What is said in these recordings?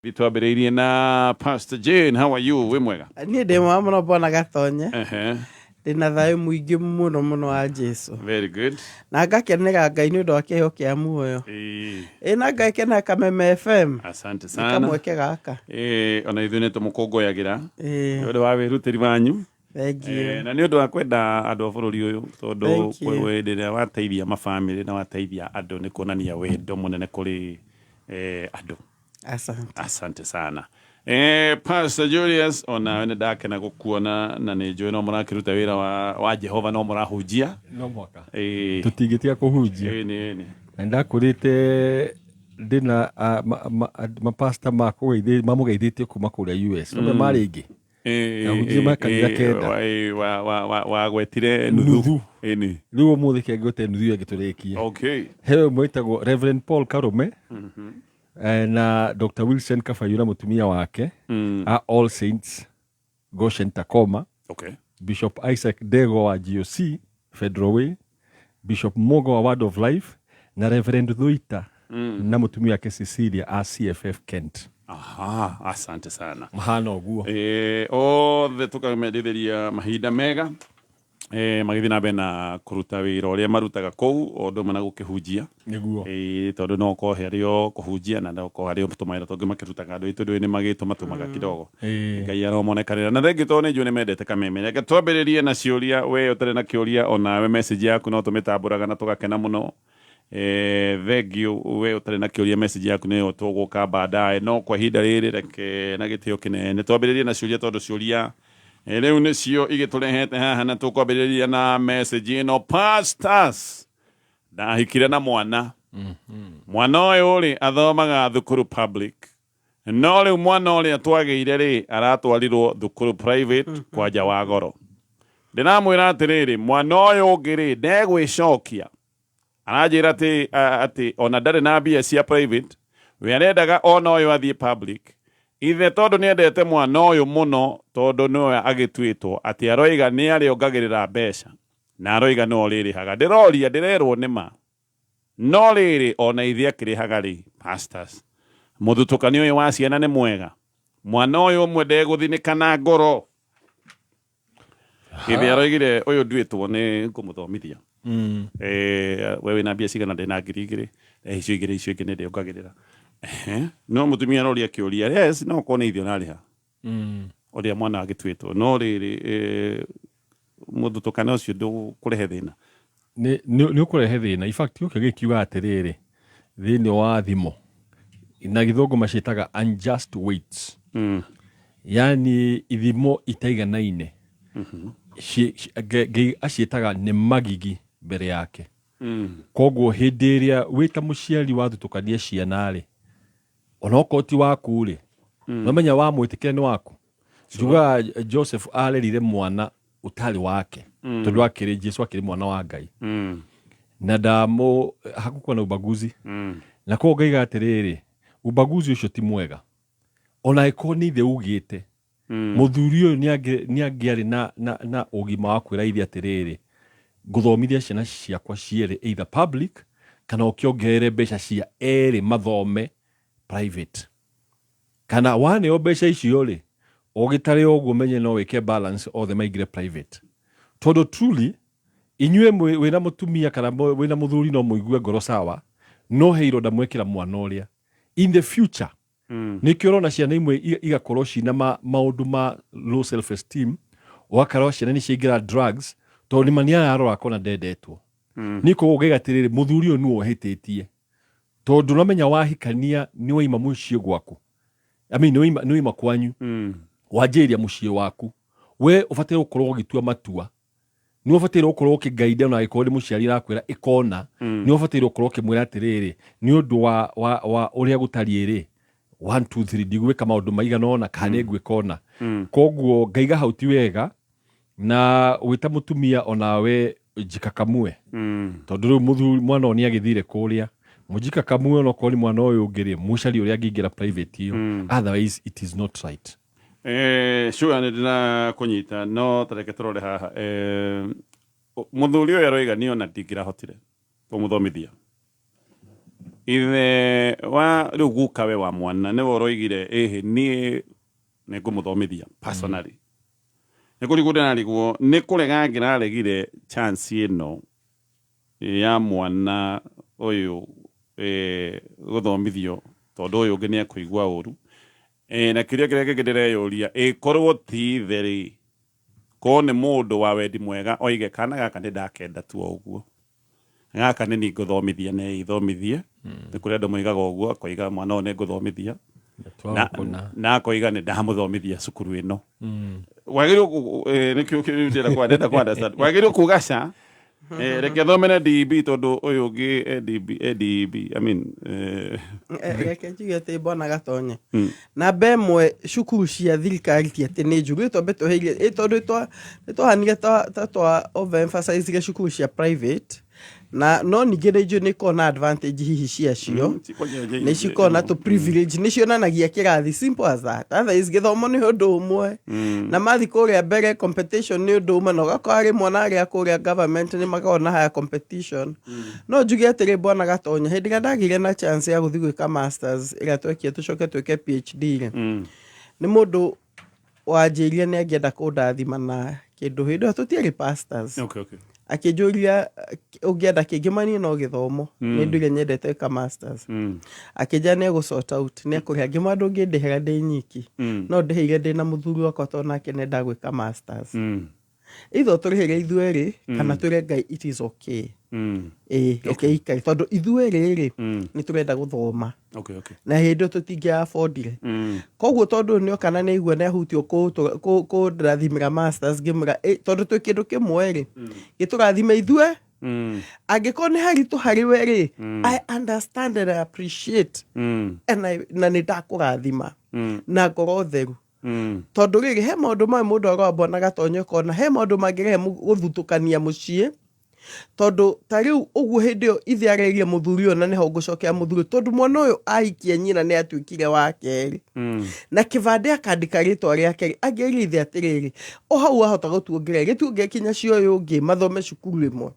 Twambĩrĩirie na Pastor Jane, how are you? Wĩ mwega? Niĩ ndĩ mwega mũno, Bwana Gatonye. Ndĩna thayũ mũingĩ mũno mũno wa Jesu. Very good. Na ngakenera Ngai nĩ ũndũ wa kĩheo kĩa muoyo. Ĩ na ngakenera Kameme FM. Asante Nĩ sana. kamweke gaka. Ona ithuĩ nĩ tũmũkũngũyagĩra nĩ ũndũ wa wĩrutĩri wanyu. Thank you. Na nĩ ũndũ wa kwenda andũ a bũrũri ũyũ, tondũ Thank you. hĩndĩ ĩrĩa wateithia mabamĩrĩ na wateithia andũ nĩ kuonania wendo mũnene kũrĩ andũ. Asante. Asante sana. Pastor Julius, onawe nĩ ndakena gũkuona na nĩ njũĩ no mũrakĩruta wĩra wa Jehova, no mũrahunjia. No mwaka. Tũtingĩtiga kũhunjia. Ĩni, ĩni. Na ndakũrĩte ndĩna mapasta mamũgeithĩtie kuma kũrĩa US. No marĩ aingĩ. Ahunjia makanitha 9. Wagwetire nuthu. Nuthu. Ĩni. Rĩu ũmũthĩ kĩangĩte nuthu ĩyo ĩngĩ tũrĩkie. He ũmwe wĩtagwo Reverend Paul Karume na Dr. Wilson Kabayũ na mũtumia wake a All Saints Goshen Tacoma. Bishop Isaac Dego wa GOC Federal Way, Bishop Mogo wa Word of Life na Reverend Thuita na mũtumia wake Cecilia a CFF Kent. Aha, asante sana. Mahana ũguo. Othe tũkamendithĩria mahinda mega magĩthiĩ na mbere na kũruta wĩra ũrĩa marutaga kũu, o ũndũ ũmwe na gũkĩhunjia. Nĩguo. Tondũ no ũkorwo harĩ o kũhunjia na no ũkorwo harĩ o tũmawĩra tũngĩ makĩrutaga andũ aitũ ndũĩ nĩ magĩtũmatũmaga kidogo. Ngai aromonekanĩra. Na thengiũ tondũ nĩ njũĩ nĩ mendete Kameme. Reke twambĩrĩrie na ciũria, we ũtarĩ na kĩũria onawe message yaku no tũmĩtambũraga na tũgakena mũno. Thengiũ we ũtarĩ na kĩũria, message yaku nĩyo tũgũka baadaye, no kwa ihinda rĩrĩ reke na gĩtĩo kĩnene twambĩrĩrie na ciũria, tondũ ciũria rĩu nĩcio igĩtũrehete haha, na tũkwambĩrĩria na message ĩno. Pastors, ndahikire na mwana, mwana ũyũ rĩ athomaga thukuru public, no rĩu mwana ũrĩa twagĩire rĩ aratwarirwo thukuru private kwanja wa goro. Ndĩramwĩra atĩrĩrĩ, mwana ũyũ ũngĩ rĩ ndegwĩcokia, aranjĩra atĩ ona ndarĩ na mbia cia private, we arendaga ona ũyũ athiĩ public. Ithe tondũ nĩendete mwana ũyũ mũno, tondũ nĩwe agĩtuĩtwo, atĩ aroiga nĩ arĩongagĩrĩra mbeca na aroiga nĩwe ũrĩrĩhaga. Ndĩroria, ndĩrerwo nĩma, no rĩrĩ ona ithe akĩrĩhaga rĩ, pastors, mũthutũkanio ũyũ wa ciana nĩ mwega? Mwana ũyũ ũmwe ndegũthinĩka na ngoro? Ithe aroigire ũyũ nduĩtwo nĩ ngũmũthomithia. We wĩna mbia cigana? Ndĩna 2000. Icio igĩrĩ icio ingĩ nĩ ndĩongagĩrĩra. No mũtumia aroria kĩũria, yes, no ũkorwo nĩ ithe ũrarĩha ũrĩa mwana agĩtuĩtwo, no rĩrĩ mũthutũkano ũcio ndũkũrehe thĩna? Nĩ ũkũrehe thĩna. In fact, gĩũkĩ gĩkiuga atĩrĩrĩ, thĩinĩ wa thimo na Gĩthũngũ maciĩtaga unjust weights, yani ithimo itaiganaine. Ngai aciĩtaga nĩ magigi mbere yake. Koguo hĩndĩ ĩrĩa wĩ ta mũciari wathutũkania ciana rĩ, onokorwo ti waku rĩ, nomenya wamwĩtĩkĩra nĩ waku. Njugaga Joseph arerire mwana ũtarĩ wake, tondũ akĩrĩ Jesu, akĩrĩ mwana wa Ngai, na ndamũ hakukuwa na ubaguzi. Na koguo ngaiga atĩrĩrĩ, ubaguzi ũcio ti mwega, ona angĩkorwo nĩ ithe ugĩte. Mũthuri ũyũ nĩ angĩarĩ na ũgima wa kwĩra ithe atĩrĩrĩ, ngũthomithia ciana ciakwa cierĩ either public kana ũkĩongerere mbeca cia erĩ mathome private, kana waneo mbeca icio rĩ, ũgĩtare ũguo menye no wĩke balance othe maingĩre private. Tondũ truly inyuĩ wĩna mũtumia kana wĩna mũthuri no mũigue ngoro sawa, no he ironda mwekĩra mwana ũrĩa in the future. Nĩkĩo ũrona ciana imwe igakorwo cina maũndũ ma low self esteem, ũgakorwo ciana nĩ ciaingĩra drugs, tondũ nĩma nĩ ararora akona ndendetwo. Niĩ koguo ngaiga atĩrĩrĩ, mũthuri ũyũ nĩwe ũhĩtĩtie, tondũ ũramenya wahikania nĩ waima mũciĩ gwaku, I mean, nĩ waima kwanyu, wanjĩrĩria mũciĩ waku. We ũbataire gũkorwo ũgĩtua matua, nĩ ũbataire gũkorwo ũkĩgaida, ona angĩkorwo nĩ mũciari arakwĩra ĩkona, nĩ ũbataire gũkorwo ũkĩmwĩra atĩrĩrĩ, nĩ ũndũ wa ũrĩa gũtariĩ rĩ, 1 2 3, ndigwĩka maũndũ maigana ũna kana nĩ ngwĩka ũna. Koguo ngaiga hau ti wega, na wĩta mũtumia onawe njikakamue, tondũ rĩu mũthuri mwana ũyũ nĩ agĩthire kũrĩa, mũjikakamue, onokorwo nĩ mwana ũyũ ũngĩ rĩ, mũcarie ũrĩa angĩingĩra private ĩyo, otherwise it is not right. Sure, nĩ ndĩrakũnyita, no tareke tũrore haha. Mũthuri ũyũ aroiga niĩ ona ndingĩrahotire kũmũthomithia. Ithe wa rĩu gukawe wa mwana nĩwe ũroigire ĩhĩ niĩ nĩ ngũmũthomithia personally. Nĩ kũrigwo ndĩrarigwo nĩ kũrega ngĩraregire chance ĩno ya mwana ũyũ gũthomithio tondũ ũyũ ũngĩ nĩ ekũigua ũru. Na kĩũria kĩrĩa kĩngĩ ndĩreyũria, ĩkorwo ti ithe rĩ, korwo nĩ mũndũ wa wendi mwega oige kana gaka nĩ ndakenda tu o ũguo, gaka nĩ niĩ ngũthomithia na ĩthomithie. Nĩ kũrĩ andũ moigaga ũguo, akoiga mwana ũyũ nĩ ngũthomithia na akoiga nĩ ndamũthomithia cukuru ĩno. Wagĩrĩirwo nĩkĩo ndĩrenda kwa ndĩrenda kwa understand. Wagĩrĩirwo kuga ca, reke thome na DEB tondũ ũyũ ũngĩ e DB, e DEB, I mean, Reke njuge atĩ mbona Gatonye. Namba ĩmwe, cukuru cia thirikari ti atĩ nĩ njũru, twambe tweherie, tondũ nĩ twahanire ta twa overemphasize cukuru cia private, na no ningĩ nĩ njũĩ nĩ ikoragwo na advantage hihi ciacio. Nĩ cikoragwo na tũ privilege, nĩ cionanagia kĩrathi, simple as that. Otherwise gĩthomo nĩ ũndũ ũmwe. Na mathi kũrĩa mbere competition nĩ ũndũ ũmwe, na ũgakora rĩmwe na arĩa kũrĩa government nĩ makoragwo na higher competition. No njuge atĩrĩ bwana Gatonye, hĩndĩ ĩrĩa ndagĩire na chance ya gũthiĩ gwĩka masters ĩrĩa twekire tũcoke twĩke PhD rĩ, nĩ mũndũ wanjĩrire nĩ angĩenda kũndathima na kĩndũ. Hĩndĩ ĩyo tũtiarĩ pastors. Akĩnjũria ũngĩenda kĩngĩ manie no gĩthomo, nĩ nduire nyendete gwĩka masters. Akĩnjĩra nĩ egũ sort out, nĩ ekũrĩha. Ngĩmwĩra ndũngĩndĩhĩra ndĩ nyiki, no ndĩhĩire ndĩ na mũthuri wakwa tondũ nake nĩ gwĩka masters. Either tũrĩhĩre ithuerĩ kana twĩre Ngai it is okay. Ĩĩ, reke ikare tondũ ithuerĩ rĩ nĩ tũrenda gũthoma. Na hĩndĩ ĩyo tũtingĩa affordire. Koguo tondũ nĩ oka na nĩ aigua nĩ ahutio kũndathimĩra masters, ngĩmwĩra tondũ twĩ kĩndũ kĩmwe rĩ, gĩtũrathime ithuĩ. Angĩkorwo nĩ haritũ harĩ we rĩ, I understand and I appreciate and na nĩ ndakũrathima na ngoro theru. Tondũ rĩrĩ, he maũndũ mamwe mũndũ aroa na Gatonye, ũkona he maũndũ mangĩrehe gũthutũkania mũciĩ, tondũ ta rĩu ũguo hĩndĩ ĩyo ithe arerire mũthuri ũyũ, na nĩho ngũcokera mũthuri ũyũ, tondũ mwana ũyũ ahikia nyina nĩ atuĩkire wa kerĩ na kĩbandĩ akandĩka rĩtwa rĩake rĩ, angĩerire ithe atĩrĩrĩ, o hau wahota gũtuongerera gĩtuongere kinya cia ũyũ ũngĩ mathome cukuru ĩmwe.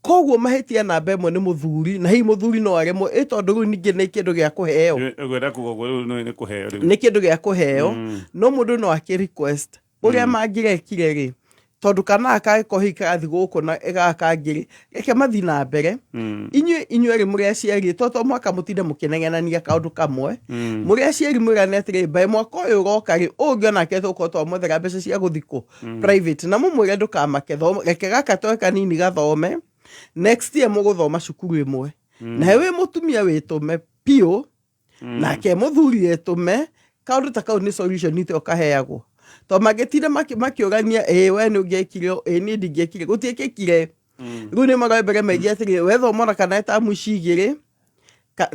Koguo mahĩtia namba ĩmwe nĩ mũthuri, na hihi mũthuri no aremwo ĩ tondũ rĩu ningĩ nĩ kĩndũ gĩa kũheo. Ngwenda kuga ũguo rĩu nĩ kũheo rĩu. Nĩ kĩndũ gĩa kũheo, no mũndũ no akĩ request ũrĩa mangĩrekire rĩ, tondũ kana gaka kangĩkorwo hihi karathiĩ gũkũ na gaka kangĩ rĩ, reke mathiĩ na mbere. Inyuĩ erĩ mũrĩ aciari, to mũhaka mũtinde mũkĩnegenania kaũndũ kamwe. Mũrĩ aciari mwĩrane atĩrĩ, by mwaka ũyũ ũroka rĩ, ũyũ ũngĩ onake tũgũkorwo twamwethera mbeca cia gũthiĩ kũ private, na mũmwĩre ndũkamake, reke gaka toe kanini gathome, next year mũgũthoma cukuru ĩmwe. Nawe wĩ mũtumia wĩtũme biũ, nake mũthuri etũme. Kaũndũ ta kau nĩ solution ite ũkaheagwo, tondũ mangĩtinda makĩũrania, ĩĩ we nĩ ũngĩekire ũũ, ĩĩ niĩ ndingĩekire, gũtiĩkĩkire. Rĩu nĩ maroe mbere maigie atĩrĩ, we thoma ona kana tamu ici igĩrĩ,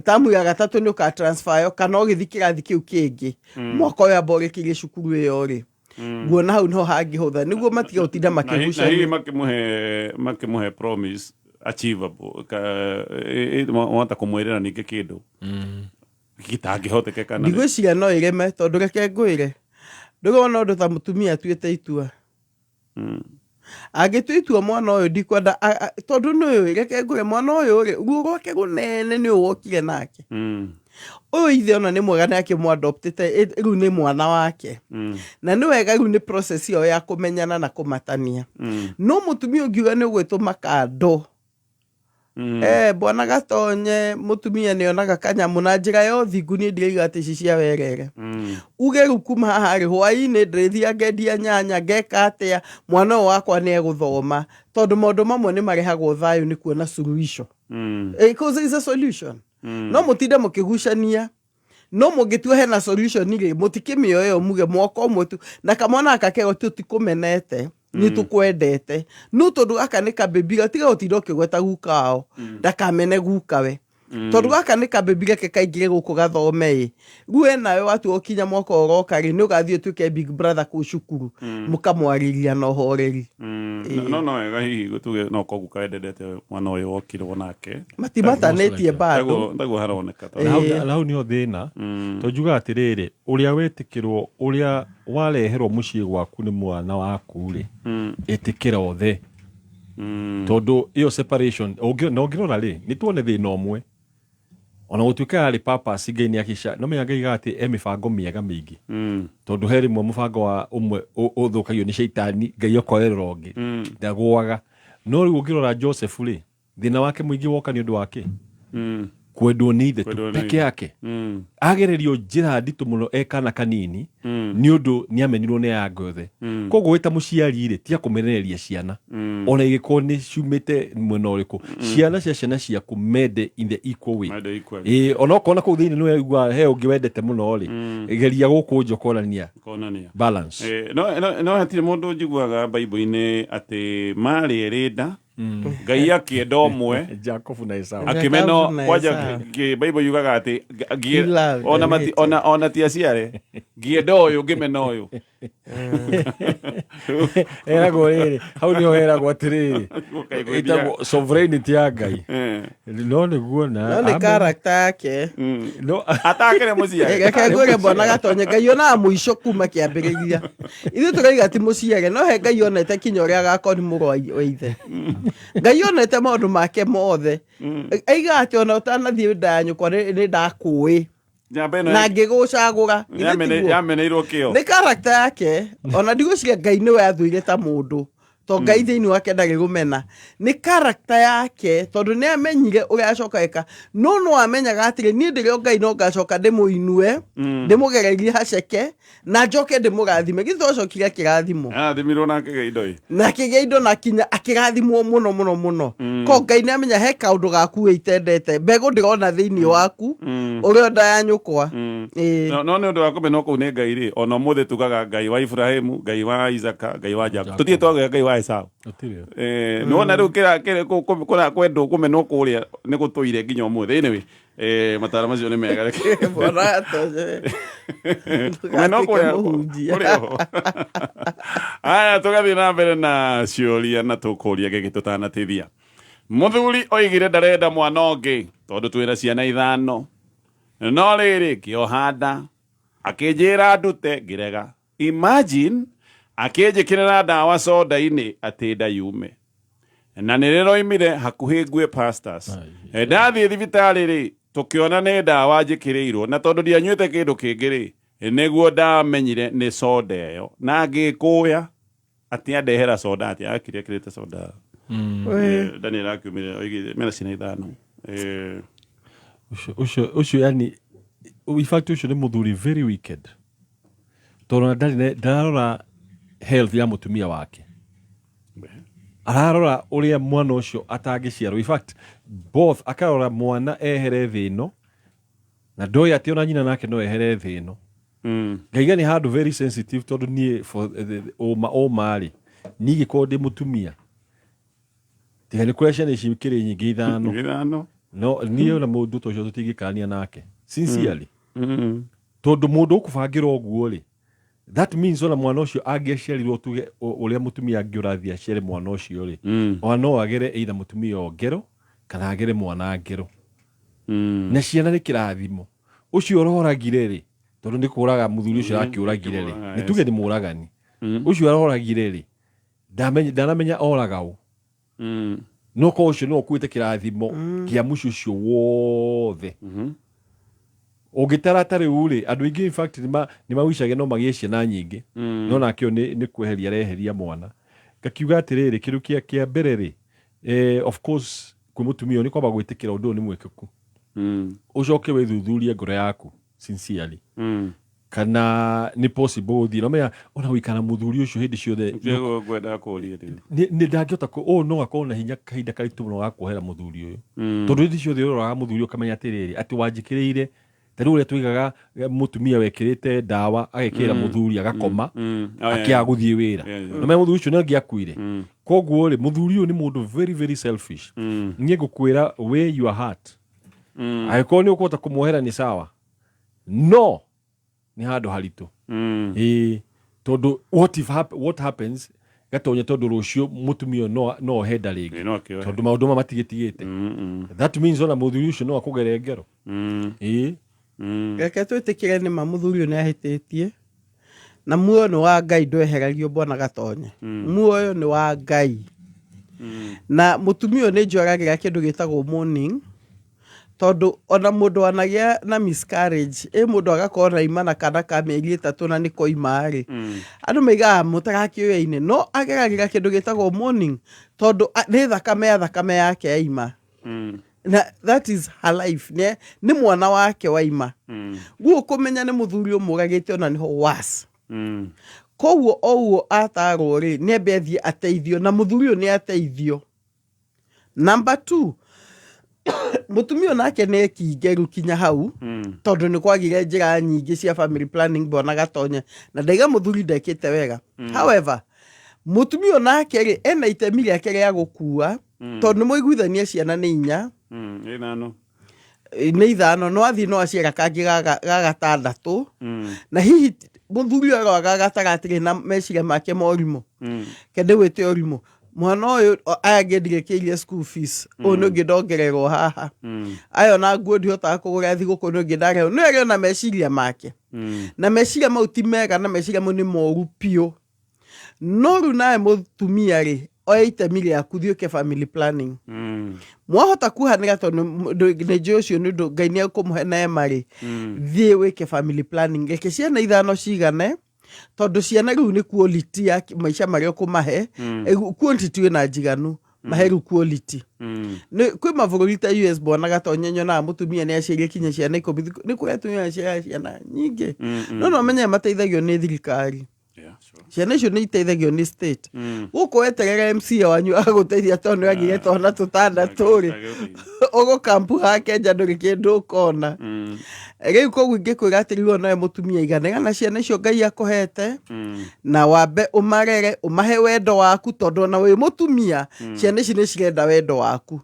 tamu ya gatatũ nĩ ũka transfer yo kana ũgĩthiĩ kĩrathi kĩu kĩngĩ mwaka ũyũ, amba ũrĩkĩrie cukuru ĩyo rĩ. Nguona hau niho hangĩhũtha nĩguo matige gũtinda Na hihi makĩgucania. Makĩmũhe promise achievable ka wahota kũmwĩrĩra ningĩ kĩndũ gĩtangĩhotekeka na Ndigwĩciria no ĩreme, tondũ reke ngwĩre, ndũrona ũndũ ta mũtumia atuĩte itua, angĩtua itua mwana ũyũ ndikwenda tondũ nĩ ũyũ, reke ngwĩre, mwana ũyũ rĩ, ruo rwake rũnene nĩ ũyũ wokire nake. Ũyũ ithe ona nĩ mwega nĩ akĩmũadoptĩte, rĩu nĩ mwana wake. Na nĩ wega, rĩu nĩ process ĩyo ya kũmenyana na kũmatania. No mũtumia ũngiuga nĩ ũgwĩtũma kando. Bwana Gatonye, mũtumia nĩ onaga kanyamũ na njĩra ya ũthingu. Niĩ ndirauga atĩ ici cia werere. Uge rĩu kuma haha rĩ, hwaĩ-inĩ ndĩrĩthiaga ngendia nyanya, ngeka atĩa, mwana ũyũ wakwa nĩ egũthoma, tondũ maũndũ mamwe nĩ marehagwo thayũ nĩ kuona suluhisho. Because there is a solution. No mũtinde mũkĩgucania, no mũngĩtua hena solution rĩ, mũtikĩmĩoe muge mwaka ũmwe tu na kamwana gaka kego tũtikũmenete, nĩ tũkwendete, no tondũ gaka nĩ kabĩbi, gatiga gũtinda ũkĩgweta guka wao, ndakamene gukawe, tondũ gaka nĩ kabĩbi, reke kaingĩre gũkũ gathome. Ĩ rĩu we nawe watua ũkinya mwaka ũroka rĩ, nĩ ũgathiĩ ũtuĩke big brother kũu cukuru, mũkamwarĩria na ũhoreri. No wega hihi tuge no koguo kaendete mwana ũyũ wokirwo nake. Matimatanĩtie bado. Taguo haroneka. Na hau nĩho thĩna, tondũ njugaga atĩrĩrĩ, ũrĩa wetĩkĩrwo, ũrĩa wareherwo mũciĩ gwaku nĩ mwana waku rĩ, ĩtĩkĩra othe, tondũ ĩyo separation na ũngĩrora rĩ, nĩ tuone thĩna ũmwe. Ona gũtuĩka yarĩ purpose, Ngai nĩ akĩca no menya Ngai aigaga atĩ e mĩbango mĩega mĩingĩ. Tondũ he rĩmwe mũbango wa ũmwe ũthũkagio nĩ caitani, Ngai okoerera ũngĩ. Ndagũaga. No rĩu ũngĩrora Joseph rĩ, thĩna wake mũingĩ woka nĩ ũndũ wa kĩ? Kwendwo nĩ ithe tu Kwendwo nĩ peke ithe. yake. Agererio njĩra nditũ mũno e kana kanini nĩ ũndũ nĩ amenirwo nĩ aya angĩ othe. Koguo wĩ ta mũciari rĩ, tiga kũmenereria ciana. Ona igĩkorwo nĩ ciumĩte mwena ũrĩkũ. Ciana cia ciana ciaku mende in the equal way. Mende equal. Ĩĩ, ona okorwo na kũu thĩinĩ nĩ waigua he ũngĩ wendete mũno rĩ, geria gũkũ nja ũkonania Konania. balance. No hatirĩ mũndũ njiguaga Bible-inĩ atĩ marĩ erĩ nda, Ngai akĩenda ũmwe, Jacob na Esau. akĩmena Jacob na kwanja Esau. Bible yugaga atĩ He loved ona and mati, hated. ona ti aciare, ngĩenda ũyũ ngĩmena ũyũ. Heragwo rĩrĩ, hau nĩho heragwo atĩrĩrĩ, Ũkaigua ĩtagwo sovereignty ya Ngai. No nĩguo na No nĩ amen. character yake. No Atakĩrĩ mũciare. Reke ngwĩre bwana Gatonye, Ngai onaga mũico kuma kĩambĩrĩria. Ithuĩ tũraiga ti mũciare, no he Ngai onete kinya ũrĩa agakorwo nĩ mũrũ wa ithe. Ngai onete maũndũ make mothe. Aigaga atĩ ona ũtanathiĩ nda ya nyũkwa nĩ ndakũĩ. Njamba ĩno Na ngĩgũcagũra. Githĩ tiguo? yameneirwo kĩo. Nĩ character yake. Ona ndigwĩciria Ngai nĩwe athũire ta mũndũ. To Ngai thĩinĩ wake ndarĩ rũmena. Nĩ character yake tondũ nĩ amenyire ũrĩa acoka eka. No no amenyaga atĩrĩ, niĩ ndĩrĩ o Ngai no ngacoka ndĩmũinue, ndĩmũgererie haceke, na njoke ndĩmũrathime. Githĩ to acokire akĩrathimwo? Arathimirwo na akĩgĩa indo ĩ. Na akĩgĩa indo na kinya akĩrathimwo mũno mũno mũno. Ko Ngai nĩ amenya he kaũndũ gaku we itendete. Mbegũ ndĩrona thĩinĩ waku, ũrĩ o nda ya nyũkwa. Ĩĩ. No nĩ ũndũ wa kũmenwo kũu nĩ Ngai rĩ, ona ũmũthĩ tugaga Ngai wa Ibrahimu, Ngai wa Isaka, Ngai wa Jacob. Tũtirĩ twagĩa Ngai wa Esau. Gũtirĩ. Nĩwona rĩu kĩra kwendwo kũmenwo kũrĩa nĩ gũtũire nginya ũmũthĩ. Anyway, mataro macio nĩ mega. Bwana Gatonye. Kũmenwo Ndũgatuĩke kũrĩa mũhunjia. kũrĩ oho. Aya, tũgathiĩ na mbere na ciũria na tũkũria gĩkĩ tũtanatithia. Mũthuri oigire ndarenda mwana ũngĩ tondũ twĩna ciana 5. No rĩrĩ ngĩoha nda, akĩnjĩra ndute ngĩrega. Imagine akĩnjĩkĩrĩra ndawa soda-inĩ atĩ nda yume. Na nĩ rĩroimire hakuhĩ ngue pastors. Ndathiĩ thibitarĩ rĩ, tũkĩona nĩ ndawa njĩkĩrĩirwo, na tondũ ndianyuĩte kĩndũ kĩngĩ rĩ, nĩguo ndamenyire nĩ soda ĩyo. Na ngĩkũya atĩ andehera soda atĩ akire ekĩrĩte soda. Daniel akiumire oigire mena ciana 5. Ũcio yani, in fact ũcio nĩ mũthuri very wicked. Tondũ ndarĩ ndararora health ya mũtumia wake. Ararora ũrĩa mwana ũcio atangĩciarwo. In fact, both akarora mwana ehere thĩ ĩno, na ndoĩ atĩ ona nyina nake no ehere thĩ ĩno. Ngaiga nĩ handũ very sensitive tondũ niĩ for the ũma ũma rĩ, niĩ ingĩkorwo ndĩ mũtumia, tiga nĩ kũrĩa ciana ici ikĩrĩ nyingĩ 5. 5. No niĩ ona mũndũ ta ũcio tũtingĩkarania nake. Sincerely. Tondũ mũndũ ũkũbangĩra ũguo rĩ, that means ona mwana ũcio angĩaciarirwo tuge ũrĩa mũtumia angĩ ũrathiĩ aciare mwana ũcio rĩ, ona no agere either mũtumia o ngero kana agere mwana ngero. Na ciana nĩ kĩrathimo. Ũcio ũroragire rĩ, tondũ nĩ kũraga mũthuri ũcio arakĩũragire rĩ, nĩ tuge nĩ mũragani. Ũcio aroragire rĩ, ndanamenya oraga ũ. No korwo ũcio nĩwe ũkuĩte kĩrathimo kĩa mũciĩ ũcio wothe. Ũngĩtara ta rĩu rĩ, andũ aingĩ in fact nĩ mawicage no magĩe ciana nyingĩ. No nake ũyũ nĩ kweheria areheria mwana. Ngakiuga atĩrĩrĩ, kĩndũ kĩa mbere rĩ, of course kwĩ mũtumia ũyũ nĩ kwamba gwĩtĩkĩra ũndũ ũyũ nĩ mwĩkĩku. Ũcoke wĩthuthurie ngoro yaku sincerely. Kana nĩ possible gũthiĩ. No menya ona gũikara mũthuri ũcio hĩndĩ ciothe Nĩguo ngwendaga kũũria rĩu. Nĩ ndangĩhota ũũ no akorwo na hinya kahinda karitũ mũno ga kuohera mũthuri ũyũ. Tondũ hĩndĩ ciothe ũroraga mũthuri ũyũ ũkamenya atĩrĩrĩ, atĩ wanjĩkĩrĩire, ta rĩu ũrĩa tũigaga mũtumia wekĩrĩte ndawa agekĩrĩra mũthuri agakoma, akĩaga gũthiĩ wĩra. No menya mũthuri ũcio nĩ angĩakuire. Koguo rĩ, mũthuri ũyũ nĩ mũndũ very, very selfish. Niĩ ngũkwĩra weigh your heart. Angĩkorwo nĩ ũkũhota kũmuohera nĩ sawa. No nĩ handũ haritũ. Ĩĩ, tondũ what if what happens gatonye tondũ rũciũ mũtumia ũyũ no ohe nda rĩngĩ. Ĩĩ, no akĩohe. Tondũ maũndũ maya matigĩtigĩte. That means ona mũthuri ũcio no akũgere ngero. Ĩĩ. Reke twĩtĩkĩre nĩ ma mũthuri ũyũ nĩ ahĩtĩtie. Na muoyo nĩ wa Ngai ndweheragio bwana Gatonye. Muoyo nĩ wa Ngai. Na mũtumia ũyũ nĩ njũragĩra kĩndũ gĩtagwo mourning. Tondũ ona mũndũ wanagĩa na miscarriage, ĩ mũndũ agakorwo na ima na kana ka mĩeri 3 na nĩ koima rĩ, andũ maigaga mũtarakĩũyaine, no ageragĩra kĩndũ gĩtagwo mourning, tondũ nĩ thakame ya thakame yake yaima. Na that is her life, nĩ mwana wake waima. Guo kũmenya nĩ mũthuri ũmũragĩte ona nĩho worse. Koguo o ũguo atarwo rĩ, nĩ ambe athiĩ ateithio, na mũthuri ũyũ nĩ ateithio. Number 2, mũtumia ũyũ nake nĩ ekingeru kinya hau, tondũ nĩ kwagire njĩra nyingĩ cia family planning bona gatonye, na ndaiga mũthuri ndekĩte wega. However, mũtumia ũyũ nake rĩ, ena itemi rĩake rĩa gũkua, tondũ nĩ mũiguithania ciana nĩ 4. 5. Nĩ 5, no athiĩ no aciara kangĩ ga 6. Na hihi mũthuri ũyũ aroraga gatagatĩ na meciria make ma ũrimũ. Kende gwĩte ũrimũ. Mwana ũyũ, aya angĩ ndirĩkĩirie school fees. Ũyũ nĩ ũngĩ ndongererwo haha. Aya ona nguo ndihotaga kũgũra thigũkũ nĩ ũngĩ ndarehwo. Nĩ arĩ ona meciria make. Na meciria mau ti mega, na meciria mau nĩ moru biũ. No rĩu nawe mũtumia rĩ, oya itemi rĩaku, thiĩ ũke family planning. Mwahota kuohanĩra tondũ nĩ njũĩ ũcio nĩ ũndũ Ngai nĩ ekũmũhe neema rĩ, thiĩ wĩke family planning. Reke ciana 5 cigane, tondũ ciana rĩu nĩ quality ya maica marĩa ũkũmahe. Quantity wĩna njiganu, mahe rĩu quality. Nĩ kwĩ mabũrũri ta US bwana Gatonye, nyonaga mũtumia nĩ aciarire kinya ciana 10. Nĩ kũrĩ atumia maciaraga ciana nyingĩ. No no menye mateithagio nĩ thirikari. Yeah, sure. Ciana icio nĩ iteithagio nĩ state. Gũkũ weterere MCA wanyu agũteithia tondũ nĩ agire twana tũtandatũ rĩ, ũgũkampu hake nja ndũrĩ kĩndũ ũkona. Rĩu koguo ingĩkwĩra atĩ rĩu onawe mũtumia iganĩra na ciana icio Ngai akũhete, na wambe ũmarere, ũmahe wendo waku, tondũ ona wĩ mũtumia ciana ici nĩ cirenda wendo waku.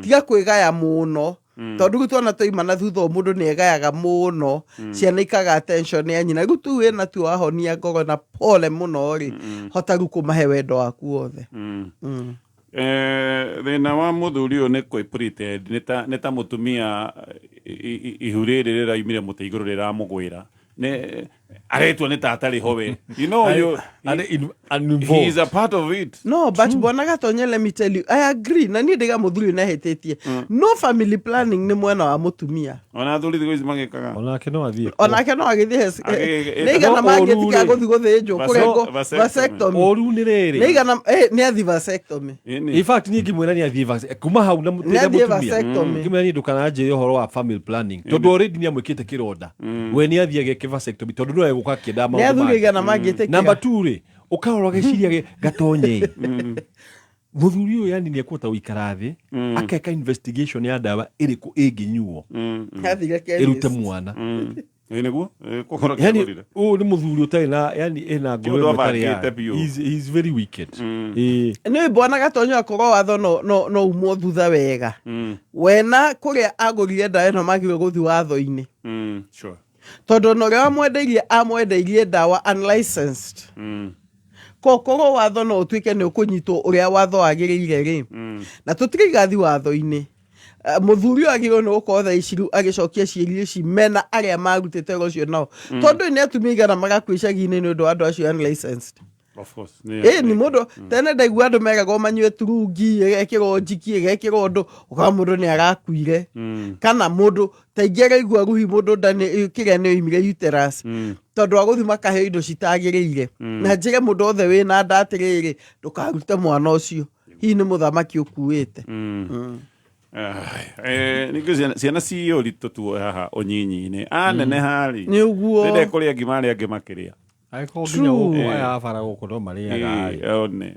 Tiga kwĩgaya mũno, tondũ rĩu twana twaima na thutha o mũndũ nĩ egayaga mũno, ciana ikaga attention ya nyina. Rĩu tu wĩna tu wahonia ngoro na pole mũno rĩ, hota rĩu kũmahe wendo waku wothe. Thĩna wa mũthuri ũyũ nĩ kwĩ pretend, nĩ ta mũtumia ihu rĩrĩ rĩraumire mũtĩ igũrũ rĩramũgwĩra. Nĩ aretwo nĩ ta atarĩ ho we. You know, you, he is a part of it. No, but Bwana Gatonye, let me tell you, I agree. Na niĩ ndĩga mũthuri ũyũ nĩahĩtĩtie. No family planning nĩ mwena wa mũtumia. Ona athuri thikũ ici magĩkaga. Onake no athiĩ. Onake no agĩthiĩ nĩ igana mangĩtiga gũthiĩ gũthĩnjwo, kũrengwo vasectomy. Ũru nĩ rĩrĩ. Nĩ igana, nĩ athiĩ vasectomy. In fact, niĩ ngĩmwĩra nĩ athiĩ kuma hau na Nĩ athiĩ vasectomy. Ngĩmwĩra niĩ ndũkananjĩre ũhoro wa family planning. Tondũ already nĩ amwĩkĩte kĩronda. We nĩ athiĩ ageke vasectomy tondũ no egũka akĩendaga Nĩ maũndũ athuri mangĩ. igana mangĩtĩkĩra. Number 2 rĩ, ũkarora gĩciria Gatonye. Mũthuri ũyũ yani nĩ ekũhota gũikara thĩ, akeka investigation ya ndawa ĩrĩkũ ĩngĩnyuo Athire ĩrute chemist. mwana. Ĩ nĩguo? Kũgũra Yani, kĩgũrire. ũyũ nĩ mũthuri ũtarĩ na, yani ena ngoro Kĩũndũ ĩmwe ĩtarĩ ya. abangĩte biũ. He's very wicked. Nĩ Bwana Gatonye akorwo watho no umwo thutha wega. Wena kũrĩa agũrire ndawa ĩno magĩrĩirwo gũthiĩ watho-inĩ. Sure. Tondũ ona ũrĩa wamwendeirie, amwendeirie ndawa unlicensed. Kokorwo watho no ũtuĩke nĩ ũkũnyitwo ũrĩa watho wagĩrĩire rĩ. Na tũtirĩiga thi watho-inĩ. Mũthuri ũyũ agĩrĩirwo nĩ gũkorwo thaa ici rĩu agĩcokia ciĩri ici mena arĩa marutĩte wĩra ũcio nao. Tondũ nĩ atumia igana magakua icagi-inĩ nĩ ũndũ wa andũ acio unlicensed. Of course. Ĩ ni mũndũ tene ndaigua andũ meragwo manyue turungi, ĩgekĩrwo njiki, ĩgekĩrwo ũndũ, ũkona mũndũ nĩ arakuire. Kana mũndũ ta ingĩ araigua ruhi mũndũ nda nĩ kĩrĩa nĩ oimire uterus. Tondũ wa gũthiĩ makaheo indo citagĩrĩire. Na njĩre mũndũ wothe wĩna nda atĩrĩrĩ, ndũkarute mwana ũcio. Hihi nĩ mũthamaki ũkuĩte. Ningĩ ciana ci ũritũ tuoe haha ũnyinyi-inĩ. Aneneha rĩ, Nĩ ũguo. Rĩrĩa kũrĩa ngima arĩa angĩ makĩrĩa. Angĩkorwo nginya gũkũ aya a bara gũkũ no marĩaga rĩ.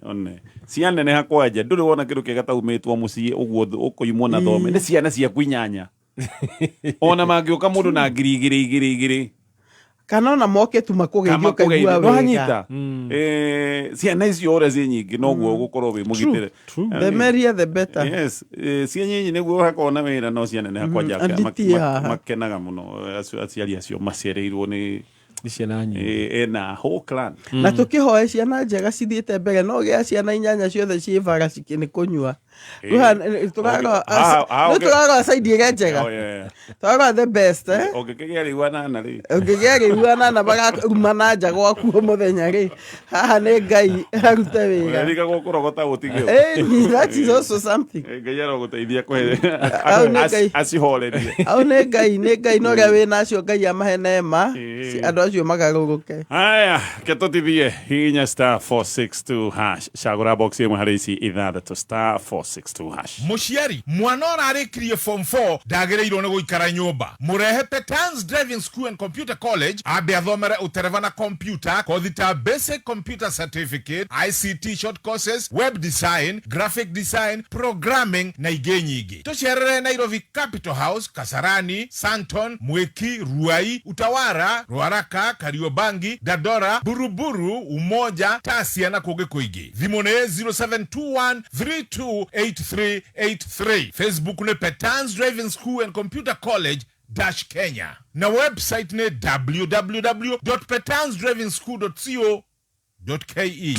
One. Cianeneha kwanja, ndũrĩ wona kĩndũ kĩega ta umĩtwo mũciĩ ũguo ũkoimwo na thome. Nĩ ciana ciaku 8. Ona mangĩũka mũndũ na ngiri igĩrĩ, igĩrĩ, igĩrĩ. Kana ona moke tu makũgeithie Kana ũkaigua makũgeithie. wega. Nĩwanyita? Ciana icio ũrĩa ciĩ nyingĩ noguo ũgũkorwo wĩ mũgitĩre. True. The merrier the better. Yes. Ciĩ nyinyi nĩguo hakorwo na wĩra, no cianeneha kwanja And itie haha. makenaga mũno, aciari acio macereirwo nĩ Nĩ ciana nyingĩ. Ena whole clan. Na tũkĩhoe ciana njega cithiĩte mbere, no gĩa ciana 8 ciothe ciĩ bara cikĩ nĩ kũnyua. Rĩu haha tũrarora Haha rĩu tũrarora side ĩrĩa njega. Oh, yeah. Tũrarora the best, eh? Ũngĩkĩgĩa rĩu anana rĩ. Ũngĩgĩa rĩu anana makarumana nja gwaku o mũthenya rĩ, haha nĩ Ngai arute wĩra. Ũrerigagwo kũrogota ũtige. Eh, that is also something. Ngai arogũteithia kũhe Au nĩ Ngai. acihorerie. Au nĩ Ngai, nĩ Ngai na ũrĩa wĩ nacio Ngai amahe neema, Ĩĩ. andũ acio magarũrũke. Haya, ke tũtithie hihinya star 462 hash cagũra box ĩmwe harĩ ici ithathatũ star 462 hash. Mũciari, mwana ũrarĩkirie form 4 ndagĩrĩirwo nĩ gũikara nyũmba. Mũrehe Petans Driving School and Computer College ambe athomere ũtereba na computer, kothi ta Basic Computer Certificate, ICT short courses, web design, graphic design, programming na ingĩ nyingĩ. Tũcerere Nairobi Capital House, Kasarani, Santon, Mwiki, Ruai, Utawara, Ruaraka, Kariobangi, Dandora, Buruburu, Umoja, Tasia na kũngĩ kũingĩ. Thimũ nĩ 0721328383. Facebook nĩ Petans Driving School and Computer College dash Kenya na website nĩ www.petansdrivingschool.co.ke.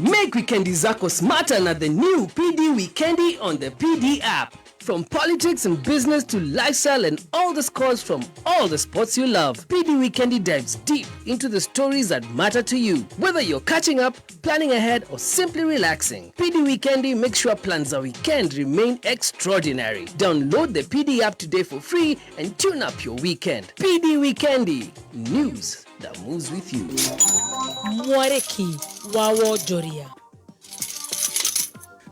Make weekendi zako smarter na the new PD Weekendi on the PD app. From politics and business to lifestyle and all the scores from all the sports you love, PD Weekendi dives deep into the stories that matter to you. Whether you're catching up, planning ahead, or simply relaxing, PD Weekendi makes sure plans a weekend remain extraordinary. Download the PD app today for free and tune up your weekend. PD Weekendi, news that moves with you. Mwarĩki wa wonjoria.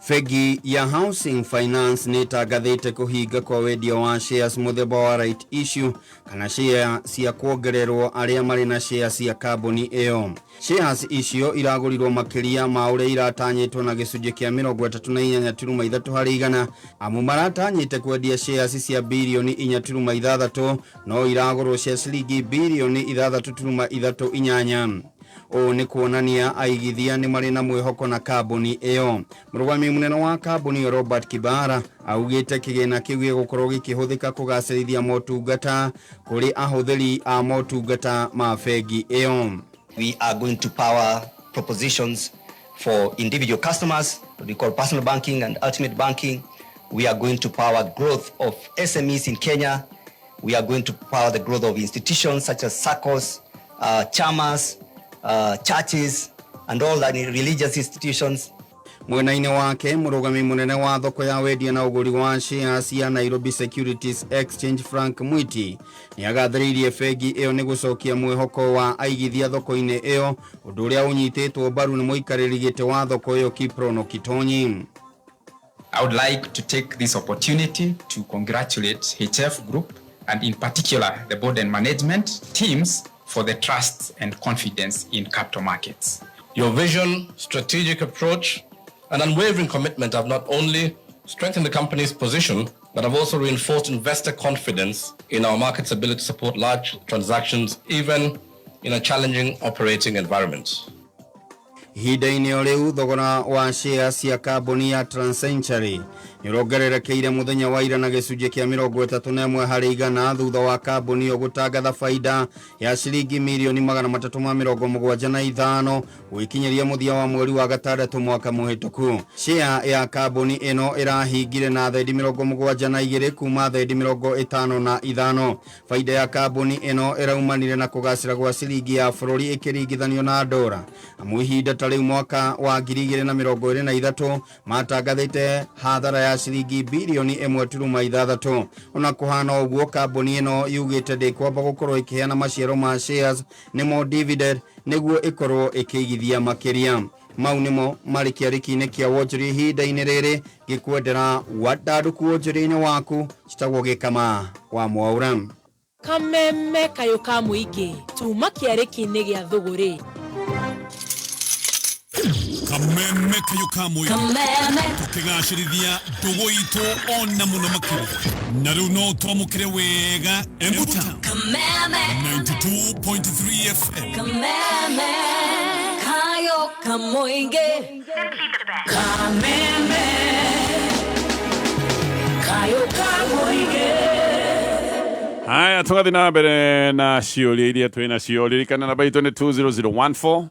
Bengi ya Housing Finance nĩ ĩtangathĩte kũhinga kwa wendia wa shares mũthemba wa right issue kana share cia kuongererwo arĩa marĩ na share cia kambuni ĩyo. Shares icio iragũrirwo makĩria ma ũrĩa iratanyĩtwo na gĩcunjĩ kĩa 38.3 harĩ igana, amu maratanyĩte kwendia shares cia birioni 4.6 no iragũrwo cia ciringi birioni 6.38. Ũũ nĩ kuonania aigithia nĩ marĩ na mwĩhoko na kambuni ĩyo. Mũrũgami mũnene wa kambuni ĩyo Robert Kibara augĩte kĩgĩna kĩu gĩgũkorwo gĩkĩhũthĩka kũgacĩrithia motungata kũrĩ ahũthĩri a motungata ma bengi ĩyo. We are going to power propositions for individual customers, what we call personal banking and ultimate banking. We are going to power growth of SMEs in Kenya. We are going to power the growth of institutions such as SACCOs, chamas, churches, and all the religious institutions. Mwena-inĩ wake mũrũgami mũnene wa thoko ya wendia na ũgũri wa shares ya Nairobi Securities Exchange Frank Mwiti nĩ agathĩrĩirie bengi ĩyo nĩ gũcokia mwĩhoko wa aigithia thoko-inĩ ĩyo, ũndũ ũrĩa ũnyitĩtwo mbaru nĩ mũikarĩri gĩtĩ wa thoko ĩyo Kiprono Kitonyi. I would like to take this opportunity to congratulate HF Group and in particular the board and management teams for the trust and confidence in capital markets. Your vision, strategic approach, and unwavering commitment have not only strengthened the company's position, but have also reinforced investor confidence in our market's ability to support large transactions, even in a challenging operating environment. Ihinda-inĩ o rĩu thogora wa share cia kambuni ya Transcentury nĩ ũrongererekeire mũthenya wa ira na gĩcunjĩ kĩa 31 harĩ igana thutha wa kambuni ĩyo gũtangatha baida ya ciringi mirioni 375 gwĩkinyĩria mũthia wa mweri wa gatandatũ mwaka mũhĩtũku. Share ya kambuni ĩno ĩrahingire na thendi 72 kuma thendi 55. Baida ya kambuni ĩno ĩraumanire na kũgacĩra gwa ciringi ya bũrũri ĩkĩringithanio na ndora, amu ihinda ta rĩu mwaka wa 2023 matangathĩte hathara ya ciringi birioni 1.6. Ona kũhana ũguo, kambuni ĩno yugĩte ndĩkwamba gũkorwo ĩkĩheana maciaro ma shares nĩmo dividend nĩguo ĩkorwo ĩkĩigithia makĩria. Mau nĩmo marĩ kĩarĩki-inĩ kĩa wonjoria ihinda-inĩ rĩrĩ, ngĩkwendera wandandũku wonjoria-inĩ waku. Citagwo Gĩkama wa Mwaũra. Kameme kayũ ka mũingĩ tuma kĩarĩki-inĩ gĩa thũgũrĩ. Kameme kayũ ka mũingĩ tũkĩgacĩrithia ndũgũ itũ ona mũno makĩria, na rĩu no twamũkĩre wega Embu Town 92.3 FM. Kameme kayo kamoinge kameme kayo kamoinge. Haya, tũgathiĩ na mbere na ciũria iria twĩ nacio. Ririkana namba itũ nĩ 20014.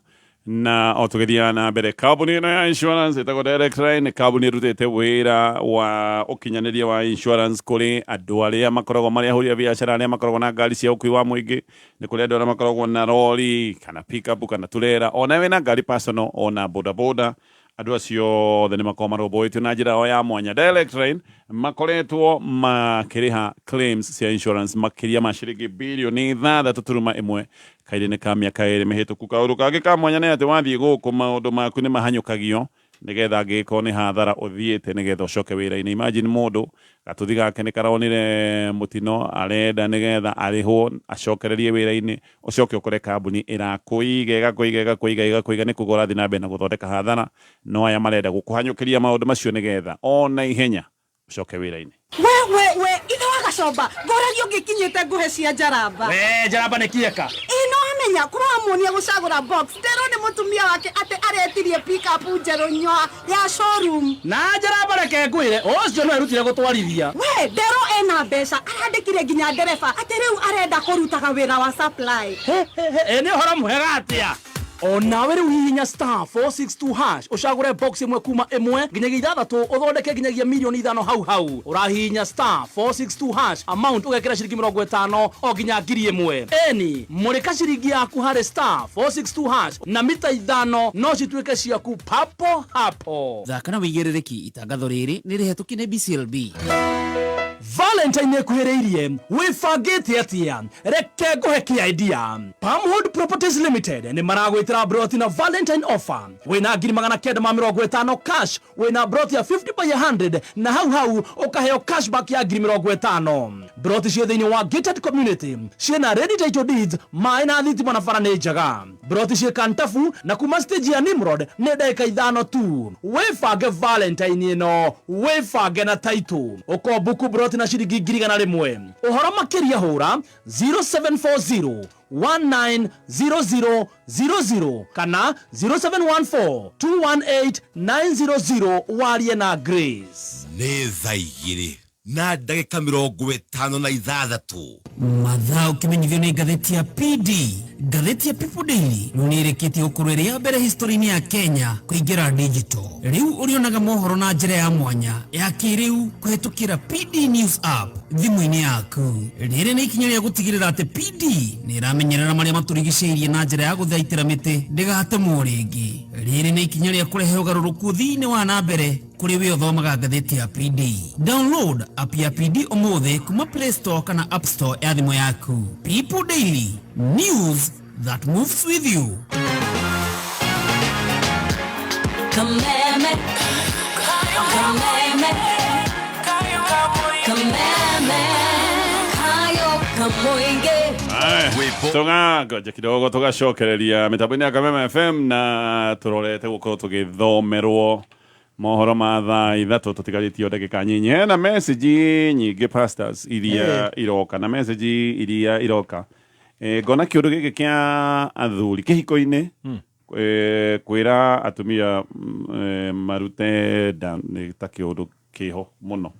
Na o tũgĩthiaga na mbere, kambuni ĩno ya insurance ĩtagwo Direct Line nĩ kambuni ĩrutĩte wĩra wa ũkinyanĩria wa insurance kũrĩ andũ arĩa makoragwo marĩ ahũri a biacara, arĩa makoragwo na ngari cia ũkui wa mũingĩ, nĩ kũrĩ andũ arĩa makoragwo na rori kana pickup kana turera, ona wĩna ngari personal ona boda boda, andũ acio othe nĩ makoragwo marũmbũĩtio na njĩra yao ya mwanya. Direct Line makoretwo makĩrĩha claims cia insurance makĩria ma ciringi birioni 6.1 kahinda-inĩ ka mĩaka 2 mĩhĩtũku. Kaũndũ kangĩ ka mwanya nĩ atĩ wathiĩ gũkũ maũndũ maku nĩ mahanyũkagio nĩgetha angĩgĩkorwo nĩ hathara ũthiĩte nĩgetha ũcoke wĩra-inĩ. Imagine mũndũ gatuthi gake nĩ karonire mũtino, arenda nĩgetha arĩhwo acokererie wĩra-inĩ, ũcoke ũkore kambuni ĩrakũiga ĩgakũiga ĩgakũiga ĩgakũiga, nĩ kuga ũrathiĩ na mbere na gũthondeka hathara, no aya marenda gũkũhanyũkĩria maũndũ macio nĩgetha o na ihenya ũcoke wĩra-inĩ. We we we ithe wa gacomba, ngũragia ũngĩkinyĩte ngũhe cia njaramba. We njaramba nĩ kĩeka. Ĩ no amenya kũramuonia gũcagũra box, nderwo nĩ mũtumia wake atĩ aretirie pick-up njerũ nyoa ya showroom. Na njaramba reke ngwĩre, ũcio no erutire gũtwarithia. We nderwo ena mbeca, arandĩkire nginya ndereba atĩ rĩu arenda kũrutaga wĩra wa supply. Ĩ nĩ ũhoro mwega atĩa? O nawe rĩu hihinya star 462 hash ũcagũre box ĩmwe kuma 1 nginyagia 6, ũthondeke nginyagia mirioni 5 hau hau. Ũrahihinya star 462 hash, amount ũgekĩra ciringi 50 o nginya 1000. Eni mũrĩka ciringi yaku harĩ star 462 hash na mita 5 no cituĩke ciaku papo hapo. Thaka na wĩigĩrĩrĩki, itangatho rĩrĩ nĩ rĩhetũkie nĩ BCLB. Valentine ĩkuhĩrĩirie, wĩbangĩte atĩa? Reke ngũhe kĩa idea. Palmwood Properties Limited nĩ maragwĩtĩra broti na Valentine offer. Wĩna 950,000 cash, wĩna broti ya 50 by 100 na hau hau ũkaheo cashback ya 50,000. Broti ciĩ thĩinĩ wa gated community, ciĩna ready title deeds, maĩ na thitima na bara nĩ njega. Broti ciĩ Kantafu na kuma stage ya Nimrod nĩ ndagĩka 5 tu. Wĩbange Valentine ĩno, wĩbange na title. Ũkombuku broti na ciringi 100,000. Ũhoro makĩria hũra 0740 190000 kana 0714 218 900 warie na Grace. Nĩ thaa 2 na ndagĩka 56. Mathaa ũkĩmenyithio nĩ ngathĩti ya PD. Ngathĩti ya People Daily rĩu nĩ ĩrĩkĩtie gũkorwo ĩrĩ ya mbere history-inĩ ya Kenya kũingĩra digital. Rĩu ũrĩonaga mohoro na njĩra ya mwanya ya kĩrĩu kũhetũkĩra PD News app thimũ-inĩ yaku. Rĩrĩ nĩ ikinya rĩa gũtigĩrĩra atĩ PD nĩ ĩramenyerera marĩa matũrigicĩirie na njĩra ya gũthaitĩra mĩtĩ ndĩgatemwo rĩngĩ. Rĩrĩ nĩ ikinya rĩa kũrehe ũgarũrũku thĩinĩ wa na mbere kũrĩ we ũthomaga ngathĩti ya PD. Download app ya PD ũmũthĩ kuma Play Store kana App Store ya thimũ yaku. People Daily, news that moves with you. Kameme, kameme, kameme, kayo kamoige. Tũgangoja kidogo tũgacokereria mĩtambo-inĩ ya Kameme FM na tũrorete gũkorwo tũgĩthomerwo mohoro ma thaa 3, tũtigarĩtio ndagĩka nyinyi. Hena message nyingĩ pastors iria iroka na message iria iroka, ngona kĩũndũ gĩkĩ kĩa athuri kĩhiko-inĩ, kwĩra atumia marute nda nĩ ta kĩũndũ kĩho mũno,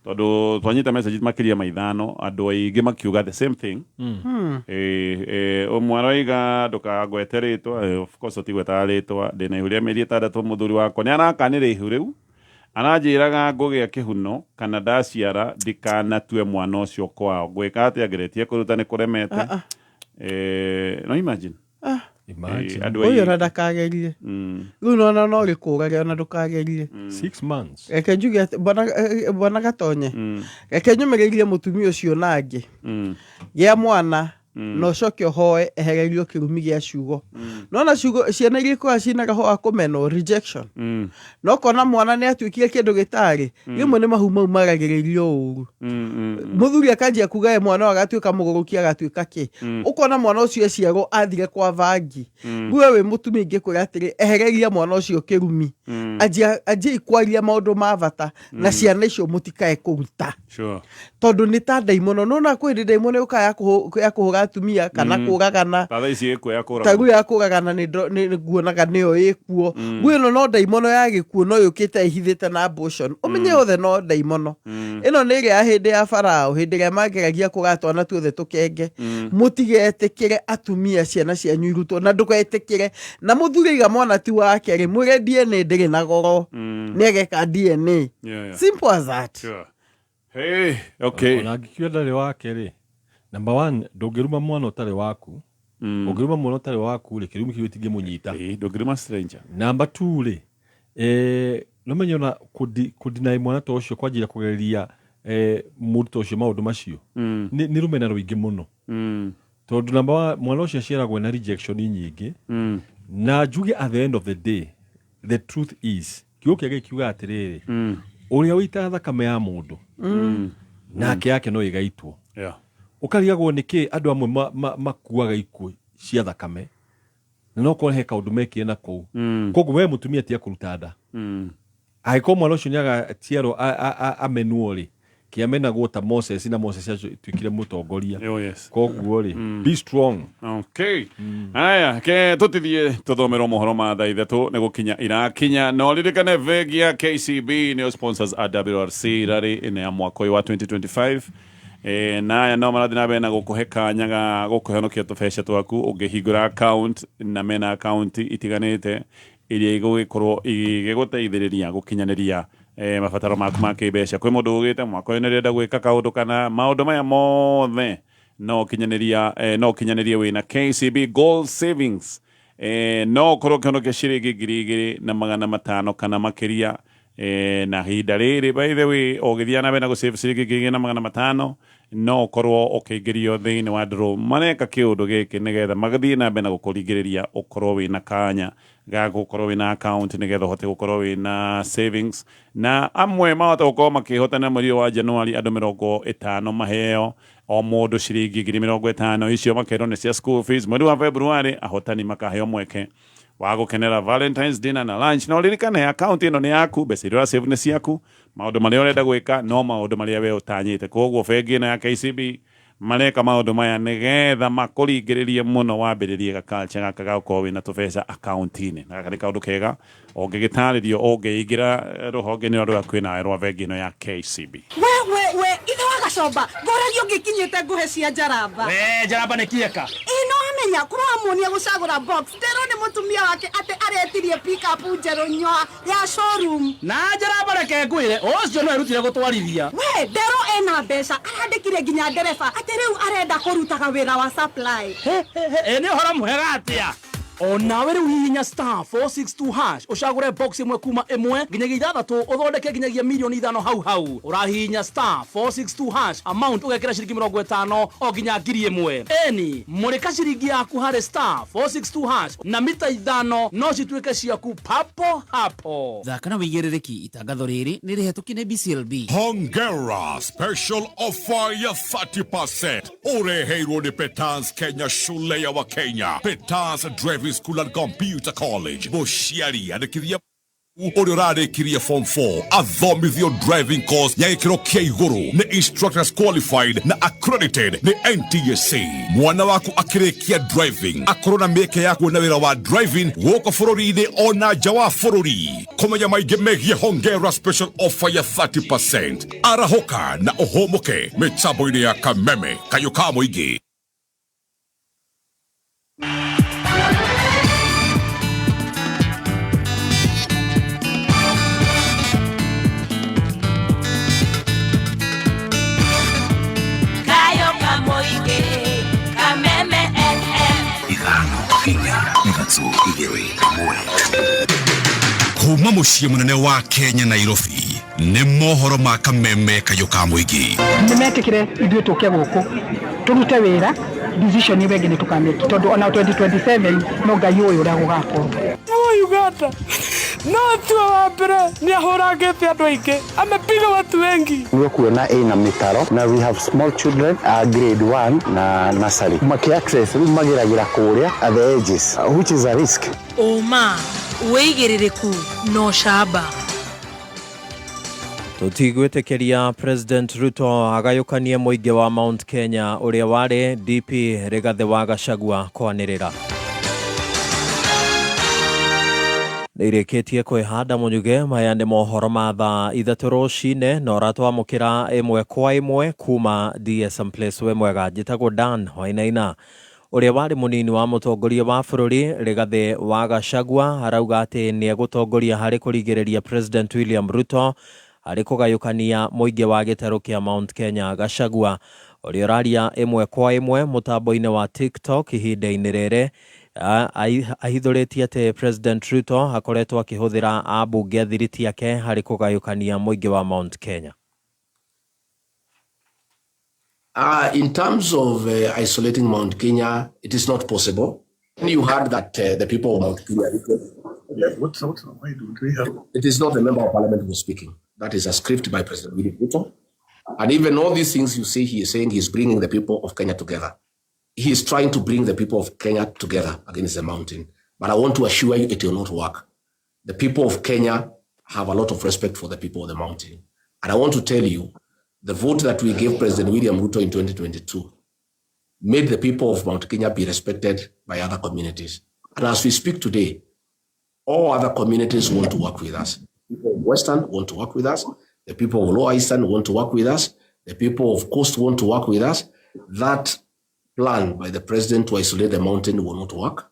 tondũ twanyita message makĩria ma 5, andũ aingĩ makiuga the same thing. Ũmwe aroiga ndũkangwete rĩtwa, of course ũtigwetaga rĩtwa, ndĩna ihu rĩa mĩeri 6, mũthuri wakwa nĩ arakanĩra ihu rĩu, aranjĩraga ngũgĩa kĩhuno kana ndaciara ndikanatue mwana ũcio kwao. Ngwĩka atĩa? Ngeretie kũruta nĩ kũremete. No imagine. Andũ Ũyũ ona ndakagerie. Rĩu nona no rĩkũrage, ona ndũkagerie. 6 months. Reke njuge atĩ bwana Gatonye, reke nyũmĩrĩrie mũtumia ũcio na angĩ. Gĩa mwana na ũcoke ũhoe ehererio kĩrumi gĩa ciugo. Nona ciugo ciana iria ikoragwo ciĩna roho wa kũmenwo, rejection. No kona mwana nĩ atuĩkire kĩndũ gĩtarĩ, rĩmwe nĩ mahu mau maragĩrĩrio ũru. Mũthuri akanjia kuga ye mwana ũyũ agatuĩka mũgũrũki, agatuĩka kĩ. Ũkona mwana ũcio eciarwo athire kwa bangi. Rĩu we wĩ mũtumia ingĩkwĩra atĩrĩ, ehereria mwana ũcio kĩrumi. Anjia kwaria maũndũ ma bata na ciana icio mũtikae kũruta. Tondũ nĩ ta ndaimono, nona kwĩ hĩndĩ ndaimono yũkaga ya kũhũra atumia kana kũragana. Ta thaa ici ĩkuo ya kũragana. Ta rĩu ya kũragana. njũkaga na nĩ ndo- nĩ nguonaga nĩyo ĩkuo. Nguo ĩno no ndaimono ya gĩkuũ no yũkĩte ĩhithĩte na abortion. Ũmenye yothe no ndaimono. Ĩno nĩ ĩrĩa ya hĩndĩ ya Farao, hĩndĩ ĩrĩa mangeragia kũgaya twana tuothe tũkenge. Mũtigetĩkĩre atumia ciana cianyu irutwo na ndũgetĩkĩre na mũthuri aiga mwana ti wake rĩ, mwĩre DNA ndĩrĩ na goro. Nĩ ageka DNA. Simple as that. Sure. Hey, okay. Ona angĩkiuga ndarĩ wake rĩ, number one, ndũngĩruma mwana ũtarĩ waku. Ũngĩruma mwana ũtarĩ waku rĩ, kĩrumi kĩu gĩtingĩmũnyita. Ndũngĩruma stranger. Number two rĩ, no menye ona kũdeny mwana ta ũcio kwanjia kũgereria mũndũ ta ũcio maũndũ macio nĩ rũmena rũingĩ mũno. Tondũ number one, mwana ũcio aciaragwo na rejection nyingĩ. Na njuge at the end of the day, the truth is, kiugo kĩa Ngai kiugaga atĩrĩrĩ, ũrĩa ũitaga thakame ya mũndũ nake yake no ĩgaitwo. Ũkarigagwo nĩkĩ andũ amwe makuaga ikuũ cia thakame, na no korwo he kaũndũ mekire na kũu. Koguo we mũtumia tiga kũruta nda. Angĩkorwo mwana ũcio nĩagaciarwo amenwo rĩ, kĩamenagwo ta Moses, na Moses atuĩkire mũtongoria. Oh, yes. Koguo rĩ, be strong. Okay. Aya, ke tũtithie tũthomerwo mohoro ma thaa 3 nĩ gũkinya irakinya. Na ũririkane bengi ya KCB nĩyo sponsors a WRC rally ĩno ya mwaka ũyũ wa 2025. Na aya no marathiĩ na mbere na gũkũhe kanya ga gũkũhonokia tũbeca twaku ũngĩhingũra account, na mena account itiganĩte iria igũgĩkorwo igĩgũteithĩrĩria gũkinyanĩria mabataro maku ma kĩmbeca. Kwĩ mũndũ ugĩte mwaka ũyũ nĩndĩrenda gwĩka kaũndũ kana maũndũ maya mothe no ũkinyanĩria, no ũkinyanĩrie wĩna KCB Gold Savings. No ũkorwo ũkĩhonokia ciringi 2,500 kana makĩria. Na ihinda rĩrĩ, by the way, ũgĩthiĩ na mbere na gũsave ciringi 2,500, no ũkorwo ũkĩingĩrio thĩinĩ wa draw. Mareka kĩũndũ gĩkĩ nĩgetha magathiĩ na mbere na gũkũringĩrĩria ũkorwo wĩna kanya ga gũkorwo wĩna account nĩgetha ũhote gũkorwo wĩna savings. Na amwe mahota gũkorwo makĩhotana mweri ũyũ wa January, andũ 50 maheo o mũndũ ciringi 50,000, icio makerwo nĩ cia school fees. Mweri wa February ahotani makaheo mweke wa gũkenera Valentine's dinner na lunch. Na ũririkane account ĩno nĩ yaku, mbeca iria ũrasave nĩ ciaku, maũndũ marĩa ũrenda gwĩka no maũndũ marĩa we ũtanyĩte. Koguo bengi ĩno ya KCB mareka maũndũ maya nĩgetha makũringĩrĩrie mũno wambĩrĩrie ga culture gaka ga gũkorwo wĩna tũbeca account-inĩ. Na gaka nĩ kaũndũ kega ũngĩgĩtarĩrio ũngĩingĩra rũhonge-inĩ rũrĩa kwĩ nawe rwa bengi ĩno ya KCB. We we we, ithe wa Gacomba, ngoragia ũngĩkinyĩte ngũhe cia njaramba. We njaramba nĩ kĩeka. Ĩ no amenya kũramuonia gũcagũra box, nderwo nĩ mũtumia wake atĩ aretirie pickup njerũ nyoa ya showroom. Na njaramba reke ngwĩre, ũcio no erutire gũtwarithia. We nderwo ena mbeca, arandĩkire nginya ndereba atĩ rĩu arenda kũrutaga wĩra wa supply. Ĩ nĩ ũhoro mwega atĩa? O nawe rĩu hihinya star 462 hash ũcagũre box ĩmwe kuma 1 nginyagia 6, ũthondeke nginyagia mirioni 5 hau hau. Ũrahihinya star 462 hash, amount ũgekĩra ciringi 50 o nginya 1,000. Eni mũrĩka ciringi yaku harĩ star 462 hash na mita 5 no cituĩke ciaku papo hapo. Thaka na wĩigĩrĩrĩki, itangatho rĩrĩ nĩ rĩhetũkie nĩ BCLB. Hongera special offer ya 30% ũreheirwo nĩ Petans Kenya, shule ya wa Kenya, Petans Driving School and Computer College. Mũciari andĩkithia ũrĩa ũrarĩkirie form 4 athomithio driving course ya gĩkĩro kĩa igũrũ nĩ instructors qualified na accredited nĩ NTSA. Mwana waku akĩrĩkia driving akorwo na mĩeke ya kuona wĩra wa driving gũkũ bũrũri-inĩ ona nja wa bũrũri. Kũmenya maingĩ megiĩ Hongera special offer ya 30%, arahũka na ũhũmũke mĩtambo-inĩ ya Kameme kayũ ka mũingĩ. Kayo Kamoige, Kameme FM. 5 4 3 2 1. Kuma mũciĩ mũnene wa Kenya Nairobi nĩ mohoro ma Kameme kayũ ka mũingĩ. Nĩmetĩkĩre ithuĩ tũke gũkũ tũrute wĩra, decision ĩyo ĩngĩ nĩ tũkamĩki, tondũ ona 2027 no Ngai ũyũ ũrĩa gũgakorwo. Uganda no tuo wa mbere nĩ ahũrangĩte andũ aingĩ, amepiga watu wengi. Nĩ ũkuona ĩna mĩtaro na we have small children, grade 1 na nursery maki access rĩu mageragĩra kũrĩa at the edges, which is a risk. Ũma, wĩigĩrĩrĩku na ũcamba. Tũtigwĩtĩkĩria President Ruto agayũkanie mũingĩ wa Mount Kenya ũrĩa warĩ DP Rigathĩ wa Gachagua kwanĩrĩra. Nĩ irĩkĩtie kwĩhanda Mũnyuge. Maya nĩ mohoro ma thaa 3 rũcinĩ na ũratwamũkĩra ĩmwe kwa ĩmwe kuma DSM Place. Wĩ mwega, njĩtagwo Dan Wainaina. Ũrĩa warĩ mũnini wa mũtongoria wa bũrũri Rigathĩ wa Gachagua arauga atĩ nĩ egũtongoria harĩ kũrigĩrĩria President William Ruto harĩ kũgayũkania mũingĩ wa gĩtarũ kĩa Mount Kenya. Gachagua ũrĩa ũraria ĩmwe kwa ĩmwe mũtambo-inĩ wa TikTok ihinda-inĩ rĩrĩ ahithũrĩtie atĩ President Ruto akoretwo akĩhũthĩra ambunge athiriti ake harĩ kũgayũkania mũingĩ wa Mount Kenya. In terms of isolating Mount Kenya, it is not possible. You heard that the people of Mount Kenya... Why do we have... It is not the member of parliament who is speaking. That is a script by President William Ruto. And even all these things you see, he is saying he is bringing the people of Kenya together. He is trying to bring the people of Kenya together against the mountain. But I want to assure you it will not work. The people of Kenya have a lot of respect for the people of the mountain. And I want to tell you, the vote that we gave President William Ruto in 2022 made the people of Mount Kenya be respected by other communities. And as we speak today, all other communities want to work with us. People of Western want to work with us. The people of Lower Eastern want to work with us. The people of Coast want to work with us. That plan by the president to isolate the mountain will not work.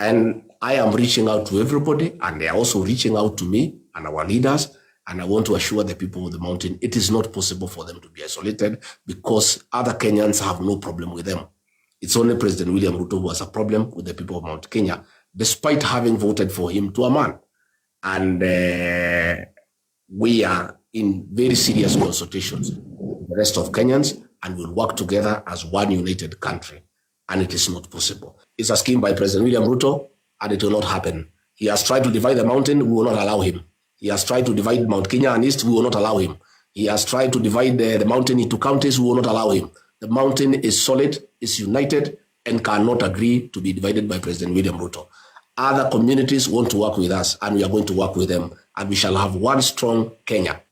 And I am reaching out to everybody, and they are also reaching out to me and our leaders. And I want to assure the people of the mountain, it is not possible for them to be isolated because other Kenyans have no problem with them. It's only President William Ruto who has a problem with the people of Mount Kenya, despite having voted for him to a man. And we are in very serious consultations with the rest of Kenyans, and we'll work together as one united country. And it is not possible. It's a scheme by President William Ruto, and it will not happen. He has tried to divide the mountain, we will not allow him. He has tried to divide Mount Kenya and East, we will not allow him. He has tried to divide the mountain into counties, we will not allow him. The mountain is solid, is united, and cannot agree to be divided by President William Ruto. Other communities want to work with us, and we are going to work with them, and we shall have one strong Kenya.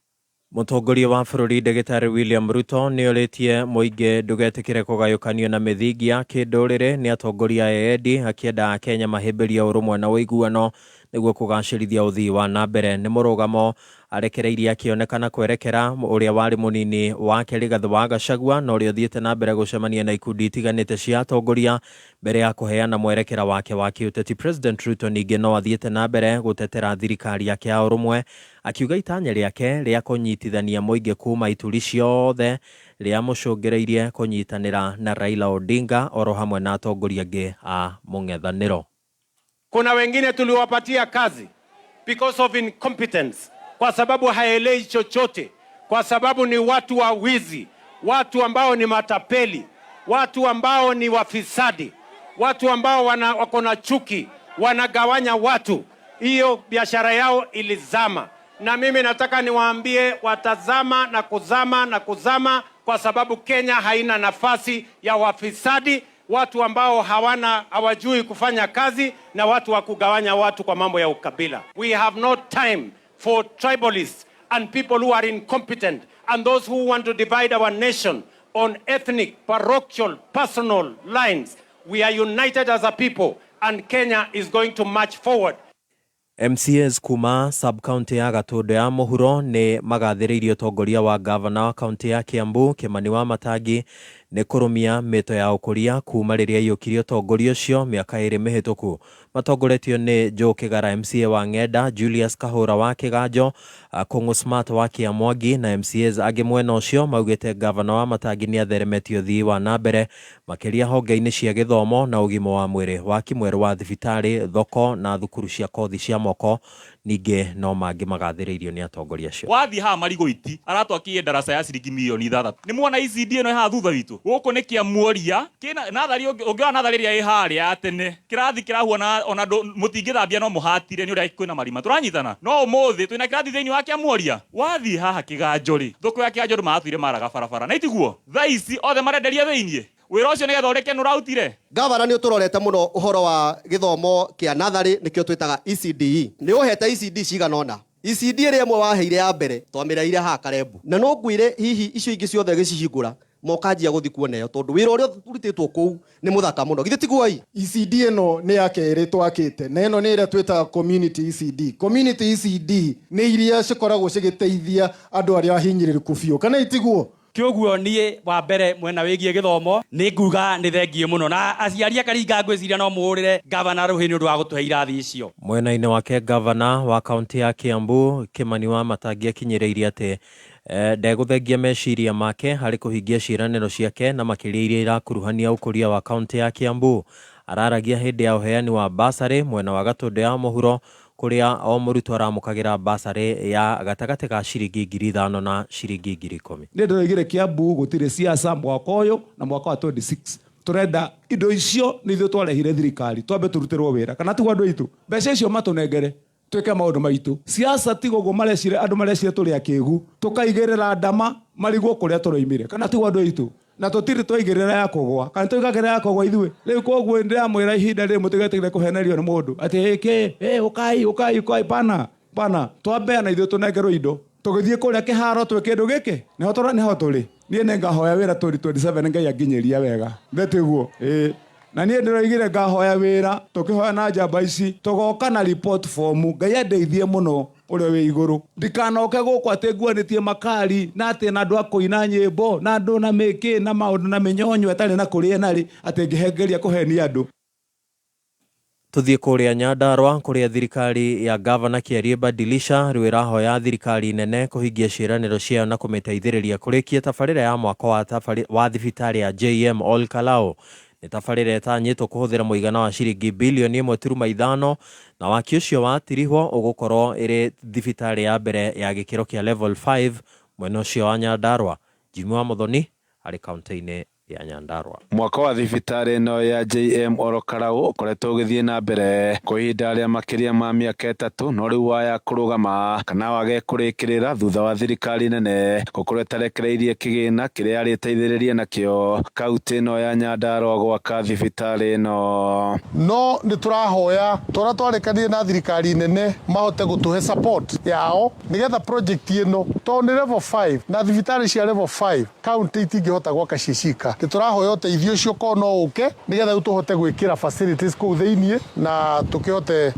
Mũtongoria wa bũrũri Ndagĩtarĩ William Ruto nĩ orĩtie mũingĩ ndũgetĩkĩre kũgayũkanio na mĩthingi ya kĩndũrĩrĩ nĩ atongoria a endi akĩenda Akenya mahĩmbĩrie ũrũmwe na ũiguano nĩguo kũgacĩrithia ũthii wa na mbere. Nĩ mũrũgamo arekereirie akĩonekana kwerekera ũrĩa warĩ mũnini wake Rigathĩ wa Gachagua na ũrĩa ũthiĩte na mbere gũcemania na ikundi itiganĩte cia atongoria mbere ya kũheana mwerekera wake wa kĩũteti. President Ruto ningĩ no athiĩte na mbere gũtetera thirikari yake ya ũrũmwe akiuga itanya rĩake rĩa kũnyitithania mũingĩ kuma ituri ciothe rĩamũcũngĩrĩirie kũnyitanĩra na Raila Odinga oro hamwe na atongoria angĩ a mũng'ethanĩro. Kuna wengine tuliwapatia kazi because of incompetence, kwa sababu haelei chochote, kwa sababu ni watu wa wizi, watu ambao ni matapeli, watu ambao ni wafisadi, watu ambao wako na chuki, wanagawanya watu. Hiyo biashara yao ilizama. Na mimi nataka niwaambie watazama na kuzama na kuzama, kwa sababu Kenya haina nafasi ya wafisadi, watu ambao hawajui kufanya kazi na watu wa kugawanya watu kwa mambo ya ukabila. We have no time for tribalists and people who are incompetent and those who want to divide our nation on ethnic, parochial, personal lines. We are united as a people and Kenya is going to march forward. MCAs kuma sub-county ya Gatũndũ ya mũhuro nĩ magathĩrĩirie ũtongoria wa gavana wa kaunti ya Kiambu Kimani Wamatangi nĩ kũrũmia mĩto ya ũkũria kuma rĩrĩa aiyũkirie ũtongoria ũcio mĩaka 2 mĩhĩtũku. Matongoretio nĩ Joe Kĩgara MCA wa Ng'enda, Julius Kahũra wa Kĩganjo, Kũng'ũ Smart wa Kĩamwangi na MCAs angĩ mwena ũcio maugĩte gavana Wamatangi nĩ atheremetie ũthii wa na mbere makĩria honge-inĩ cia gĩthomo na ũgima wa mwĩrĩ, waki mwerũ wa thibitarĩ, thoko na thukuru cia kothi cia moko. Ningĩ no mangĩ magathĩrĩirio nĩ atongoria acio. Wathiĩ haha Marigũiti aratwakirie ndaraca ya ciringi milioni 6. Nĩ muona ECD ĩno ĩ haha thutha witũ gũkũ nĩ Kĩamuoria kĩna nathari, ũngĩona nathari ĩrĩa ĩ harĩa ya tene kĩrathi kĩrahuana ona mũtingĩthambia no mũhatire nĩ ũrĩa kwĩna marima tũranyitana. No ũmũthĩ twĩna kĩrathi thĩinĩ wa Kĩamuoria. Wathiĩ haha Kĩganjo rĩ, thoko ya Kĩganjo andũ maratũire maraga barabara na itiguo thaa ici othe marenderia thĩinĩ. Wĩra ũcio nĩgetha ũrĩke nĩ ũrautire. Gavana nĩ ũtũrorete mũno ũhoro wa gĩthomo kĩa natharĩ nĩkĩo twĩtaga ECDE. Nĩ ũhete ECD cigana ũna. ECD ĩrĩa ĩmwe waheire ya mbere twamĩreire haha Karembu. Na no ngwĩre hihi icio ingĩ ciothe gĩcihingũra Mokanjia gũthiĩ kuona ĩyo tondũ wĩra ũrĩa ũrutĩtwo kũu nĩ mũthaka mũno, githĩ tiguo i? ECD ĩno nĩ ya kerĩ twakĩte, na ĩno nĩ ĩrĩa twĩtaga community ECD. Community ECD nĩ iria cikoragwo cigĩteithia andũ arĩa ahinyĩrĩrĩku biũ, kana itiguo? Kĩoguo niĩ wa mbere mwena wĩgiĩ gĩthomo nĩ nguga nĩ thengiũ mũno, na aciari a Karinga ngwĩciria no mũhũrĩre gavana rũhĩ nĩ ũndũ wa gũtũhe irathi icio. Mwena-inĩ wake, gavana wa kaunti ya Kiambu Kimani Wamatangi akinyĩrĩirie atĩ ndegũthengia meciria make harĩ kũhingia ciĩranĩro ciake na makĩria iria irakuruhania ũkũria wa kaunti ya Kiambu. Araragia hĩndĩ ya ũheani wa basarĩ mwena wa Gatũndũ ya mũhuro, kũrĩa o mũrutwo aramũkagĩra basarĩ ya gatagatĩ ga ciringi 5,000 na ciringi 10,000. Nĩ ndĩroigire Kiambu gũtirĩ siasa mwaka ũyũ na mwaka wa 26. Tũrenda indo icio nĩ ithuĩ twarehire thirikari, twambe tũrutĩrwo wĩra, kana tiguo andũ aitũ? Mbeca icio matũnengere twĩke maũndũ maitũ. Siasa tiga ũguo marecire, andũ marecire tũrĩ akĩgu, tũkaigĩrĩra ndama marigwo kũrĩa tũroimire, kana tiguo andũ aitũ? Na tũtirĩ twaigĩrĩra ya kũgwa, kana tũigagĩrĩra ya kũgwa ithuĩ. Rĩu koguo ndĩramwĩra ihinda rĩrĩ mũtigetĩkĩre kũhenerio nĩ mũndũ atĩ ĩkĩ, ĩ ũkai ũkai ũkai, pana pana, twambe na ithuĩ tũnengerwo indo tũgĩthiĩ kũrĩa kĩharo twĩ kĩndũ gĩkĩ, nĩho tũra, nĩho tũrĩ. Niĩ nĩ ngahoya wĩra 2027 Ngai anginyĩria wega, ndetiguo ĩĩ. Na niĩ ndĩroigire ngahoya wĩra, tũkĩhoya na njamba ici tũgoka na report form. Ngai andeithie mũno ũrĩa wĩ igũrũ, ndikanoke gũkũ atĩ nguanĩtie makari na atĩ na andũ a kũina nyĩmbo na andũ na mĩkĩ na maũndũ na mĩnyonyo ĩtarĩ na kũrĩa narĩ, atĩ ngĩhengeria kũhenia andũ. Tuthiĩ kũrĩa Nyandarua, kũrĩa thirikari ya gavana Kĩarie Badilisha rĩu ĩrahoya thirikari nene kũhingia ciĩranĩro ciayo na kũmĩteithĩrĩria kũrĩkia tabarĩra ya mwako wa thibitarĩ ya JM Ol Kalou. Nĩ tabarĩra ĩtanyĩtwo kũhũthĩra mũigana wa ciringi bilioni 1.5, na waki ũcio watirihwo ũgũkorwo ĩrĩ thibitarĩ ya mbere ya gĩkĩro kĩa level 5 mwena ũcio wa Nyandarua. Jimmy wa Muthoni arĩ kaunti-inĩ ya Nyandarua. Mwako wa thibitarĩ ĩno ya JM Ol Kalou ũkoretwo ũgĩthiĩ na mbere kwa ihinda rĩa makĩria ma mĩaka 3, no rĩu waya kũrũgama kana wage kũrĩkĩrĩra thutha wa thirikari nene gũkorwo ĩtarekereirie kĩgĩna kĩrĩa yarĩteithĩrĩria nakĩo kaunti ĩno ya Nyandarua gwaka thibitarĩ ĩno. No nĩ tũrahoya tũrĩa twarĩkanire na thirikari nene mahote gũtũhe support yao nĩgetha project ĩno, tondũ nĩ level 5 na thibitarĩ cia level 5 kaunti itingĩhota gwaka ciĩ cika. Nĩ tũrahoya ũteithio ũcio korwo no ũke nĩgetha rĩu tũhote gwĩkĩra facilities kũu thĩiniĩ na tũkĩhote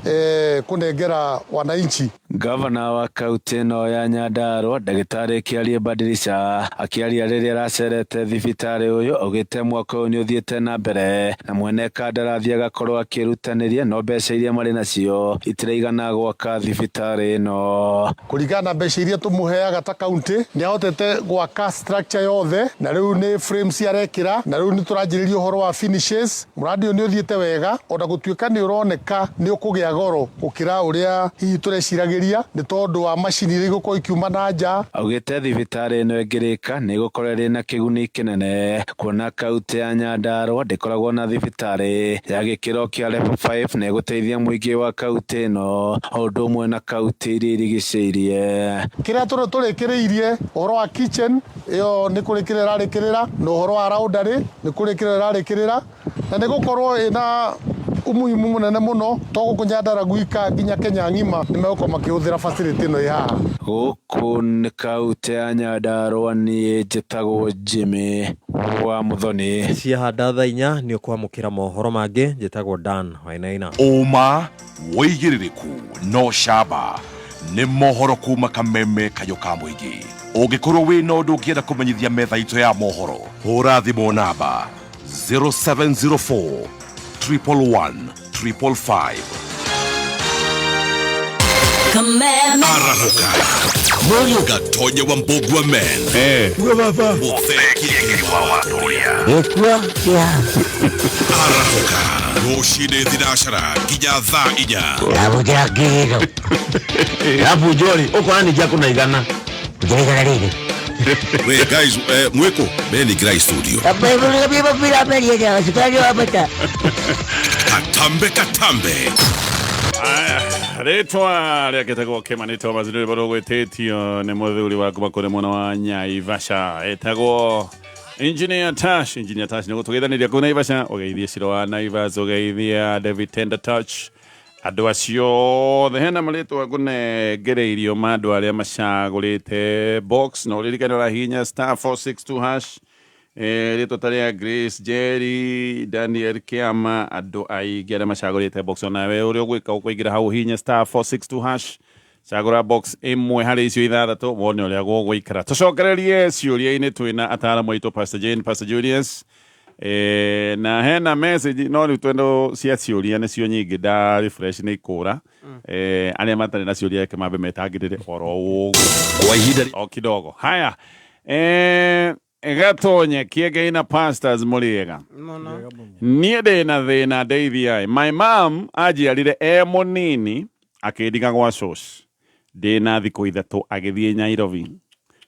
kũnengera wananchi. Gavana wa kaunti ĩno ya Nyandarua ndagĩtarĩ Kĩarie Badilisha akĩaria rĩrĩa aracerete thibitarĩ ũyũ augĩte mwaka ũyũ nĩ ũthiĩte na mbere na mwene kandarathi agakorwo akĩrutanĩria, no mbeca iria marĩ nacio itiraigana gwaka thibitarĩ ĩno. Kũringana na mbeca iria tũmũheaga ta kaunti, nĩ ahotete gwaka structure yothe, na rĩu nĩ frames arekĩra, na rĩu nĩ tũranjĩrĩria ũhoro wa finishes. Mũrandi ũyũ nĩ ũthiĩte wega, ona gũtuĩka nĩ ũroneka nĩ ũkũgĩa goro gũkĩra ũrĩa hihi tũreciragĩria nĩ tondũ wa macini iria igũkorwo ikiuma na nja. Augĩte thibitarĩ ĩno ĩngĩrĩka nĩ ĩgũkorwo ĩrĩ na kĩguni kĩnene kuona kaunti ya Nyandarua ndĩkoragwo na thibitarĩ ya gĩkĩro kĩa level 5 na ĩgũteithia mũingĩ wa kaunti ĩno o ũndũ ũmwe na kaunti iria irigicĩirie. Kĩrĩa tũrĩkĩrĩirie ũhoro wa kitchen ĩyo nĩ kũrĩkĩrĩra ĩrarĩkĩrĩra, na ũhoro wa laundry nĩ kũrĩkĩrĩra ĩrarĩkĩrĩra, na nĩ gũkorwo ĩna umuhimu mũnene mũno to gũkũ Nyandarua gwika nginya Kenya ng'ima nĩ megũkorwo makĩhũthĩra facility ĩno ĩ haha. Gũkũ nĩ kaunti ya Nyandarua, niĩ njĩtagwo Jimmy wa Muthoni. Ciahanda thaa 4 nĩ ũkwamũkĩra mohoro mangĩ. Njĩtagwo Dan Wainaina. Ũma wĩigĩrĩrĩku no camba nĩ mohoro kuma Kameme Kayũ ka mũingĩ. Ũngĩkorwo wĩna ũndũ ũngĩenda kũmenyithia metha itũ ya mohoro, hũra thimũ namba 0704 111 555. Kameme. Arahũka Mũriũ Gatonye wa Mbũgua men. Mũtheki wa Watoria. Gĩkua kĩa. Arahũka rũcinĩ thinacara nginya thaa 4. Ndamũkĩra kĩgĩro. Arabu njori ũkona ningĩ akũna igana. Njĩra igana rĩrĩ. We guys, mwiko beni Grai studio. Katambe katambe. Rĩtwa rĩake Kimani Thomas nĩ rwĩmbo rũgwĩtĩtio nĩ mũthuri wa kuma kũrĩ mwena wa Naivasha etagwo Engineer Tash. Engineer Tash nĩ gũtũgeithanĩria kũu Naivasha, ũgeithie Ciro wa Naivas, ũgeithia David Tender Touch, andũ acio othe. Hena marĩtwa ngũnengereirio ma andũ arĩa macagũrĩte box, na ũririkane ũrahihinya star 462 hash. Rĩtwa ta rĩa Grace Jerry, Daniel Kĩama, andũ aingĩ arĩa macagũrĩte box. Onawe ũrĩa ũgwĩka ũkũingĩra hau ũhihinye star 462 hash, cagũra box ĩmwe harĩ icio ithathatũ, wone ũrĩa gũgũikara. Tũcokererie ciũria-inĩ twĩna ataramu aitũ Pastor Jane, Pastor Julius. Na hena message no rĩu twendo cia ciũria nĩcio nyingĩ, nda refresh nĩ ikũra. Arĩa matarĩ na ciũria reke mambe metangĩrĩre oro ũguo Kwa ihinda o kidogo. Haya, Gatonye Kĩengei na pastors, mũrĩega? Niĩ ndĩ na thĩna, ndeithiai. My mom anjiarire e mũnini akĩndiga gwa shosh ndĩ na thikũ 3, agĩthiĩ Nairobi.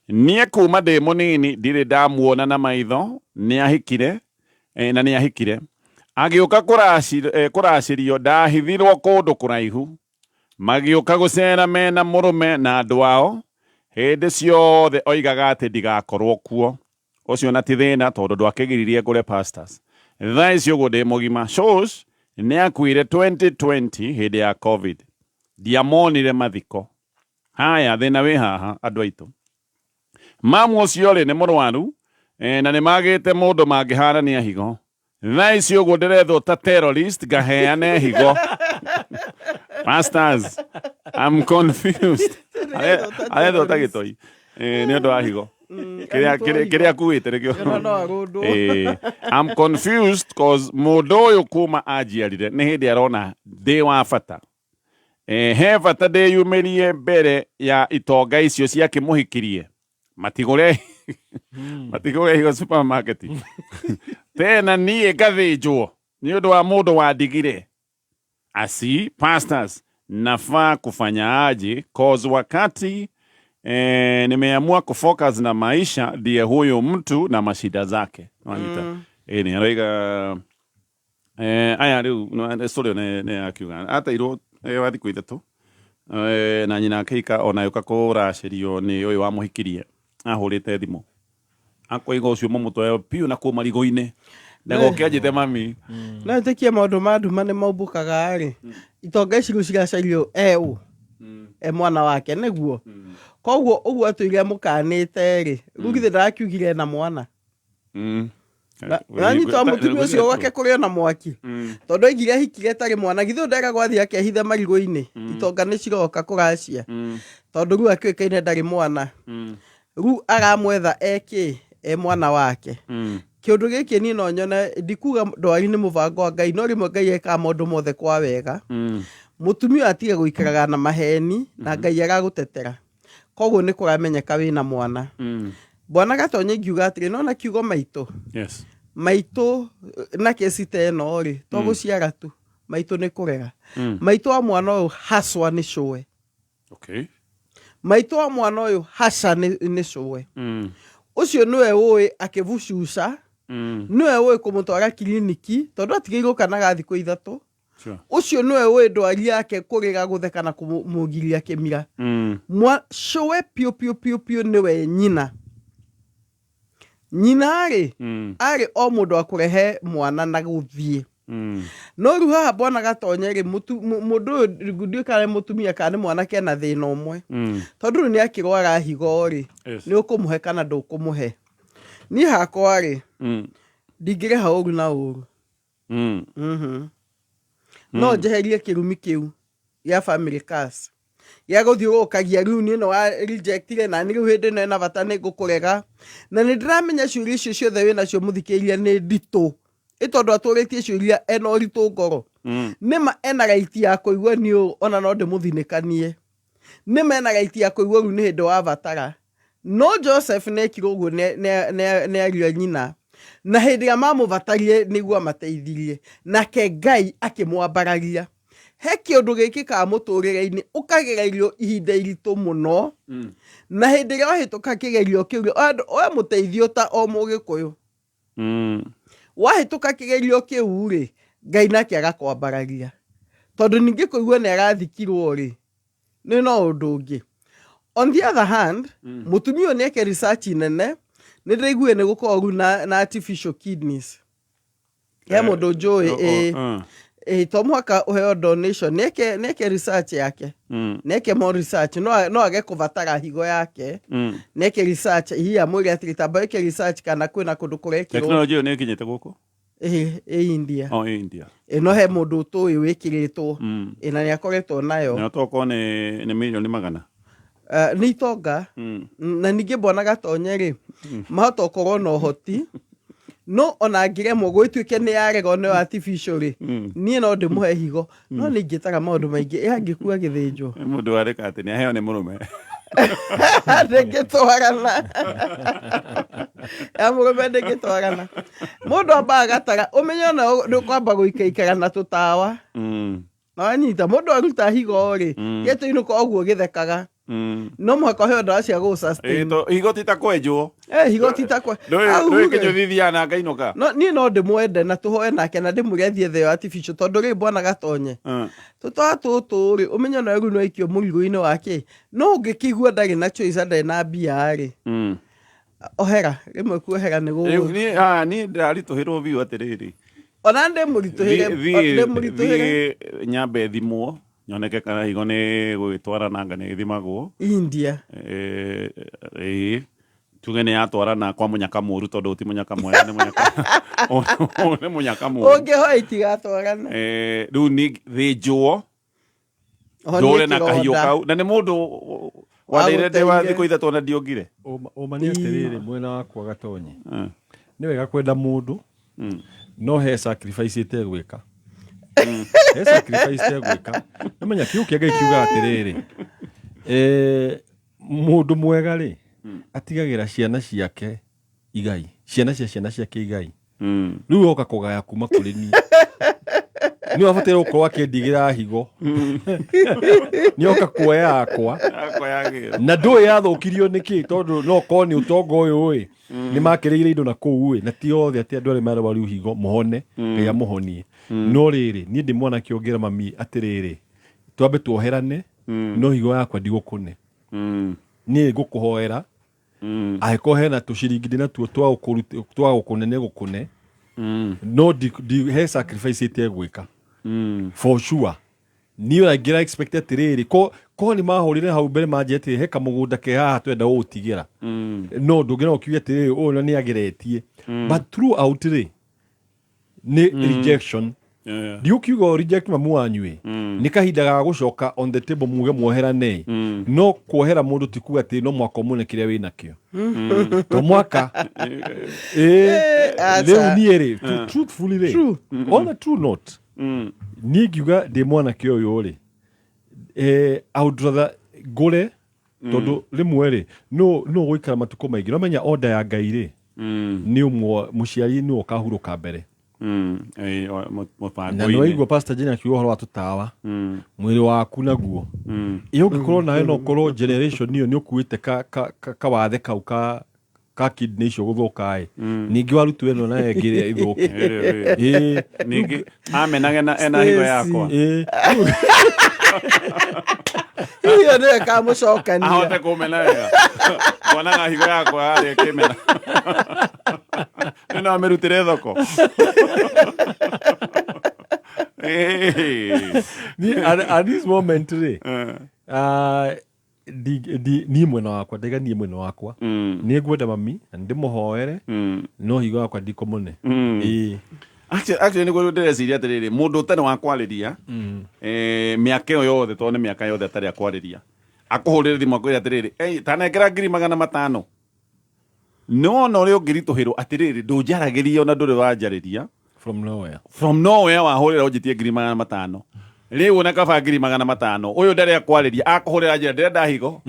Niĩ kuma ndĩ mũnini ndirĩ ndamuona na maitho. Nĩ ahikire na nĩ ahikire agĩũka kũracĩrio. Ndahithirwo kũndũ kũraihu, magĩũka gũcera mena mũrũme na andũ ao. Hĩndĩ ciothe oigaga atĩ ndigakorwo kuo. Ũcio na ti thĩna tondũ ndwakĩgiririe ngũre pastors. Thaa ici ũguo ndĩ mũgima. Shosh nĩ akuire 2020 hĩndĩ ya COVID, ndiamonire mathiko. Haya, thĩna wĩ haha, andũ aitũ. Mamu ũcio rĩ, nĩ mũrwaru na nĩ magĩte mũndũ mangĩharania higo. Thaa ici ũguo ndĩrethwo ta terrorist ngaheane higo. Pastors, I'm confused. Arethwo ta gĩtoi nĩ ũndũ wa higo kĩrĩa akuĩte nĩkĩo. Ona no arũndwo. I'm confused cause mũndũ ũyũ kuma anjiarire nĩ hĩndĩ arona ndĩ wa bata. He bata ndĩyumĩrie mbere ya itonga icio ciakĩmũhikirie, matigũre higo supermarket tena niĩ ngathĩnjwo nĩ ũndũ wa mũndũ wandigire. Asi pastors, nafaa kufanya aje? Cause wakati nimeamua kufocus na maisha, ndiye huyu mtu na mashida zake. Wanyita? Nĩ aroiga aya rĩu story ĩyo nĩ yakiuga ateirwo wa thikũ 3 na nyina akĩhika, ona yũka kũracĩrio nĩ ũyũ wamũhikirie, ahũrĩte thimũ akoiga ũcio mũmũtwae piũ na kũu marigũ-inĩ ndagoke anjĩte mami. No ĩtĩkie maũndũ ma nduma nĩ maumbũkaga rĩ, itonga ici rĩu ciracario e ũ e mwana wake nĩguo. Koguo ũguo atũire mũkanĩte rĩ, rĩu githĩ ndarakiugire na mwana? Nanyita mũtumia ũcio gwake kũrĩ ona mwaki, tondũ aigire ahikire atarĩ mwana. Githĩ nderagwo athiĩ akehithe marigũ-inĩ, itonga nĩ ciroka kũracia, tondũ rĩu akĩũĩkaine ndarĩ mwana. Rĩu aramwetha ekĩ e mwana wake. Kĩũndũ gĩkĩ niĩ no nyone, ndikuga ndwari nĩ mũbango wa Ngai, no rĩmwe Ngai ekaga maũndũ mothe kwa wega. Mũtumia ũyũ atige gũikaraga na maheni, na Ngai aragũtetera, koguo nĩ kũramenyeka wĩna mwana. Bwana Gatonye, ingiuga atĩrĩ, nona kiugo maitũ, maitũ na kesi ta ĩno rĩ, to gũciara tu, maitũ nĩ kũrera. Maitũ wa mwana ũyũ haswa nĩ cũwe. Maitũ wa mwana ũyũ haca nĩ cũwe. Ũcio nĩwe ũĩ akĩbucuca, nĩwe ũĩ kũmũtwara kiriniki tondũ atigĩirwo kana ga thikũ 3. Ũcio nĩwe ũĩ ndwari yake, kũrĩra, gũtheka na kũmũgiria kĩmira. Cũwe piũ piũ piũ piũ nĩwe nyina. Nyina rĩ, arĩ o mũndũ wa kũrehe mwana na gũthiĩ. No rĩu haha bwana Gatonye rĩ, mũndũ ũyũ ndiũĩ kana nĩ mũtumia kana nĩ mwanake, ena thĩna ũmwe, tondũ rĩu nĩ akĩrwara higo rĩ, nĩ ũkũmũhe kana ndũkũmũhe? Niĩ hakwa rĩ, ndingĩrĩha ũru na ũru. No njeherie kĩrumi kĩu gĩa family curse gĩa gũthiũrũrũkagia rĩu niĩ no wa rejectire na nĩ rĩu hĩndĩ ĩno ĩna bata nĩ ngũkũrega. Na nĩ ndĩramenya ciũria icio ciothe wĩ nacio, mũthikĩrĩria, nĩ nditũ, ĩ tondũ atũrĩtie ciũria ena ũritũ ngoro. Nĩma ena right ya kũigua nĩ ũũ, ona no ndĩmũthinĩkanie. Nĩma ena right ya kũigua rĩu nĩ hĩndĩ wa batara. No Joseph nĩekire ũguo nĩ ariũ a nyina, na hĩndĩ ĩrĩa mamũbatarie nĩguo amateithirie, nake Ngai akĩmwambararia. He kĩũndũ gĩkĩkaga mũtũrĩre-inĩ, ũkagererio ihinda iritũ mũno, na hĩndĩ ĩrĩa wahĩtũka kĩgerio kĩu rĩ, we mũteithio ta o Mũgĩkũyũ, wahĩtũka kĩgerio kĩu rĩ, Ngai nake agakwambararia, tondũ ningĩ kũigua nĩ arathikirwo rĩ, nĩ no ũndũ ũngĩ. On the other hand, mũtumia ũyũ nĩ eke research nene. Nĩ ndĩraiguire nĩ gũkorwo rĩu na artificial kidneys. He mũndũ njũĩ. Ĩ. Ĩ, to mũhaka ũheo donation nĩeke nĩeke research yake nĩeke more research no no age kũbatara higo yake nĩeke research hihi amwĩre atĩrĩ tamba wĩke research kana kwĩna kũndũ kũrekĩrwo Tekinoronjĩ ĩyo nĩ ĩkinyĩte gũkũ? Ĩ, ĩ India. O ĩ India. Ĩ, no he mũndũ ũtũĩ wĩkĩrĩtwo. Ĩ, na nĩ akoretwo nayo. Na tokorwo nĩ mirioni magana. Nĩ itonga. Na ningĩ mbona gatonye rĩ, mahota gũkorwo na ũhoti no ona angĩremwo gwĩtuĩke nĩ yarega nĩyo artificial rĩ, niĩ no ndĩmũhe higo no nĩ ingĩtaga maũndũ maingĩ ĩ angĩkua gĩthĩnjwo. Nĩ mũndũ warĩka atĩ nĩ aheo nĩ mũrũme. Ndĩngĩtwarana ya mũrũme ndĩngĩtwarana. Mũndũ ambaga agatara ũmenye ona nĩ ũkwamba gũikaikara na tũtawa. Na wanyita mũndũ aruta higo rĩ, gĩtũinũka ũguo gĩthekaga. No mũhaka ũheo ndawa cia gũ sustain. Higo ti ta kwenjwo. Higo ti ta kwe. Ndũĩ ndũĩ kĩnyũthi thiaga na ngainũka. No niĩ no ndĩmwende na tũhoe nake na ndĩmwĩre athiĩ etheo artificial tondũ rĩ bwana gatonye. Tũtawa tũtũ rĩ ũmenye ona rĩu no aikio mũrigo-inĩ wa kĩ. No ũngĩkĩigua ndarĩ na choice ndarĩ na mbia rĩ. Ohera rĩmwe kuohera nĩ Rĩu gũgũ. niĩ ah, niĩ ndĩraritũhĩrwo biũ atĩrĩrĩ. Ona ndĩmũritũhĩre ndĩmũritũhĩre. Thiĩ nyambe thimwo nyoneke kana higo nĩ gũgĩtwarana anga nĩ ĩthimagwo. India. Ĩĩ tuge nĩ yatwarana kwa mũnyaka mũru tondũ ti mũnyaka mwega nĩ mũnyaka nĩ mũnyaka mũru. Ũngĩhoya itigatwarana. Rĩu nĩ thĩnjwo Ũhonie ndũre na kahiũ kĩronda. kau na nĩ mũndũ wandeire ndĩ wa thikũ ithatũ na ndiongire. Ũma nĩ atĩrĩrĩ mwena wakwa gatonye nĩ wega kwenda mũndũ no he sacrifice ĩtegwĩka he sacrifice ĩtegwĩka namenya kiugo kĩa Ngai kiugaga atĩrĩrĩ mũndũ mwega rĩ atigagĩra ciana ciake igai ciana cia ciana ciake igai rĩu oka kũgaya kuma kũrĩ niĩ nĩ wabataire gũkorwo akĩndigĩra higo nĩ oka kuoya yakwa Yakwa yagĩra. na ndũĩ yathũkirio nĩ kĩ tondũ no korwo nĩ ũtonga ũyũ ĩ nĩ makĩrĩire indo na kũu ĩ na ti othe atĩ andũ arĩa marwaru higo mũhone Ngai amũhonie no rĩrĩ niĩ ndĩ mwanake ũngĩra mami atĩrĩrĩ twambe tuoherane no higo yakwa ndigũkũne niĩ ngũkũhoera angĩkorwo hena tũciringi ndĩ natuo twa gũkũne nĩ gũkũne no he sacrifice ĩtegwĩka for sure niĩ ona ngĩra expect atĩrĩrĩ ko nĩ mahũrire hau mbere manjia atĩrĩ he kamũgũnda ke haha twenda gũgũtigĩra no ndũngĩra ũkiuge atĩrĩrĩ ũyũ na nĩ ageretie but throughout rĩ nĩ rejection ndiũkiuga reject mamu wanyu ĩ nĩ kahinda ga gũcoka on the table muge mwoherane no kuohera mũndũ ti kuga atĩ no mwaka ũmũne kĩrĩa wĩ nakĩo to mwaka Acha. rĩu niĩ rĩ truthfully rĩ on a true note niĩ ngiuga ndĩ mwanake ũyũ rĩ I would rather ngũre tondũ rĩmwe rĩ no no gũikara matukũ maingĩ no menya order ya Ngai rĩ nĩ ũmwe mũciari nĩ ũkahurũka mbere na nĩ waigua Pastor Jane akiuga ũhoro wa tũtawa mwĩrĩ waku naguo ĩ ũngĩkorwo nawe no ũkorwo generation ĩyo nĩ ũkuĩte kawathe kau ka kidney icio gũthũka ĩ ningĩ warutwo ĩno nayo ĩngĩ ĩrĩa ĩthũke Ĩĩ. Ningĩ amenage na ena higo yakwa. Ĩĩ. Hiyo nĩyo ĩkamũcokania. Ahote kũmena wega. Wonaga higo yakwa harĩa ĩkĩmena. Nĩ no amĩrutĩre thoko. Niĩ, at this moment rĩ niĩ mwena wakwa ndaiga niĩ mwena wakwa nĩ ngwenda mami na ndĩmũhoere no higo yakwa ndikũmũne. Ĩĩ. Actually nĩguo ndĩreciria atĩrĩrĩ mũndũ ũtarĩ wa kwarĩria mĩaka ĩyo yothe tondũ nĩ mĩaka yothe atarĩ akwarĩria akũhũrĩre thimũ akwĩre atĩrĩrĩ "Ei, tanengera ngiri magana matano nĩwona ũrĩa ũngĩritũhĩrwo atĩrĩrĩ ndũnjaragĩria ona ndũrĩ wanjarĩria from nowhere from nowhere wahũrĩra ũnjĩtie ngiri magana matano rĩu ona kaba ngiri magana matano ũyũ ndarĩ akwarĩria akũhũrĩra njĩra ndĩrenda higo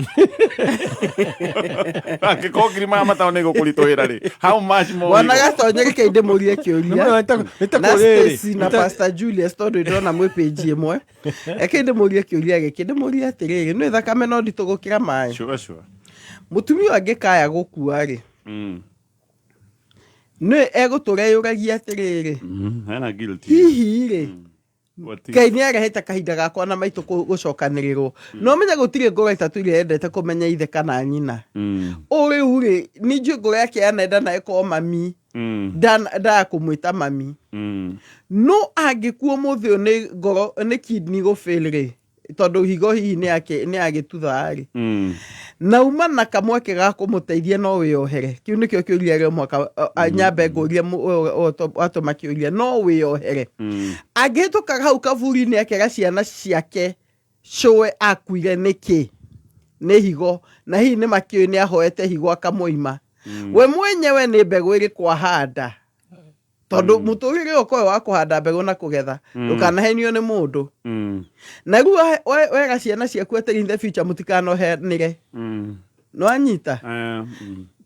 angĩkorwo ngiri magana matano nĩ gũkũritũhĩra rĩ how much more Bwana higo? Gatonye reke ndĩmũrie kĩũria Nĩ na kũrĩrĩ. Stacy na Pastor Julius tondũ ndĩrona mwĩ page ĩmwe reke ndĩmũrie kĩũria gĩkĩ ndĩmũrie atĩrĩrĩ nĩ thakame no nditũ gũkĩra maĩ Sure, sure. mũtumia ũyũ angĩkaya gũkua rĩ nĩ egũtũra eyũragia atĩrĩrĩ Hena guilty. hihi rĩ What Ngai nĩ arehete kahinda gakwa na maitũ gũcokanĩrĩrwo no menya gũtirĩ ngoro ĩtatũ iria endete kũmenya ithe kana nyina ũũ rĩu rĩ nĩ njũĩ ngoro yake yanenda na ĩkorwo mami Ndaya kũmwĩta mami. No angĩkua ũmũthĩ ũyũ nĩ ngoro, nĩ kidney gũfail rĩ, tondũ higo hihi nĩ yagĩtutha rĩ, nauma na kamweke ga kũmũteithia no wĩyohere. Kĩu nĩkĩo kĩũria rĩa mwaka nyambe ngũrie watũma kĩũria, no wĩyohere. Angĩhĩtũka hau kaburi-inĩ akera ciana ciake cũwe akuire nĩkĩ, nĩ higo, na hihi nĩ makĩũĩ nĩ ahoete higo akamũima. We mwenyewe nĩ mbegũ ĩrĩkũ ahanda? Tondũ mũtũrĩre ũyũ ũkoragwo wa kũhanda mbegũ na kũgetha, ndũkanahenio nĩ mũndũ. Na rĩu wera ciana ciaku atĩ in the future mũtikanohenĩre. Nĩwanyita?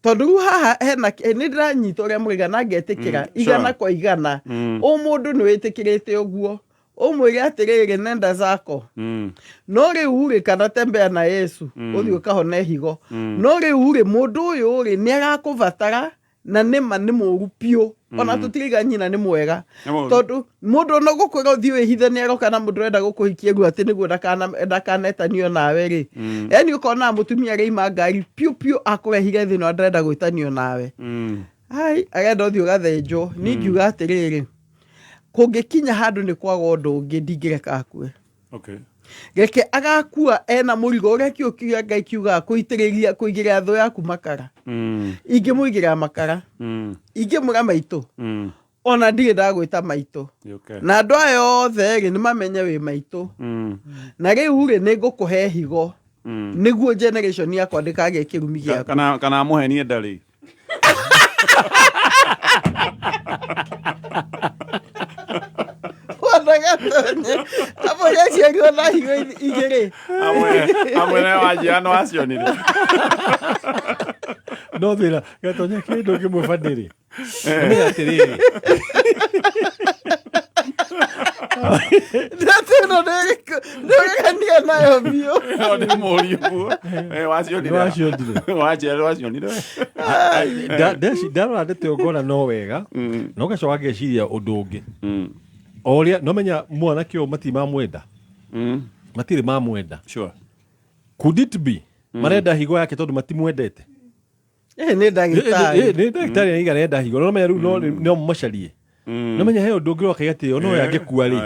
Tondũ rĩu haha hena nĩ ndĩranyita ũrĩa mũraiga na ngetĩkĩra igana kwa igana. Ũmũndũ nĩ wĩtĩkĩrĩte ũguo. Ũmwĩre atĩrĩrĩ, nenda zako. No rĩu rĩ, kana tembea na Yesu, ũthiĩ ũkahone higo. No rĩu rĩ, mũndũ ũyũ rĩ, nĩ arakũbatara na nĩma nĩ mũru biũ. Ona tũtiraiga nyina nĩ mwega. Nĩ mũru. Tondũ mũndũ ona ũgũkwĩra ũthiĩ wĩhithe nĩ aroka na mũndũ ũrenda gũkũhikia rĩu atĩ nĩguo ndakanetanio nawe rĩ. Yaani ũkona mũtumia arĩima ngari piũ piũ akũrehire thĩ ĩno ndarenda gwĩtanio nawe. Ai, arenda ũthiĩ ũgathĩnjwo. Niĩ ingiuga atĩrĩrĩ, kũngĩkinya handũ nĩ kwaga ũndũ ũngĩ ndingĩreka akue. Reke agakua ena mũrigo ũrĩa kĩo kĩa Ngai kiugaga kũitĩrĩria, kũigĩrĩra thũ yaku makara. Ingĩmũigĩrĩra makara, ingĩmwĩra maitũ, ona ndirĩ ndagwĩta maitũ. Na andũ aya othe rĩ, nĩ mamenye wĩ maitũ. Na rĩu rĩ, nĩ ngũkũhe higo. Nĩguo generation yakwa ndĩkagĩe kĩrumi gĩaku. Kana amũhenie ndarĩ. Wona gatonye. Amwe aciarirwo na higo igĩrĩ. Amwe na wanjia no acionire. No thĩna gatonya kĩndũ kĩmwe bandĩrĩ. Nĩ atĩrĩrĩ. Ndeto ĩno nĩ ũregania nayo biũ. No nĩ mũriũ guo. Wacionire. Wacionire. Wanjia wacionire. Ndarora ndeto ĩyo ngona no wega, no ngacoka ngeciria ũndũ ũngĩ. O ũrĩa no menya mwanake ũyũ matirĩ mamwenda. Matirĩ mamwenda. Could it be marenda higo yake tondũ matimwendete? Nĩ ndagĩtarĩ. Nĩ ndagĩtarĩ nĩ arenda higo. No menya rĩu no macarie. No menya he ũndũ ũngĩ ũroka atĩ ona ũyũ angĩkua rĩ.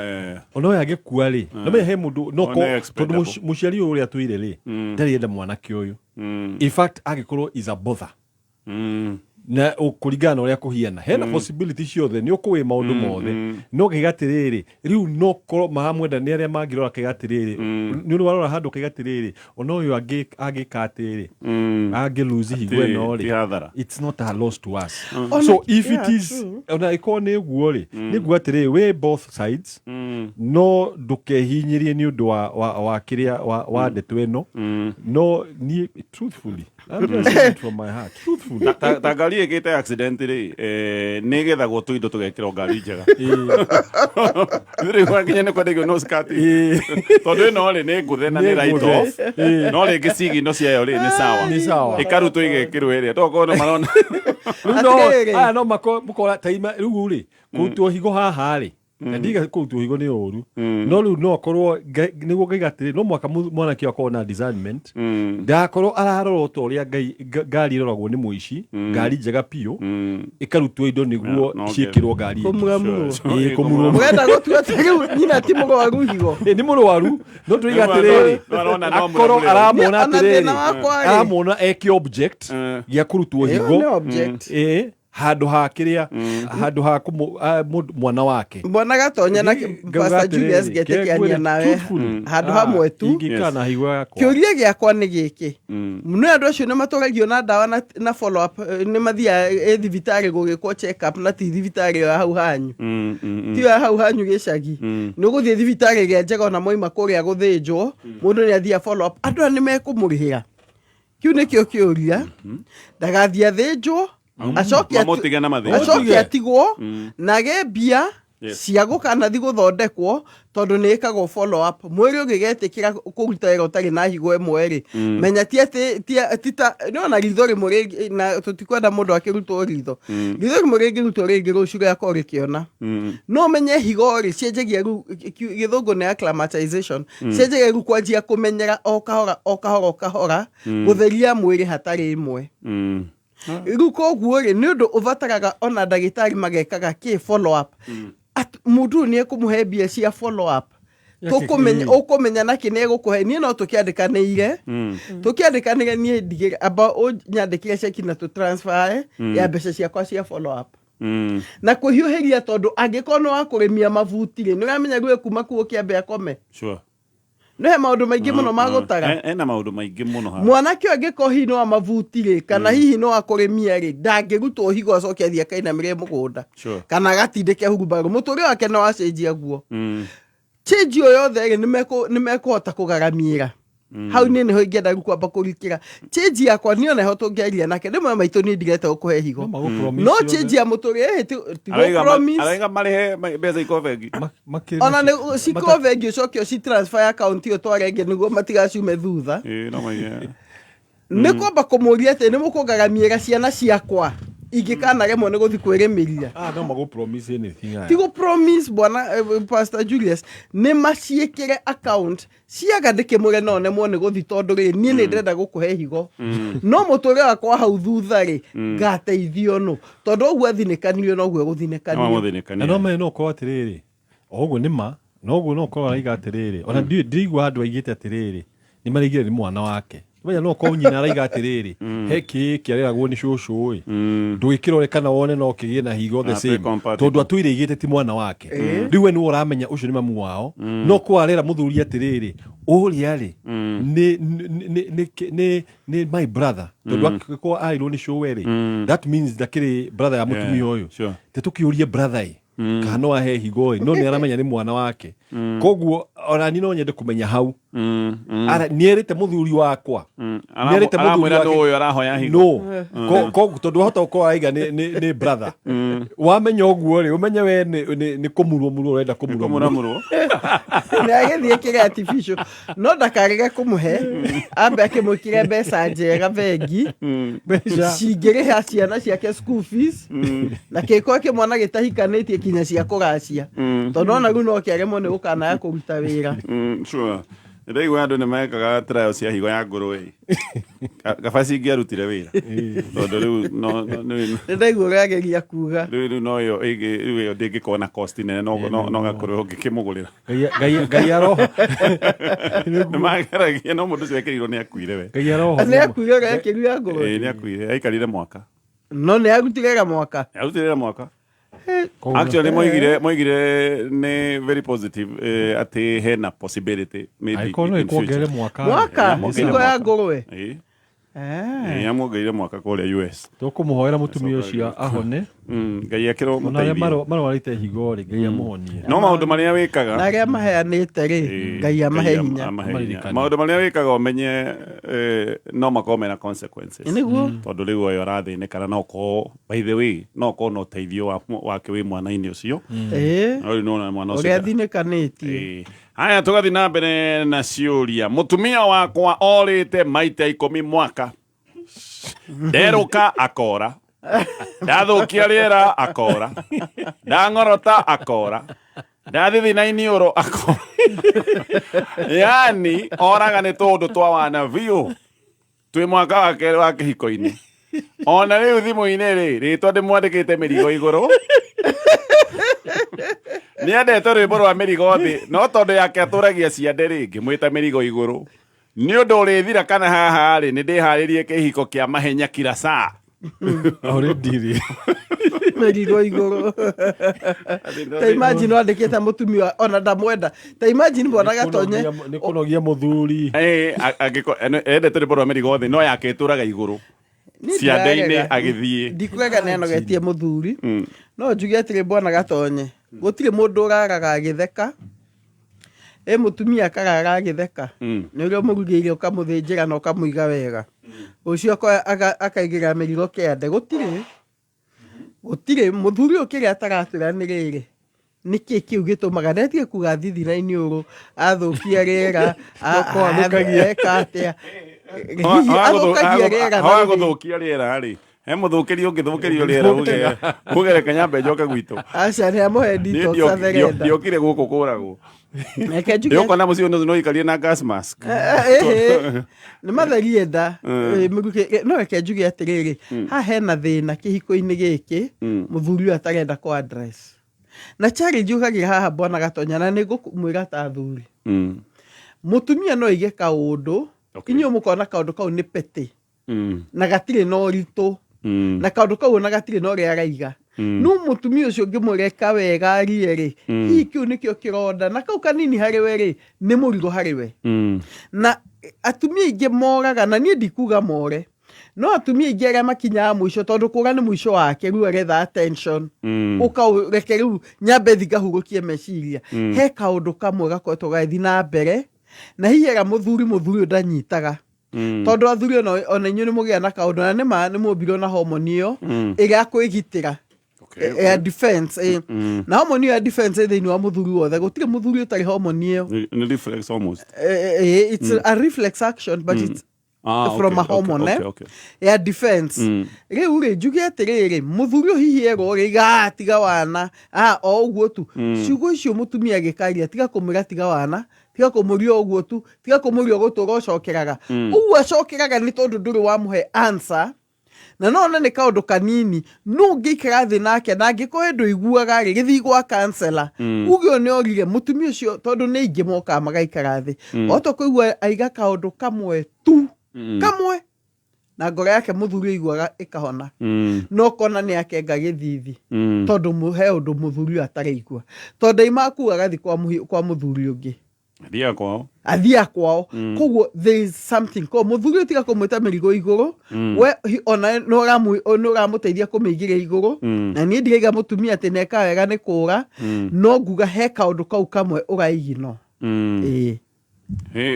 Ona ũyũ angĩkua rĩ. No menya he mũndũ no Ona tondũ expendable. mũciari ũyũ ũrĩa atũire rĩ, ndarĩ enda mwanake ũyũ. In fact angĩkorwo is a bother. Na kũringana na ũrĩa kũhiana hena possibility ciothe nĩ ũkũĩ maũndũ mothe, no ngaiga atĩrĩrĩ, rĩu no korwo maramwenda nĩ arĩa mangĩrora kaiga atĩrĩrĩ, nĩ ũrĩ warora handũ kaiga atĩrĩrĩ, ona ũyũ angĩka atĩrĩ, angĩ lose higo Ti- ĩno ti rĩ, hathara. it's not a loss to us. Ona- So if it yeah, is true. ona ĩkorwo nĩ ũguo rĩ, nĩ nguga atĩrĩrĩ, wĩ both sides, no ndũkehinyĩrie nĩ ũndũ wa kĩrĩa wa ndeto ĩno. No niĩ truthfully, I'm just saying it from my heart, truthfully. Ta ngari ĩkĩte accident rĩ, nĩ ĩgethagwo tũindo tũgekĩrwo ngari njega. Rĩu wakinya nĩ kwendagio no skirt. Tondũ ĩno rĩ nĩ ngũthe na nĩ Nĩ right ngũthe. off. No rĩngĩ cigino ciayo rĩ nĩ sawa. Nĩ sawa. Ĩkarutwo ĩgekĩrwo ĩrĩa. Tokorwo nĩ marona. Rĩu no Atĩrĩrĩ. aya no makora taima rĩu rĩ kũrutwo higo haha rĩ, na ndiga kũrutwo higo nĩ ũru, no rĩu no akorwo nĩguo ngaiga atĩrĩ, no mwaka mwanake akorwo na discernment, ndakorwo ararorwo ta ũrĩa ngari ĩroragwo nĩ mũici, ngari njega biũ ĩkarutwo indo nĩguo No, no ciĩkĩrwo ngari ĩngĩ. Kũmuramurwo. Ĩĩ, kũmurwo. Mũrenda gũtua atĩ rĩu nyina ti mũrwaru higo? Ĩ, nĩ mũrwaru, no tũiga Nĩ atĩrĩrĩ, no arona no akorwo mũramũrĩre. aramwona Ona thĩna atĩrĩrĩ, wakwa rĩ. aramwona eke object gĩa kũrutwo Ĩyo higo. nĩ object. Ĩ, handũ ha kĩrĩa, handũ ha mwana wake. Mbona gatonya na Ngauga Pastor atĩrĩrĩ, Julius ngetĩkania kengwĩre nawe truthfully, handũ hamwe tu. ingĩikara na higo yakwa. Kĩũria gĩakwa nĩ gĩkĩ, nĩ andũ acio nĩ matũragio na ndawa na follow up, nĩ mathiaga thibitarĩ gũgĩkwo check up, na ti thibitarĩ ya hau hanyu, ti ya hau hanyu gĩcagi, nĩ ũgũthiĩ thibitarĩ ĩrĩa njega, ona mwaima kũrĩa gũthĩnjwo mũndũ nĩ athiaga follow up, andũ aya nĩ mekũmũrĩhĩra? Kĩu nĩkĩo kĩũria. Ndagathiĩ athĩnjwo acoke Mamũtige na mathĩna. acoke atigwo na agĩe mbia cia gũkanathi gũthondekwo, tondũ nĩ ĩkagwo follow up. Mwĩrĩ ũngĩgetĩkĩra kũruta wĩra ũtarĩ na higo ĩmwe rĩ, menya ti atĩ ti ta nĩwona ritho rĩmwe rĩngĩ, na tũtikwenda mũndũ akĩrutwo ritho, ritho rĩmwe rĩngĩrutwo rĩngĩ rũciũ rĩakorwo rĩkĩona. No menye higo rĩ, cienjagia rĩu, gĩthũngũ nĩ acclimatization, cienjagia rĩu kwanjia kũmenyera o kahora o kahora o kahora gũtheria mwĩrĩ hatarĩ ĩmwe. Rĩu koguo rĩ, nĩ ũndũ ũbataraga ona ndagĩtarĩ magekaga kĩ follow up. Mũndũ ũyũ nĩ ekũmũhe mbia cia follow up. Tũkũmenya, ũkũmenya nakĩ nĩ egũkũhe. Niĩ no tũkĩandĩkanĩire, tũkĩandĩkanĩre niĩ ndigĩre amba ũnyandĩkĩre ceki na tũ transfer ya mbeca ciakwa cia follow up. Na kwĩhiũhĩria, tondũ angĩkorwo nĩ wa kũrĩmia mabuti rĩ, nĩ ũramenya rĩu kuma kuo kĩambe akome. Nĩ he maũndũ maingĩ mũno magũtara. Ena maũndũ maingĩ mũno haha. Mwanake ũyũ angĩkorwo hihi nĩ wa mabuti rĩ, kana hihi nĩ wa kũrĩmia rĩ, ndangĩrutwo higo acoke athiĩ akainamĩre mũgũnda kana agatindĩke hurumbarũ. Mũtũrĩre wake nĩ wacenjia guo. Change ĩyo yothe rĩ, nĩ mekũhota kũgaramĩra. Hau niĩ nĩho ingĩenda rĩu kwamba kũrikĩra change yakwa niĩ, oneho tũngĩaria nake rĩmwe maitũ, niĩ ndigete gũkũhe higo, no change ya mũtũrĩre ti promise. Araiga marĩhe mbeca ikorwo bengi. Ona nĩ cikorwo bengi, ũcoke ũci transfer account ĩyo tware ĩngĩ nĩguo matigaciume thutha. Ĩĩ, no maige. Nĩ kwamba kũmũria atĩ nĩ mũkũngaramĩra ciana ciakwa ingĩkanaremwo nĩ gũthiĩ kwĩrĩmĩria. Ah, no magũ promise anything aya. Ti gũ promise, bwana Pastor Julius, nĩ maciĩkĩre account ciaga ndĩkĩmũre no nemwo nĩ gũthi, tondũ rĩ, niĩ nĩ ndĩrenda gũkũhe higo, no mũtũrĩre wakwa hau thutha rĩ, ngateithio nũ? Tondũ ũguo athinĩkanirio noguo egũthinĩkanio. Na no mene no ũkorwo atĩrĩrĩ, o ũguo nĩ ma na ũguo no ũkorwo araiga atĩrĩrĩ, ona ndiũĩ ndiraigua handũ aigĩte atĩrĩrĩ nĩ maraigire nĩ mwana wake. Menya no ũkorwo nyina araiga atĩrĩrĩ, he kĩĩ kĩareragwo nĩ cũcũ ĩ, ndũgĩkĩrore kana wone no kĩgĩe na higo the Ah, same, compatible. tondũ atũire aigĩte ti mwana wake. Rĩu we nĩwe ũramenya ũcio nĩ mamu wao, no kwa arera mũthuri atĩrĩrĩ, ũrĩa rĩ nĩ my brother, tondũ angĩkorwo arirwo nĩ cũwe rĩ, that means ndakĩrĩ brother ya mũtumia ũyũ. Te tũkĩũrie brother ĩ kana no ahe higo ĩ, no nĩ aramenya nĩ mwana wake. Koguo ona niĩ no nyende kũmenya hau. Nĩ erĩte mũthuri wakwa. Nĩerĩte mũthuri Aramwĩra wake nũ ũyũ arahoya higo. No. Koguo tondũ wahota gũkorwo araiga nĩ brother, wamenya ũguo rĩ, ũmenye we nĩ kũmurwo murwo ũrenda kũmurwo. Kũmuramurwo. Nĩ agĩthiĩ kĩrĩa artificial, no ndakarege kũmũhe, ambe akĩmwĩkĩre mbeca njega bengi cingĩrĩha ciana ciake school fees, na kĩkorwo kĩmwana gĩtahikanĩtie kinya cia kũracia, tondũ ona rĩu no kĩaremwo nĩ gũkanaya kũruta wĩra. Sure. Ndĩraigua andũ nĩ mekaga trial cia higo ya ngũrwe. Gaba cingĩarutire wĩra, tondũ rĩu Nĩ ndaigua ũrĩa ageria kuga. Rĩu no ĩyo rĩu ĩyo ndĩngĩkorwo na cost nene, no gakorwo ũngĩkĩmũgũrĩra. Ngai aroho. Nĩ mageragia, no mũndũ ũcio ekĩrirwo nĩ akuire we. Ngai aroho. Nĩ akuire ũrĩa ekĩrirwo ya ngũrwe? Ĩĩ, nĩ akuire, aikarire mwaka. No nĩ arutire wĩra mwaka? Arutire wĩra mwaka. Actually moigire nĩ very positive, atĩ hena possibility maybe Angĩkorwo no in future. ĩkuongerere mwaka. Mwaka? Ĩĩ, Higo ya ngũrwe? Ĩĩ. Ĩĩ, amuongereire mwaka kũrĩa US. Tũkũmũhoera mũtumia ũcio ahone. Ngai akĩrwo Ona arĩa mũteithie. marwarĩte higo rĩ, Ngai amũhonie. No maũndũ marĩa wĩkaga Na arĩa maheanĩte rĩ, Ngai amahe hinya. Amahe hinya. Maũndũ marĩa wĩkaga ũmenye no makorwo mena consequences. Nĩguo. Tondũ rĩu ũyũ arathĩnĩkana no korwo, by the way, no korwo na ũteithio wake wĩ mwana-inĩ ũcio. No rĩu nĩwona mwana ũcio Ũrĩa athinĩkanĩtie. Ĩĩ. Haya, tũgathiĩ na mbere na ciũria. Mũtumia wakwa orĩte maita 10 mwaka. Nderũka akora, ndathũkia rĩera akora, ndang'orota akora, ndathithina iniũrũ akora, yani oraga nĩ tũndũ twa wana biũ. Twĩ mwaka wa kerĩ wa kĩhiko-inĩ, ona rĩu thimũ-inĩ rĩ, rĩtwa ndĩmwandĩkĩte mĩrigo igũrũ. Nĩendete rwĩmbo rwa mĩrigo thĩ, no tondũ yake atũragia ciande rĩ, ngĩmwĩta mĩrigo igũrũ. Nĩ ũndũ ũrĩthira kana haha rĩ, nĩ ndĩharĩrie kĩhiko kĩa mahenya kila saa. Already rĩ. Mĩrigo igũrũ. Ta imagine wandĩkĩte mũtumia ona ndamwenda. Ta imagine bwana Gatonye. Nĩ kũnogia mũthuri. Ĩĩ, endete rwĩmbo rwa mĩrigo thĩ, no yake ĩtũraga igũrũ Niĩ ciande-inĩ ndirarega. agĩthiĩ. Ndikurega nĩ anogetie mũthuri, no njuge atĩrĩ, bwana Gatonye, gũtirĩ mũndũ ũraraga agĩtheka. Ĩ mũtumia akarara agĩtheka nĩ ũrĩa ũmũrugĩire, ũkamũthĩnjĩra na ũkamũiga wega, rũciũ akaigĩrĩra mĩrigo kĩande. Gũtirĩ mũthuri ũyũ kĩrĩa ataratwĩra nĩ rĩrĩ, nĩkĩ kĩu gĩtũmaga ndetige kuga thithina iniũrũ, athũkia rĩera, Noko athũkagia. eka atĩa hihi athũkagia rĩera na Hawa rũrĩmĩ. Gũthũkia rĩera rĩ, he mũthũkĩri ũngĩthũkĩrio rĩera uge reke nyambe njoke gwitũ. Aca, nĩ amũhe Niĩ detox atherenda. Ndiokire gũkũ kũragwo. Reke njuge Ũkona mũciĩ ũyũ no ikarie na gas mask. Nĩ matherie nda. Mĩrukĩ, no reke njuge atĩrĩrĩ, haha hena thĩna kĩhiko-inĩ gĩkĩ, mũthuri ũyũ atarenda kũ address. Na challenge yũkagĩra haha bwana Gatonya, na nĩ ngũmwĩra ta athuri, mũtumia no aige kaũndũ, inyuĩ mũkona kaũndũ kau nĩ petty na gatirĩ na ũritũ, na kaũndũ kau ona gatirĩ na ũrĩa araiga, no mũtumia ũcio ũngĩmũreka wega arie rĩ, hihi kĩu nĩkĩo kĩronda, na kau kanini harĩ we rĩ, nĩ mũrigo harĩ we. Na atumia aingĩ moraga, na niĩ ndikuga more, no atumia aingĩ arĩa makinyaga mũico, tondũ kũra nĩ mũico wake, rĩu aretha attention, ũka reke rĩu nyambe thi ngahurũkie meciria. He kaũndũ kamwe gakoretwo gagĩthiĩ na mbere, na hihi era mũthuri ũyũ ndanyitaga, tondũ athuri ona inyuĩ nĩ mũgĩa na kaũndũ, na nĩma nĩ mũmbirwo na homoni ĩyo ĩrĩa ya kwĩgitĩra, ya defense. Na homoni ĩyo ya defense ĩ thĩinĩ wa mũthuri wothe, gũtirĩ mũthuri ũtarĩ homoni ĩyo. Nĩ reflex almost. It's a reflex action, but it's from a hormone ya defense. Rĩu rĩ, njuge atĩrĩrĩ, mũthuri ũyũ hihi erwo rĩ, iga tiga wana, o ũguo tu. Ciugo icio mũtumia agĩkaria, tiga kũmwĩra tiga wana, tiga kũmũria ũguo tu, tiga kũmũria ũgũtũra ũcokeraga. Ũguo acokeraga nĩ tondũ ndũrĩ wamũhe answer, na no one nĩ kaũndũ kanini, no ũngĩikara thĩ nake, na angĩkorwo ndũ iguaga rĩ, gĩthiĩ gwa counselor. Uge ũyũ nĩ orire mũtumia ũcio, tondũ nĩ aingĩ mokaga magaikara thĩ. Wahota kũigua aiga kaũndũ kamwe tu, kamwe, na ngoro yake mũthuri aiguaga ĩkahona. No kona nĩ akenga gĩthithi, tondũ he ũndũ mũthuri ũyũ ataraigua, tondũ aima kuu agathiĩ kwa mũthuri ũngĩ. Athiaga kwao. Athiaga kwao. Koguo there is something ko mũthuri ũyũ, tiga kũmwĩta mĩrigo igũrũ. We ona nĩ ũramũteithia kũmĩigĩra igũrũ. Na niĩ ndiraiga mũtumia atĩ neka wega nĩ kũra, no nguga he kaũndũ kau kamwe ũraigino. Ĩĩ.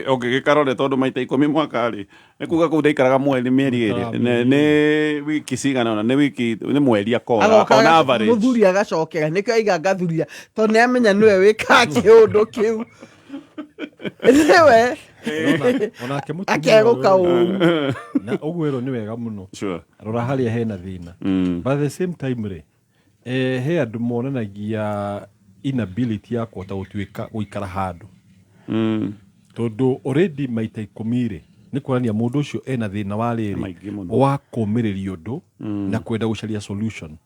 Ũngĩgĩkarore, tondũ maita 10 mwaka rĩ, nĩ kuga kũu ndaikaraga mweri, mĩeri 2, nĩ wiki cigana ũna, nĩ wiki, nĩ mweri akora Agoka on average. Mũthuri agacokera, nĩkĩo aiga ngathuria, tondũ nĩ amenya nĩwe wĩkaga kĩũndũ kĩu, nĩwe Onake mũtumia akerũka ũyũ- ũru. Na ũguo ĩro nĩ wega mũno. Rora harĩa hena thĩna. But at the same time rĩ, he andũ monanagia inability ya kũhota gũtuĩka gũikara handũ, tondũ already maita 10 rĩ, nĩ kuonania mũndũ ũcio ena thĩna wa rĩrĩ Maingĩ mũno. wa kũmĩrĩria ũndũ na kwenda gũcaria solution.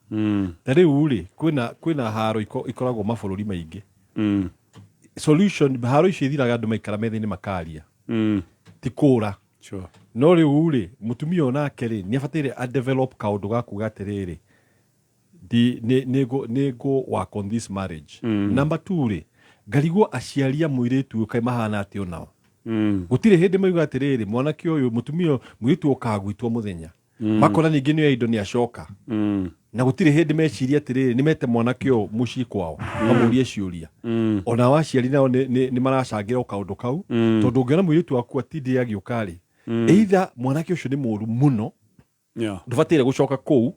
Ta rĩu rĩ, kwĩna haro ikoragwo mabũrũri maingĩ. Solution haro icio ithiraga andũ maikara metha-inĩ makaria, ti kũra. No rĩu rĩ, mũtumia onake rĩ, nĩ abataire a develop kaũndũ ga kuga atĩrĩrĩ, nĩ ngũ work on this marriage. Number two rĩ, ngarigwo aciari a mũirĩtu ũyũ kaĩ mahana atĩ onao gũtirĩ hĩndĩ mauga atĩrĩrĩ, mwanake ũyũ, mũtumia ũyũ, mũirĩtu ũkaga gwitwo mũthenya, makona ningĩ nĩ indo nĩ acoka, na gũtirĩ hĩndĩ meciria atĩrĩrĩ, nĩ mete mwanake ũyũ mũciĩ kwao mamũrie ciũria. Ona aciari nao nĩ maracangĩra o kaũndũ kau, tondũ ũngĩona mũirĩtu waku atindire agĩũka rĩ, either mwanake ũcio nĩ mũru mũno, ndũbataire gũcoka kũu,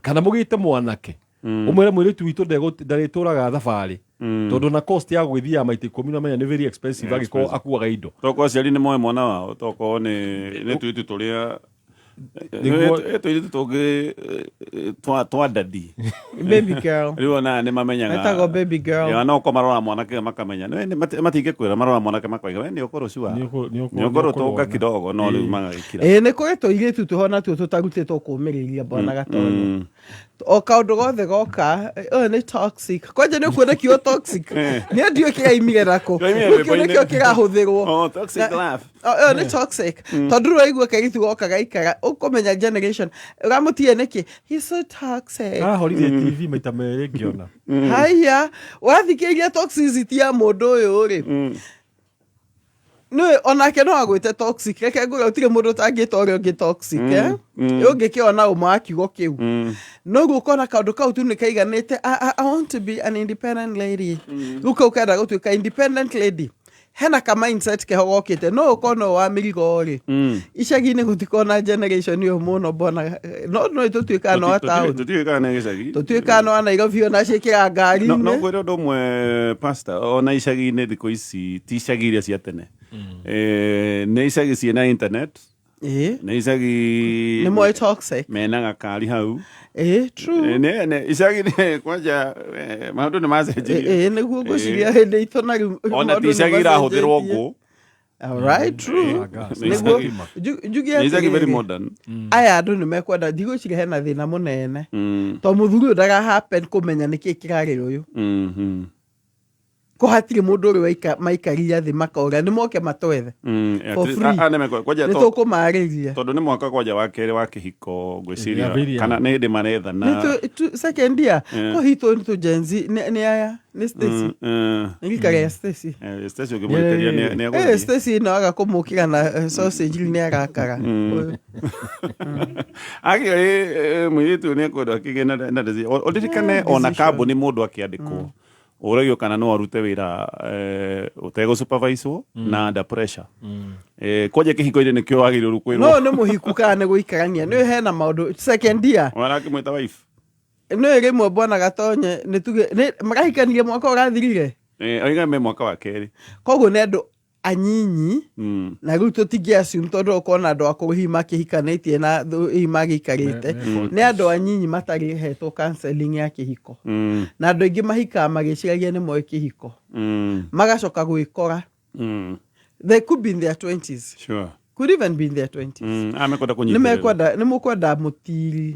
kana mũgĩte mwanake ũmwĩre mũirĩtu witũ ndarĩtũraga thabarĩ, tondũ na cost ya gwĩthiaga maita 10 namenya nĩ very expensive, Yeah, angĩkorwo expensive. akuaga indo. Tokorwo aciari nĩ moĩ mwana wao, tokorwo nĩ tũirĩtu tũrĩa tũirĩtu tũngĩ twa dadi. Baby girl. Rĩu ona nĩ mamenyaga. Metagwo baby girl. Ya, no ko marora mwanake makamenya. Matingĩkwĩra, marora mwanake makoiga we nĩ ũkũrũ cua, nĩ ũkũrũ tũka kidogo, no rĩu magagĩkira. Ĩĩ, nĩ kũrĩ tũirĩtu twĩho natuo tũtarutĩtwo kũmĩrĩria, bwana Gatonyo. O kaũndũ gothe goka, ũyũ nĩ toxic. Kwanja nĩ ũkuona kiugo toxic, nĩ ndiũĩ kĩraimire nako. Kĩraimire Rĩu kĩu rwĩmbo-inĩ. nĩkĩo kĩrahũthĩrwo. Oh, toxic love. Ĩyo nĩ toxic, tondũ rĩu waigua kairĩtu goka gaikara, ũkũmenya generation ũramũtige nĩkĩ, he's so toxic. Arahorire TV maita merĩ ngĩona. Haya, wathikĩrĩria toxicity ya mũndũ ũyũ rĩ, nĩ onake no agwĩte toxic. Reke ngũre, gũtirĩ mũndũ ũtangĩta ũrĩa ũngĩ toxic, eh? Ũngĩkĩona ũmwe wa kiugo kĩu, no rĩu ũkona kaũndũ kau tu nĩ kaiganĩte. I want to be an independent lady. Rĩu kau kenda gũtuĩka independent lady, hena ka mindset keho gokĩte, no ũkona ũyũ wa mĩrigo rĩ, icagi-inĩ gũtikona generation ĩyo mũno mbona, no tũtuĩkaga no a taũni. Tũtiũĩ kana nĩ gĩcagi. Tũtuĩkaga no a Nairobi, ona ciĩkĩraga No ngari-inĩ. ngwĩre ũndũ ũmwe, pastor, ona icagi-inĩ thikũ ici ti icagi iria cia tene. Nĩ icagi ciĩna internet. Ĩĩ. Nĩ icagi Nĩ moĩ toxic. Mena gakari hau. Ĩĩ, true. Eh, nĩ icagi kwanja maũndũ nĩ macenjirie. Ĩĩ, nĩguo ngwĩciria hĩndĩ itũ na rĩu Ona maũndũ ti nĩ icagi irahũthĩrwo macenjetie. ngũ. Alright, true. Nĩ Nĩguo njuge nĩ icagi very atĩrĩrĩ, modern. aya andũ nĩ mekwenda, ndigwĩciria hena thĩna mũnene to mũthuri ũyũ ndaga happen kũmenya nĩkĩ kĩrarĩ ũyũ ko hatirĩ mũndũ ũrĩ maikarire thĩ makoria nĩ moke matwethe for free. Kwanja nĩ tũkũmarĩria. Tondũ nĩ mwaka kwanja wa kerĩ wa kĩhiko ngwĩciria Ĩrĩa kana nĩ hĩndĩ marethana. Nĩ second year. Yeah. Ko hitũ nĩ tũ Gen Z nĩ aya nĩ Stacy, nĩ rika rĩa Stacy. Stacy ũngĩmwĩtĩria nĩ Eh, egũthiĩ. Stacy no aga kũmũkĩra na sausage rĩu nĩ arakara. Ũyũ. Akĩo mũirĩtu nĩ ekwenda akĩgĩe na decision. Ũririkane ona Decision. kambuni mũndũ akĩandĩkwo ũragio kana no arute wĩra ũtegũ supervise-wo na under pressure. Kwanja kĩhiko-inĩ nĩkĩo wagĩrĩirwo kwĩrwo. No nĩ mũhiku kana nĩ gũikarania nĩ hena maũndũ second year. Warakĩmwĩta wife. Nĩ rĩmwe bwana Gatonye nĩ tuge marahikanirie mwaka ũrathirire. Oiga me mwaka wa kerĩ. Koguo nĩ andũ anyinyi na rĩu tũtingĩ assume tondũ ũkona andũ akũrũ hihi makĩhikanĩtie na hihi magĩikarĩte nĩ andũ anyinyi matarĩ hetwo counseling ya kĩhiko na andũ aingĩ mahikaga magĩciragia nĩ moĩ kĩhiko magacoka gwĩkora. They could be in their 20s, could even be in their 20s. Ah, mekwenda Nĩ kũnyitĩrĩrwo. mekwenda, nĩ mũkwenda mũtiri.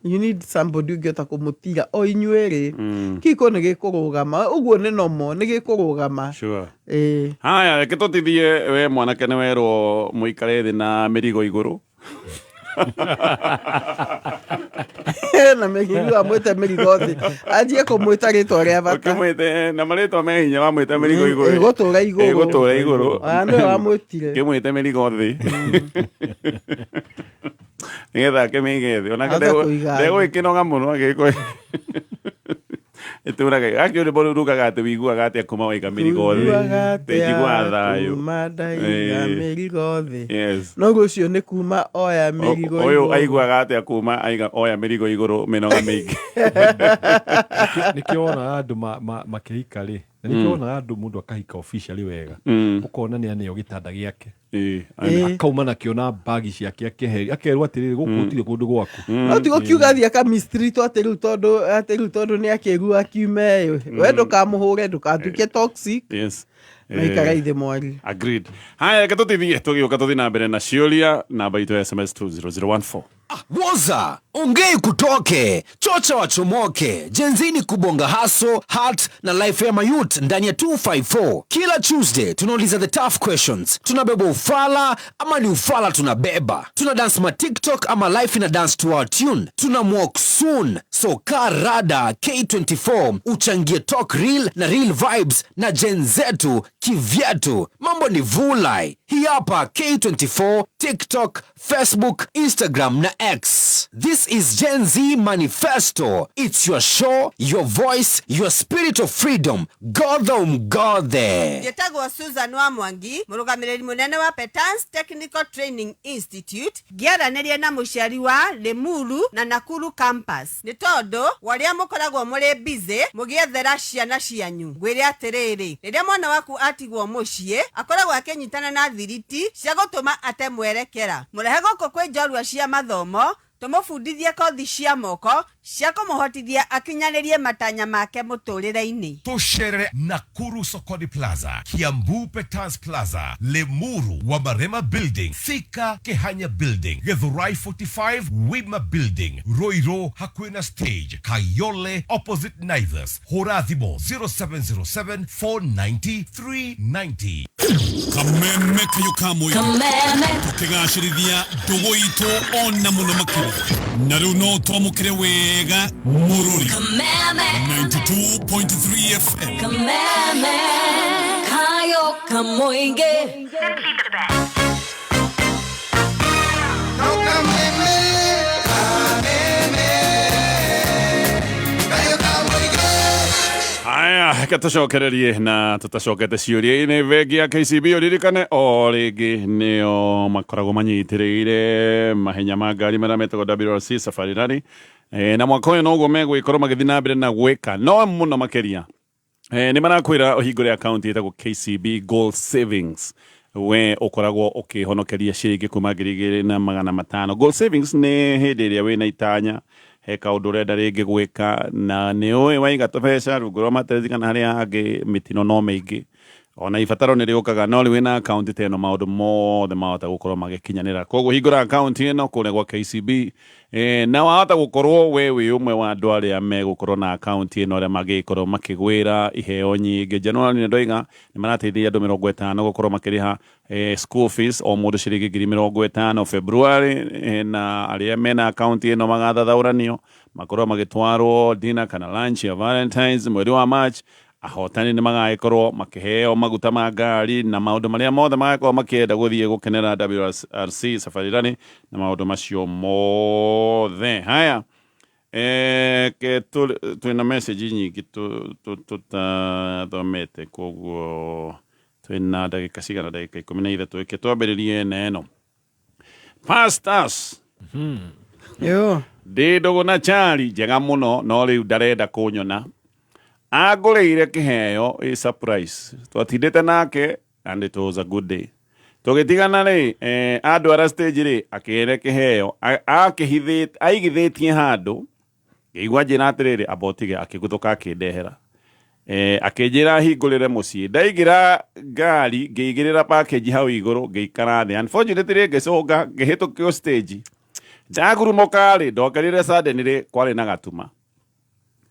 You need somebody ũngĩhota kũmũtira o inyuerĩ. Kĩhiko nĩ gĩkũrũgama ũguo nĩ nomo nĩ gĩkũrũgama. Ĩĩ. Haya, reke tũtithie we mwanake nĩ werwo mũikare thĩ na mĩrigo igũrũ. Na mĩrigo amwĩte mĩrigo thĩ anjie kũmwĩta rĩtwa rĩa bata. Ũkĩmwĩte na marĩtwa me hinya wamwĩta mĩrigo igũrũ. Ĩgũtũra igũrũ. Ĩgũtũra igũrũ. Ah, nĩwe wamwĩtire. Kĩmwĩte mĩrigo thĩ nĩgetha akĩmĩige thĩ onake Ahote kũiga thĩ. ndegũgĩkĩnoga mũno agĩkũ ĩtũraga akĩ rwĩmbo rũu rugaga atĩ wĩiguaga atĩa kuma waiga mĩrigo thĩ. Ũiguaga atĩa Njiguaga thayũ. kuma ndaiga mĩrigo thĩ? Yes. No ũcio nĩ kuma oya mĩrigo Ũyũ igũrũ. aiguaga atĩa kuma aiga oya mĩrigo igũrũ mĩnoga mĩingĩ? Nĩkĩo wonaga andũ makĩhika rĩ, na nĩkĩo wonaga andũ mũndũ akahika officially wega, ũkona nĩ aneo gĩtanda gĩake, akauma nakĩo na bagi ciake akeheria, akerwo atĩrĩrĩ, gũkũ gũtirĩ kũndũ gwaku. No tigo kiuga thiĩ akamistreatwo atĩ rĩu tondũ nĩ akĩrua akiume ĩ we ndũkamũhũre ndũgatuĩke toxic na ikara ithe mwari. Agreed. Haya, reke tũtithie tũgĩũka tũthiĩ na mbere na ciũria namba itũ ya SMS 20014. Woza ongei kutoke chocha wachomoke jenzini kubonga haso hat na life ya mayut ndani ya 254. Kila Tuesday tunauliza the tough questions. Tunabeba ufala ama ni ufala tunabeba? Tuna dance ma TikTok ama life ina dance to our tune? Tuna walk soon, so kaa rada. K24 uchangie talk real na real vibes na gen zetu kivyetu. Mambo ni vulai. Hii hapa K24, TikTok, Facebook, Instagram na X. This is Gen Z Manifesto. It's your show, your voice, your spirit of freedom. Godha umgodhe. Njĩtagwo Susan wa Mwangi, mũrũgamĩrĩri mũnene wa Petans Technical Training Institute, ngĩaranĩria na mũciari wa Limuru na Nakuru campus nĩ tondũ wa ũrĩa mũkoragwo mũrĩ busy mũgĩethera ciana cianyu. Ngwĩre atĩrĩrĩ, rĩrĩa mwana waku atigwo mũciĩ akoragwo akĩnyitana na thiriti cia gũtũma ate mwerekera. Mũrehe gũkũ kwĩ njorua cia mathomo tũmũbundithie kothi cia moko cia kũmũhotithia akinyanĩrie matanya make mũtũrĩre-inĩ. Tũcerere Nakuru Sokoni Plaza, Kiambu Petans Plaza, Limuru Wamarema Building, Thika Kehanya Building, Githurai 45 Wima Building, Ruiru hakuhĩ na stage, Kayole opposite Naivas. Hũra thimũ 0707 490 390. Kameme kayo kamwe. Kameme. Tukigacĩrithia ndũgũ itũ ona mũno makĩria na rĩu no twamũkĩre wega mũrũri. Kameme. 92.3 FM. Kameme kayo kamoinge. Haya, reke tũcokererie na tũtacokete ciũria-inĩ. Bengi ya KCB ũririkane o rĩngĩ nĩo makoragwo manyitĩrĩire mahenya ma ngari marĩa metagwo WRC Safari Rally. Na mwaka ũyũ noguo megũgĩkorwo magĩthiĩ na mbere na gwĩka no mũno makĩria nĩ marakwĩra ũhingũre akaunti ĩtagwo KCB Gold Savings. We ũkoragwo ũkĩhonokeria ciringi kuma 2,500. Goal savings nĩ hĩndĩ ĩrĩa wĩna itanya, he kaũndũ ũrenda rĩngĩ gwĩka na nĩ ũĩ waiga tũbeca rungu rwa mattress kana harĩa hangĩ, mĩtino no mĩingĩ, ona ibataro nĩ rĩũkaga, no rĩu wĩna akaunti ta ĩno maũndũ mothe mahota gũkorwo magĩkinyanĩra. Koguo hingũra akaunti ĩno kũrĩa gwa KCB, na wahota gũkorwo we wĩ ũmwe wa andũ arĩa megũkorwo na akaunti ĩno, arĩa magĩkorwo makĩgwĩra iheo nyingĩ. January nĩ ndoiga nĩ marateithia andũ 50 gũkorwo makĩrĩha school fees, o mũndũ ciringi 50,000. February, na arĩa mena akaunti ĩno magathathaũranio makorwo magĩtwarwo dinner kana lunch ya Valentines. Mweri wa March, ahotani nĩ magagĩkorwo makĩheo maguta ma ngari na maũndũ marĩa mothe magakorwo makĩenda gũthiĩ gũkenera WRC Safari Rally na maũndũ macio mothe. Haya, ke twĩna message nyingĩ tũtathomete, koguo twĩna ndagĩka cigana? Ndagĩka 13. Ĩke twambĩrĩrie na ĩno, pastors. Ndĩ ndũgũ na chari njega mũno, no rĩu ndarenda kũnyona. Angũrĩire kĩheo ĩ surprise, twatindĩte nake and it was a good day. Tũgĩtigana rĩ, andwara stage rĩ, akĩhe kĩheo akĩhithĩte, aigithĩtie handũ. Ngĩigua njĩra atĩrĩrĩ, amba ũtige. Akĩguthũka akĩndehera, akĩnjĩra hingũrĩre mũciĩ. Ndaingĩra ngari, ngĩigĩrĩra package hau igũrũ, ngĩikara thĩ. Unfortunately, ngĩcũnga ngĩhĩtũkio stage, ndagurumũka rĩ, ndokerire suddenly kwarĩ na gatuma.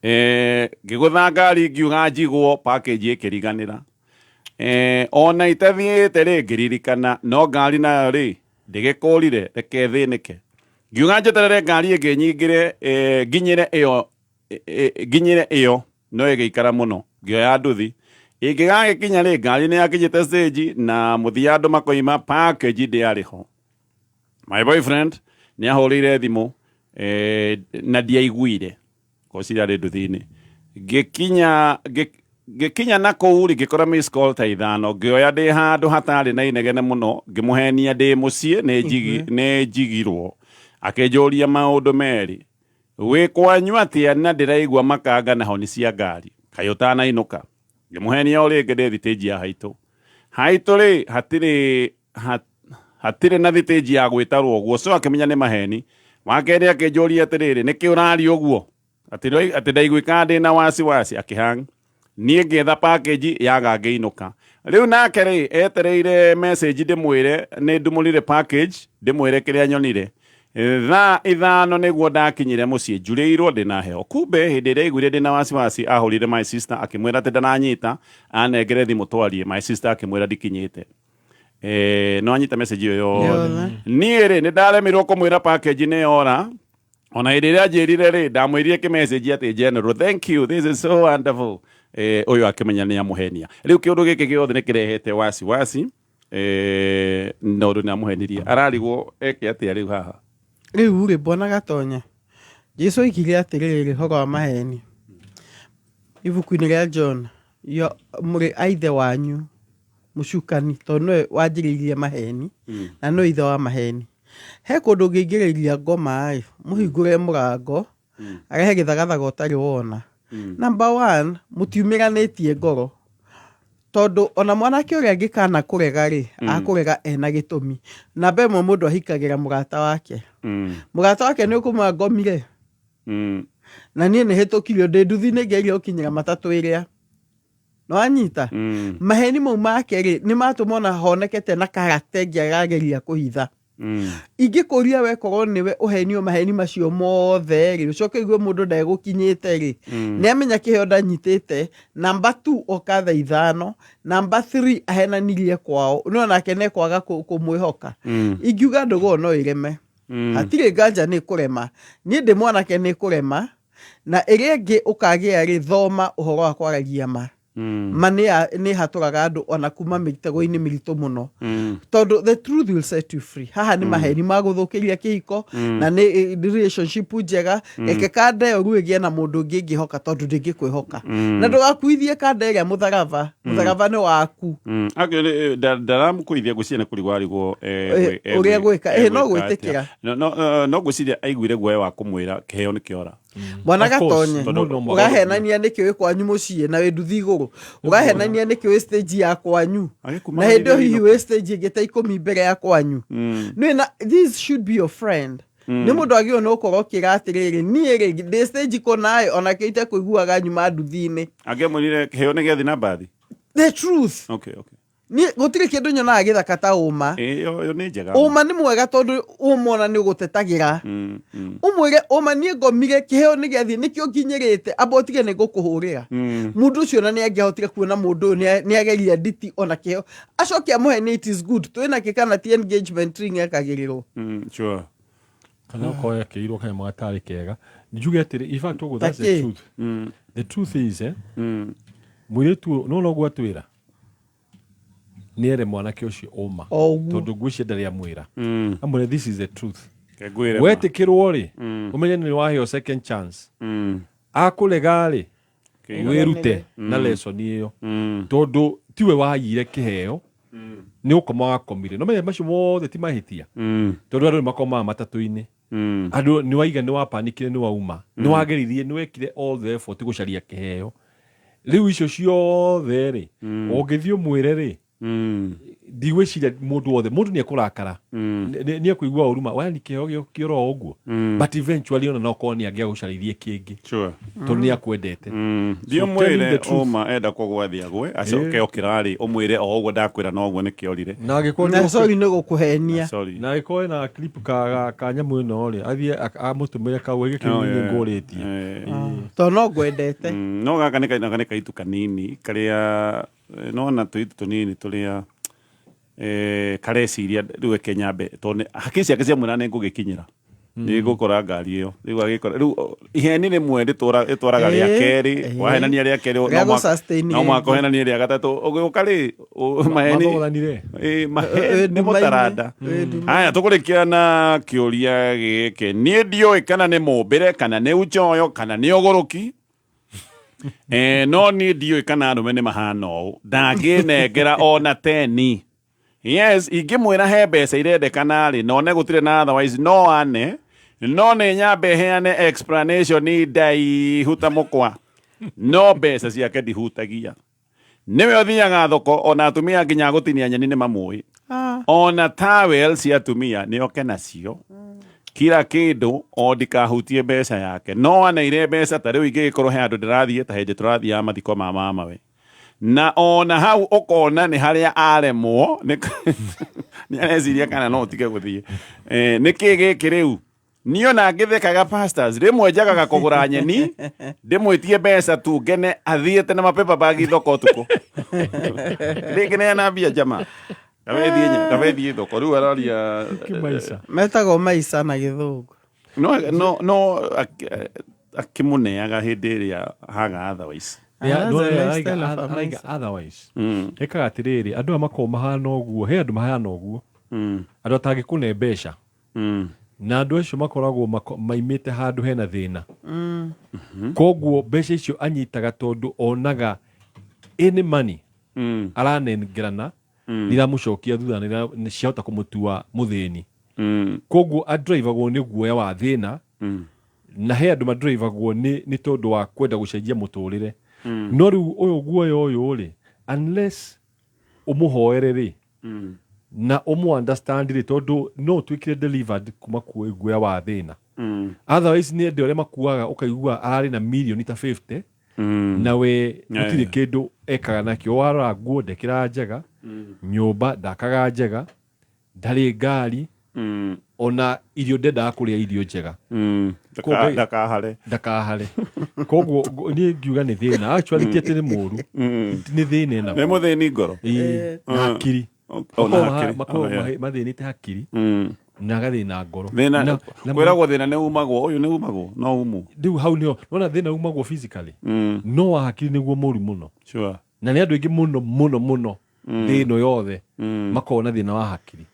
Ngĩgũtha ngari, ngiuga njigwo package ĩkĩriganĩra. Ona itathiĩte rĩ, ngĩririkana no ngari nayo rĩ ndĩgĩkũrire, reke thĩnĩke. Ngiuga njeterere ngari ĩngĩ nyingĩre, nginyĩre ĩyo, nginyĩre ĩyo, no ĩgĩikara mũno. Ngĩoya nduthi, ĩngĩgagĩkinya rĩ, ngari nĩ yakinyĩte stage na mũthia andũ makoima, package ndĩarĩ ho. My boyfriend nĩ ahũrĩire thimũ, na ndiaiguire ngwĩciria arĩ nduthi-inĩ. Ngĩkinya na kũu rĩ, ngĩkora miss call ta ithano. Ngĩoya ndĩ handũ hatarĩ na inegene mũno, ngĩmũhenia ndĩ mũciĩ nĩ njigirwo. Akĩnjũria maũndũ merĩ: wĩ kwanyu atĩa, na ndĩraigua makanga na honi cia ngari, kaĩ ũtanainũka? Ngĩmũhenia o rĩngĩ ndĩ thitĩnji ya haitũ. Haitũ rĩ, hatirĩ na thitĩnji ya gwĩtarwo ũguo, so akĩmenya nĩ maheni. Wa kerĩ akĩnjũria atĩrĩrĩ, nĩkĩ ũraria ũguo atĩ ndaiguĩkaga ndĩna wasiwasi? Akĩhang niĩ ngĩetha package yaga, ngĩinũka. Rĩu nake rĩ, etereire message ndĩmwĩre nĩ ndumũrire package, ndĩmwĩre kĩrĩa nyonire. Thaa 5 nĩguo ndakinyire mũciĩ, njurĩirwo ndĩna heho. Kumbe hĩndĩ ĩrĩa aiguire ndĩna wasiwasi, ahũrire my sister akĩmwĩra atĩ ndaranyita, anengere thimũ twarie. My sister akĩmwĩra ndikinyĩte. No anyita message ĩyo yothe. Yothe. Niĩ rĩ, nĩ ndaremirwo kũmwĩra package nĩ yora. Ona hĩndĩ ĩrĩa anjĩrire rĩ, ndamwĩrire kĩmessage atĩ general, thank you, this is so wonderful. Ũyũ akĩmenya nĩ amũhenia. Rĩu kĩũndũ gĩkĩ gĩothe nĩ kĩrehete wasiwasi, na ũndũ nĩ amũhenirie, ararigwo eke atĩa rĩu haha. Rĩu rĩ, mbona gatonya Jesu oigire atĩrĩrĩ ũhoro wa maheni ibuku-inĩ rĩa John: Mũrĩ a ithe wanyu mũcukani, tondũ nĩwe wanjĩrĩirie maheni na nĩwe ithe wa maheni. He kũndũ ũngĩingĩrĩria ngoma ĩ, mũhingũre mũrango, arehe gĩthagathaga ũtarĩ wona. Number one, mũtiumĩranĩtie ngoro, tondũ ona mwanake ũrĩa angĩkana kũrega rĩ, akũrega ena gĩtũmi. Namba ĩmwe, mũndũ ahikagĩra mũrata wake. Mũrata wake nĩ ũkũmwa ngomire na niĩ nĩ hĩtũkirio ndĩ nduthi-inĩ, ngeria gũkinyĩra matatũ ĩrĩa nĩwanyita. Maheni mau make rĩ, nĩ matũma ona honekete na character ĩngĩ arageria kũhitha. Ingĩkũria, wekorwo nĩwe ũhenio maheni macio mothe rĩ, ũcoke ũigue mũndũ ndegũkinyĩte rĩ, nĩ amenya kĩheo ndanyitĩte. Namba 2, oka thaa 5. Namba 3, ahenanirie kwao, no nake nĩkwaga kũmwĩhoka. Ingiuga ndũgũ ĩyo no ĩreme. Hatirĩ nganja nĩ kũrema. Niĩ ndĩ mwanake, nĩ kũrema. Na ĩrĩa ĩngĩ ũkagĩa rĩ, thoma ũhoro wa kwaragia ma. Ma nĩ ĩhatũraga andũ ona kuma mĩtego-inĩ mĩritũ mũno, tondũ the truth will set you free. Haha nĩ maheni magũthũkĩria kĩhiko na nĩ relationship njega. Reke kanda ĩyo rĩu ĩgĩe na mũndũ ũngĩ ĩngĩhoka, tondũ ndĩngĩkwĩhoka. Na ndũgakuithie kanda ĩrĩa mũtharaba. Mũtharaba nĩ waku. Actually, ndaramũkũithia, ngwĩciria nĩ kũrigwo arigwo Ũrĩa gwĩka. No gwĩtĩkĩra. No ngwĩciria aiguire guoya wa kũmwĩra kĩheo nĩ kĩora. Mwana Of course, gatonye tondũ no mũhaka. ũrahenania nĩkĩ wĩ kwanyu mũciĩ na wĩ nduthi igũrũ, ũrahenania nĩkĩ wĩ stage ya kwanyu Agĩkuma na hĩndĩ ĩyo hihi hihi wĩ stage ĩngĩ ta 10 mbere ya kwanyu. Nĩ na this should be your friend. Nĩ mũndũ agĩrĩirwo nĩ gũkorwo ũkĩra atĩrĩrĩ, niĩ rĩ ndĩ stage kũnaĩ onakĩo itekũiguaga nyuma nduthi-inĩ. Angĩamwĩrire kĩheo nĩ gĩathi na mbathi. The truth. Okay. Niĩ gũtirĩ kĩndũ nyonaga gĩthaka ta ũma. Ĩyo ĩyo nĩ njega. Ũma nĩ mwega tondũ ũma ona nĩ ũgũtetagĩra. Ũmwĩre ũma, niĩ ngomire kĩheo nĩ gĩathiĩ nĩkĩo nginyĩrĩte, amba ũtige nĩ ngũkũhũrĩra. Mũndũ ũcio ona nĩ angĩahotire kuona mũndũ ũyũ nĩ ageria nditi ona kĩheo acoke amũhe nĩ it is good twĩna kĩ kana ti engagement ring ekagĩrĩrwo. Sure. Kana okorwo ekĩirwo kanyamũ gatarĩ kega, njuge atĩrĩ, in fact ũguo, that's the Takĩ? truth. The truth is, mũirĩtu ũyũ no noguo atwĩra nĩ ere mwanake ũcio ũma, O ũguo. tondũ ngwĩciria ndarĩ amwĩra, amwĩre this is the truth. Ngwĩre ma. Wetĩkĩrwo rĩ, ũmenye nĩ waheo second chance. Akũrega rĩ, wĩrute na lesson ĩyo, tondũ tiwe wayire kĩheo, nĩ gũkoma wakomire. No menye macio mothe ti mahĩtia, tondũ andũ nĩ makomaga matatũ-inĩ. Andũ nĩ waiga, nĩ wapanikire, nĩ wauma, nĩ wageririe, nĩ wekire all the effort gũcaria kĩheo. Rĩu icio ciothe rĩ, ũngĩthiĩ ũmwĩre rĩ, ndigwĩciria mũndũ wothe, mũndũ nĩ ekũrakara, nĩ ekũigua ũru ma yani kĩheo kĩoro o ũguo, but eventually ona no korwo nĩ angĩagũcarĩirie kĩngĩ, tondũ nĩ akwendete. Thiĩ So tell him ũmwĩre the truth. ũma, enda kũgwa thiĩ agwe, acoke okĩra rĩ, ũmwĩre o ũguo ndakwĩra noguo nĩkĩorire. Na angĩkorwo Na sorry nĩ gũkũhenia. Sorry. Na angĩkorwo ena clip ka nyamũ ĩno rĩ, athiĩ amũtũmĩre kau ĩgĩ kĩu Oh, niĩ yeah. ngũrĩtie. Tondũ no ngwendete. No gaka nĩ kaitu kanini karĩa nona tũitu tũnini tũrĩa kareciria rĩu eke nyambe, tondũ hakiri ciake ciamwĩra nĩ ngũgĩkinyĩra, nĩ ngũkora ngari ĩyo. Rĩu agĩkora rĩu iheni rĩmwe rĩtwaraga rĩa kerĩ, wahenania rĩa kerĩ, Rĩa gũ-sustain no mũhaka rĩngĩ. ũhenanie rĩa gatatũ ũgĩũka rĩ maheni. Mathogothanire. Maheni nĩ Wĩ mũtaranda. nduma-inĩ. Haya, tũkũrĩkia na kĩũria gĩkĩ. Niĩ ndiũĩ kana nĩ mũmbĩre kana nĩ uchoyo kana nĩ ũgũrũki, no niĩ ndiũĩ kana arũme nĩ mahana ũũ, ndangĩnengera ona teni. Yes, ingĩmwĩra he mbeca irendekana rĩ, none gũtirĩ na otherwise no ane, no nĩ nyambe heane explanation ndaihu ta mũkwa, no mbeca ciake ndihutagia. Nĩwe ũthiaga thoko, ona atumia nginya gũtinia nyeni nĩ mamũĩ, ona towel cia atumia nĩ oke nacio, kila kĩndũ, o ndikahutie mbeca yake. No aneire mbeca ta rĩu ingĩgĩkorwo he handũ ndĩrathiĩ, ta hĩndĩ tũrathiaga mathiko ma mamawe, na ona hau ũkona nĩ harĩa aremwo nĩ areciria kana no ũtige gũthiĩ. Nĩ kĩ gĩkĩ rĩu niĩ ona ngĩthekaga pastors rĩmwe njagaga kũgũra nyeni ndĩmwĩtie mbeca tu ngene athiĩte na mapepa bagi thoko ũtukũ rĩngĩ neana mbia njama kabethiĩ thoko rĩu araria. Metagwo maica na gĩthũngũ. No akĩmũneaga hĩndĩ ĩrĩa haga otherwise. Yeah, no, That's a araiga lifestyle of a araiga maica. otherwise. Ekaga atĩrĩrĩ, andũ aya makoragwo mahana ũguo, he andũ mahana ũguo, andũ atangĩkũne mbeca, na andũ acio makoragwo maimĩte handũ hena thĩna. Koguo mbeca icio anyitaga tondũ onaga any money aranengerana nĩ iramũcokia thutha, nĩ ciahota kũmũtua mũthĩni. Koguo andrivagwo nĩ guoya wa thĩna, na he andũ madrivagwo nĩ tondũ wa kwenda gũcenjia mũtũrĩre. No rĩu ũyũ guoya ũyũ rĩ, unless ũmũhoere rĩ na ũmũ understand rĩ, tondũ no ũtuĩkire delivered kuma kwĩ guoya wa thĩna. Otherwise nĩ andũ arĩa makuaga ũkaigua ararĩ na mirioni ta 50 na we gũtirĩ kĩndũ ekaga nakĩo. Warora nguo ndekĩraga njega, nyũmba ndakaga njega, ndarĩ ngari, ona irio ndendaga kũrĩa irio njega. Ndakahare. Ndakahare. Koguo niĩ ngiuga nĩ thĩna, actually ti atĩ nĩ mũru, nĩ thĩna ĩnaguo. Nĩ mũthĩni ngoro. Ĩĩ, na hakiri. Ona hakiri. Makoragwo Oh, yeah. mathĩnĩte hakiri na agathĩna ngoro. Thĩna Na kwĩragwo thĩna nĩ umagwo, ũyũ nĩ umagwo, no umwo. Rĩu hau nĩho nona thĩna umagwo physically, no wa hakiri nĩguo mũru mũno. Na nĩ andũ aingĩ mũno mũno mũno thĩ ĩno yothe makoragwo na thĩna wa hakiri.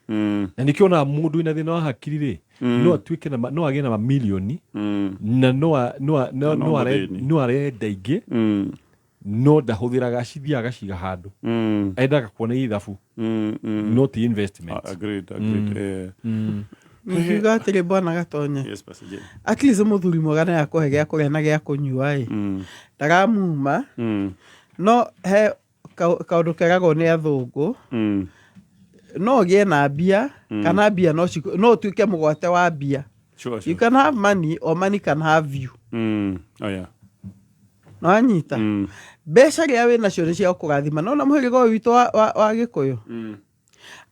Na nĩkĩo onaga mũndũ wĩna thĩna wa hakiri rĩ, no atuĩke na no agĩe na mamilioni na No mũthĩni. no arenda ingĩ, no ndahũthĩraga, acithiaga agaciga handũ, endaga kuona ithabu, no ti investment. Agreed, agreed. Ngiuga atĩrĩ bwana Gatonye. Yes, Pastor Jane. At least mũthuri mwega nĩ akũhe gĩa kũrĩa na gĩa kũnyua ĩ. Ndaramuma. No he kaũndũ keragwo nĩ athũngũ. No ũgĩe na mbia kana mbia no no ũtuĩke mũgwate wa mbia. You can have money or money can have you. Oh, yeah. Nĩwanyita? Mbeca rĩrĩa wĩ nacio nĩ cia gũkũrathima. No na mũhĩrĩga ũyũ witũ wa Gĩkũyũ.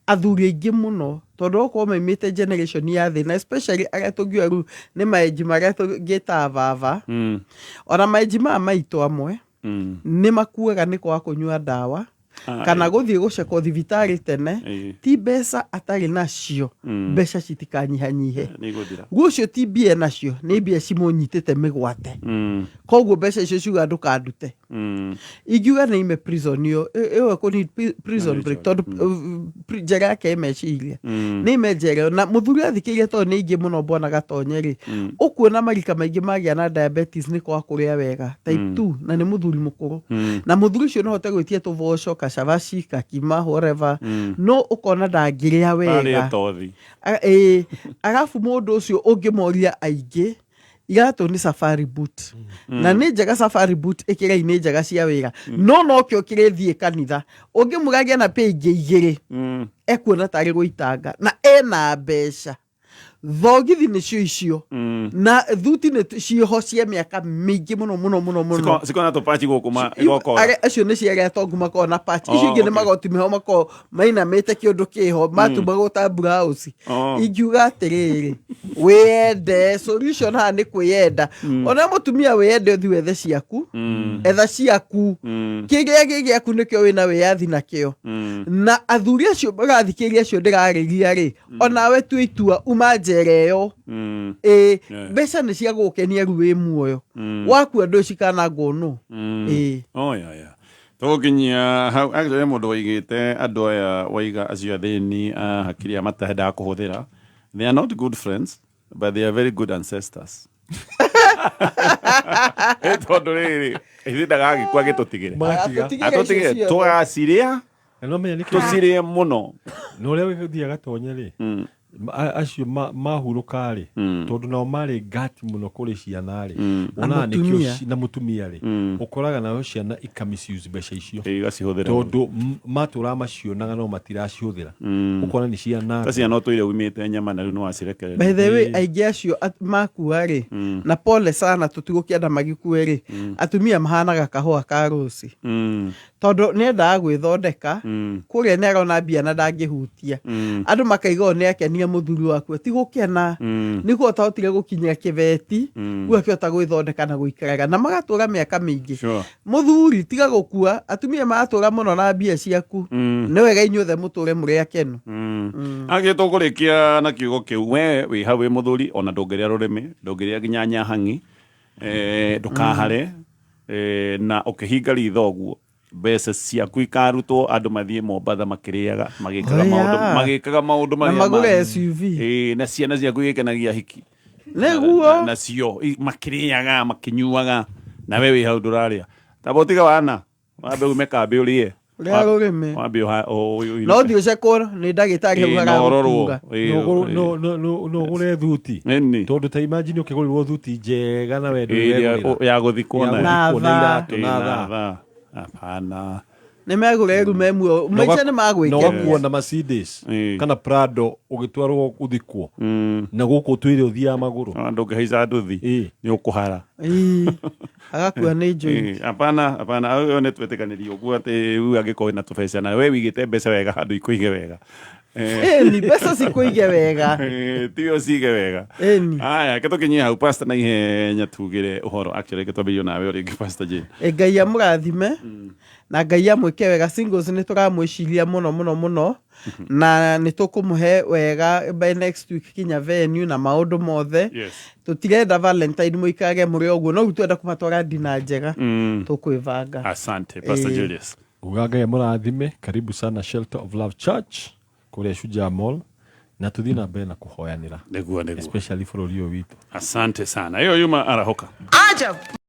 Athuri aingĩ mũno tondũ okorwo maimĩte generation ya thĩ na especially arĩa tũngiuga rĩu nĩ maenji marĩa tũngĩtaga baba. Ona maenji maya maitũ amwe nĩ makuaga nĩ kwaga kũnyua ndawa kana gũthiĩ gũcekwo thibitarĩ tene ti mbeca atarĩ nacio mbeca citikanyihanyihe. Nĩ igũthira. Guo ũcio ti mbia nacio nĩ mbia cimũnyitĩte mĩgwate. Koguo mbeca icio ciuga ndũkandute. Ingiuga nĩ ime prison ĩyo ĩyo ĩkũ need prison break tondũ njera yake ĩ meciria. Nĩ ime njera ĩyo na mũthuri athikĩire tondũ nĩ aingĩ mũno bwana Gatonye rĩ ũkuona marika maingĩ magĩa na diabetes nĩ kwaga kũrĩa wega type 2 na nĩ mũthuri mũkũrũ. Na mũthuri ũcio no ahote gwĩtia tũboco kacabaci kakima whatever no ũkona ndangĩrĩa wega. Arĩe tothi. Ĩĩ, arabu mũndũ ũcio ũngĩmoria aingĩ iratũ nĩ safari boot. Na nĩ njega safari boot ĩkĩra nĩ njega cia wĩra no nokĩo kĩrĩthiĩ kanitha ũngĩmũragia na pay ingĩ igĩrĩ ekuona tarĩ gũitanga na ena mbeca thogithi nĩcio icio na thuti nĩ ciĩho cia mĩaka mĩingĩ mũno mũno mũno mũno Cikona tũpachi gũkũ igokora. Acio nĩ cia arĩa atongu makoragwo na patch icio ingĩ nĩ magoti meho makoragwo mainamĩte kĩũndũ kĩho matumagwo ta blouse. Ingiuga atĩrĩrĩ wĩyende solution haha nĩ kwĩyenda ona mũtumia wĩyende ũthiĩ wethe ciaku etha ciaku kĩrĩa gĩ gĩaku nĩkĩo wĩna wĩyathi nakĩo na athuri acio marathikĩrĩria acio ndĩrarĩria rĩ onawe tua itua uma njera ĩyo ĩĩ mbeca nĩ cia gũgũkenia rĩu wĩ muoyo wakua ndũĩ cikanangwo nũ ĩĩ. Oh, yeah, yeah. Tũgũkinyia hau actually mũndũ waigĩte andũ aya waiga acio athĩni a hakiri aya matahendaga kũhũthĩra they are not good friends but they are very good ancestors. Tondũ rĩrĩ ithuĩ ndagagĩkua gĩtũtigĩre. Magatiga. Atũtigĩre icio ciothe. Tũgacirĩa Na no menya nĩkĩ- tũcirĩe mũno. Na ũrĩa gũthiaga Gatonye rĩ acio mahurũka rĩ tondũ nao marĩ ngati mũno kũrĩ ciana rĩ wonaga Na nĩkĩo mũtumia. na mũtumia rĩ ũkoraga nayo ciana ika misuse mbeca icio Igacihũthĩra tondũ matũraga macionaga no matiracihũthĩra ũkona nĩ ciana Ta ciana ũtũire umĩte nyama na rĩu nĩ wacirekereria. By the way aingĩ acio makua rĩ na pole sana tũtigũkĩenda magĩkue rĩ atumia mahanaga kahũa ka rũci tondũ nĩendaga gwĩthondeka kũrĩa nĩ arona mbia na ndangĩhutia andũ makaiga ũũ nĩakenia mũthuri waku ti gũkena nĩguo ũtahotire gũkinyĩra kĩbeti rĩu akĩhota gwĩthondeka na gũikaraga na magatũra mĩaka mĩingĩ. Mũthuri tiga gũkua atumia maratũra mũno na mbia ciaku nĩ wega inyuothe mũtũre mũrĩ akenu. Angĩ tũkũrĩkia na kiugo kĩu we wĩ hau wĩ mũthuri ona ndũngĩrĩa rũrĩmĩ ndũngĩrĩa nginya nyahang'i ndũkahare na ũkĩhinga ritho ũguo mbeca ciaku ikarutwo andũ mathiĩ Mombatha makĩrĩaga magĩkaga Oh, maũndũ yeah. magĩkaga maũndũ Na marĩa magũre mangĩ. SUV. Na ciana ciaku igĩkenagia hiki Nĩguo. Na cio makĩrĩaga makĩnyuaga na we wĩ hau ndũrarĩa tamba ũtiga wana wambe ume kambĩ ũrĩe Ũrĩa rũrĩmĩ. wambe No thiĩ ũcekwo nĩ ndagĩtarĩ hau na ũrorwo. haragũtunga. No ũgũre thuti tondũ ta imagine ũkĩgũrĩrwo thuti njega na we Ĩrĩa ya gũthikwo Ya nayo. gũthikwo na iratũ Ĩĩ, na na thaa. thaa. Hapana. Nĩ megũre rume muoyo maica nĩ na magwĩkenia. ũgakuo na Mercedes kana Prado ũgĩtwarwo gũthikwo na gũkũ ũtũire ũthiaga magũrũ ndũngĩhaica nduthi nĩ ũkũhara Ĩĩ, agakua nĩ joint. Hapana hapana ũyũ nĩ twĩtĩkanĩrie ũguo atĩ rĩu angĩkorwo wĩna tũbeca na we wĩigĩte mbeca wega handũ ikũige wega Ĩni mbeca cikũige wega. Tiwe ũcige wega. Ĩni. Aya reke tũkinyie hau pastor na ihenya tugĩre ũhoro actually reke twambĩrĩrie nawe o rĩngĩ Pastor Jane. Ngai amũrathime na Ngai amwĩke wega singles nĩ tũramwĩciria mũno mũno mũno na nĩ tũkũmũhe wega by next week kinya venue na maũndũ mothe. Tũtirenda Valentine mũikarage mũrĩ o ũguo no rĩu twenda kũmatwara dinner njega tũkwĩbanga. Asante Pastor Julius. Nguga Ngai amũrathime karibu sana Shelter of Love Church kũrĩa Shujaa Mall na tũthiĩ na mbere na kũhoyanĩra nĩguo nĩguo especially bũrũri ũyũ witũ. Asante sana ĩyo yuma arahũka. Ajab.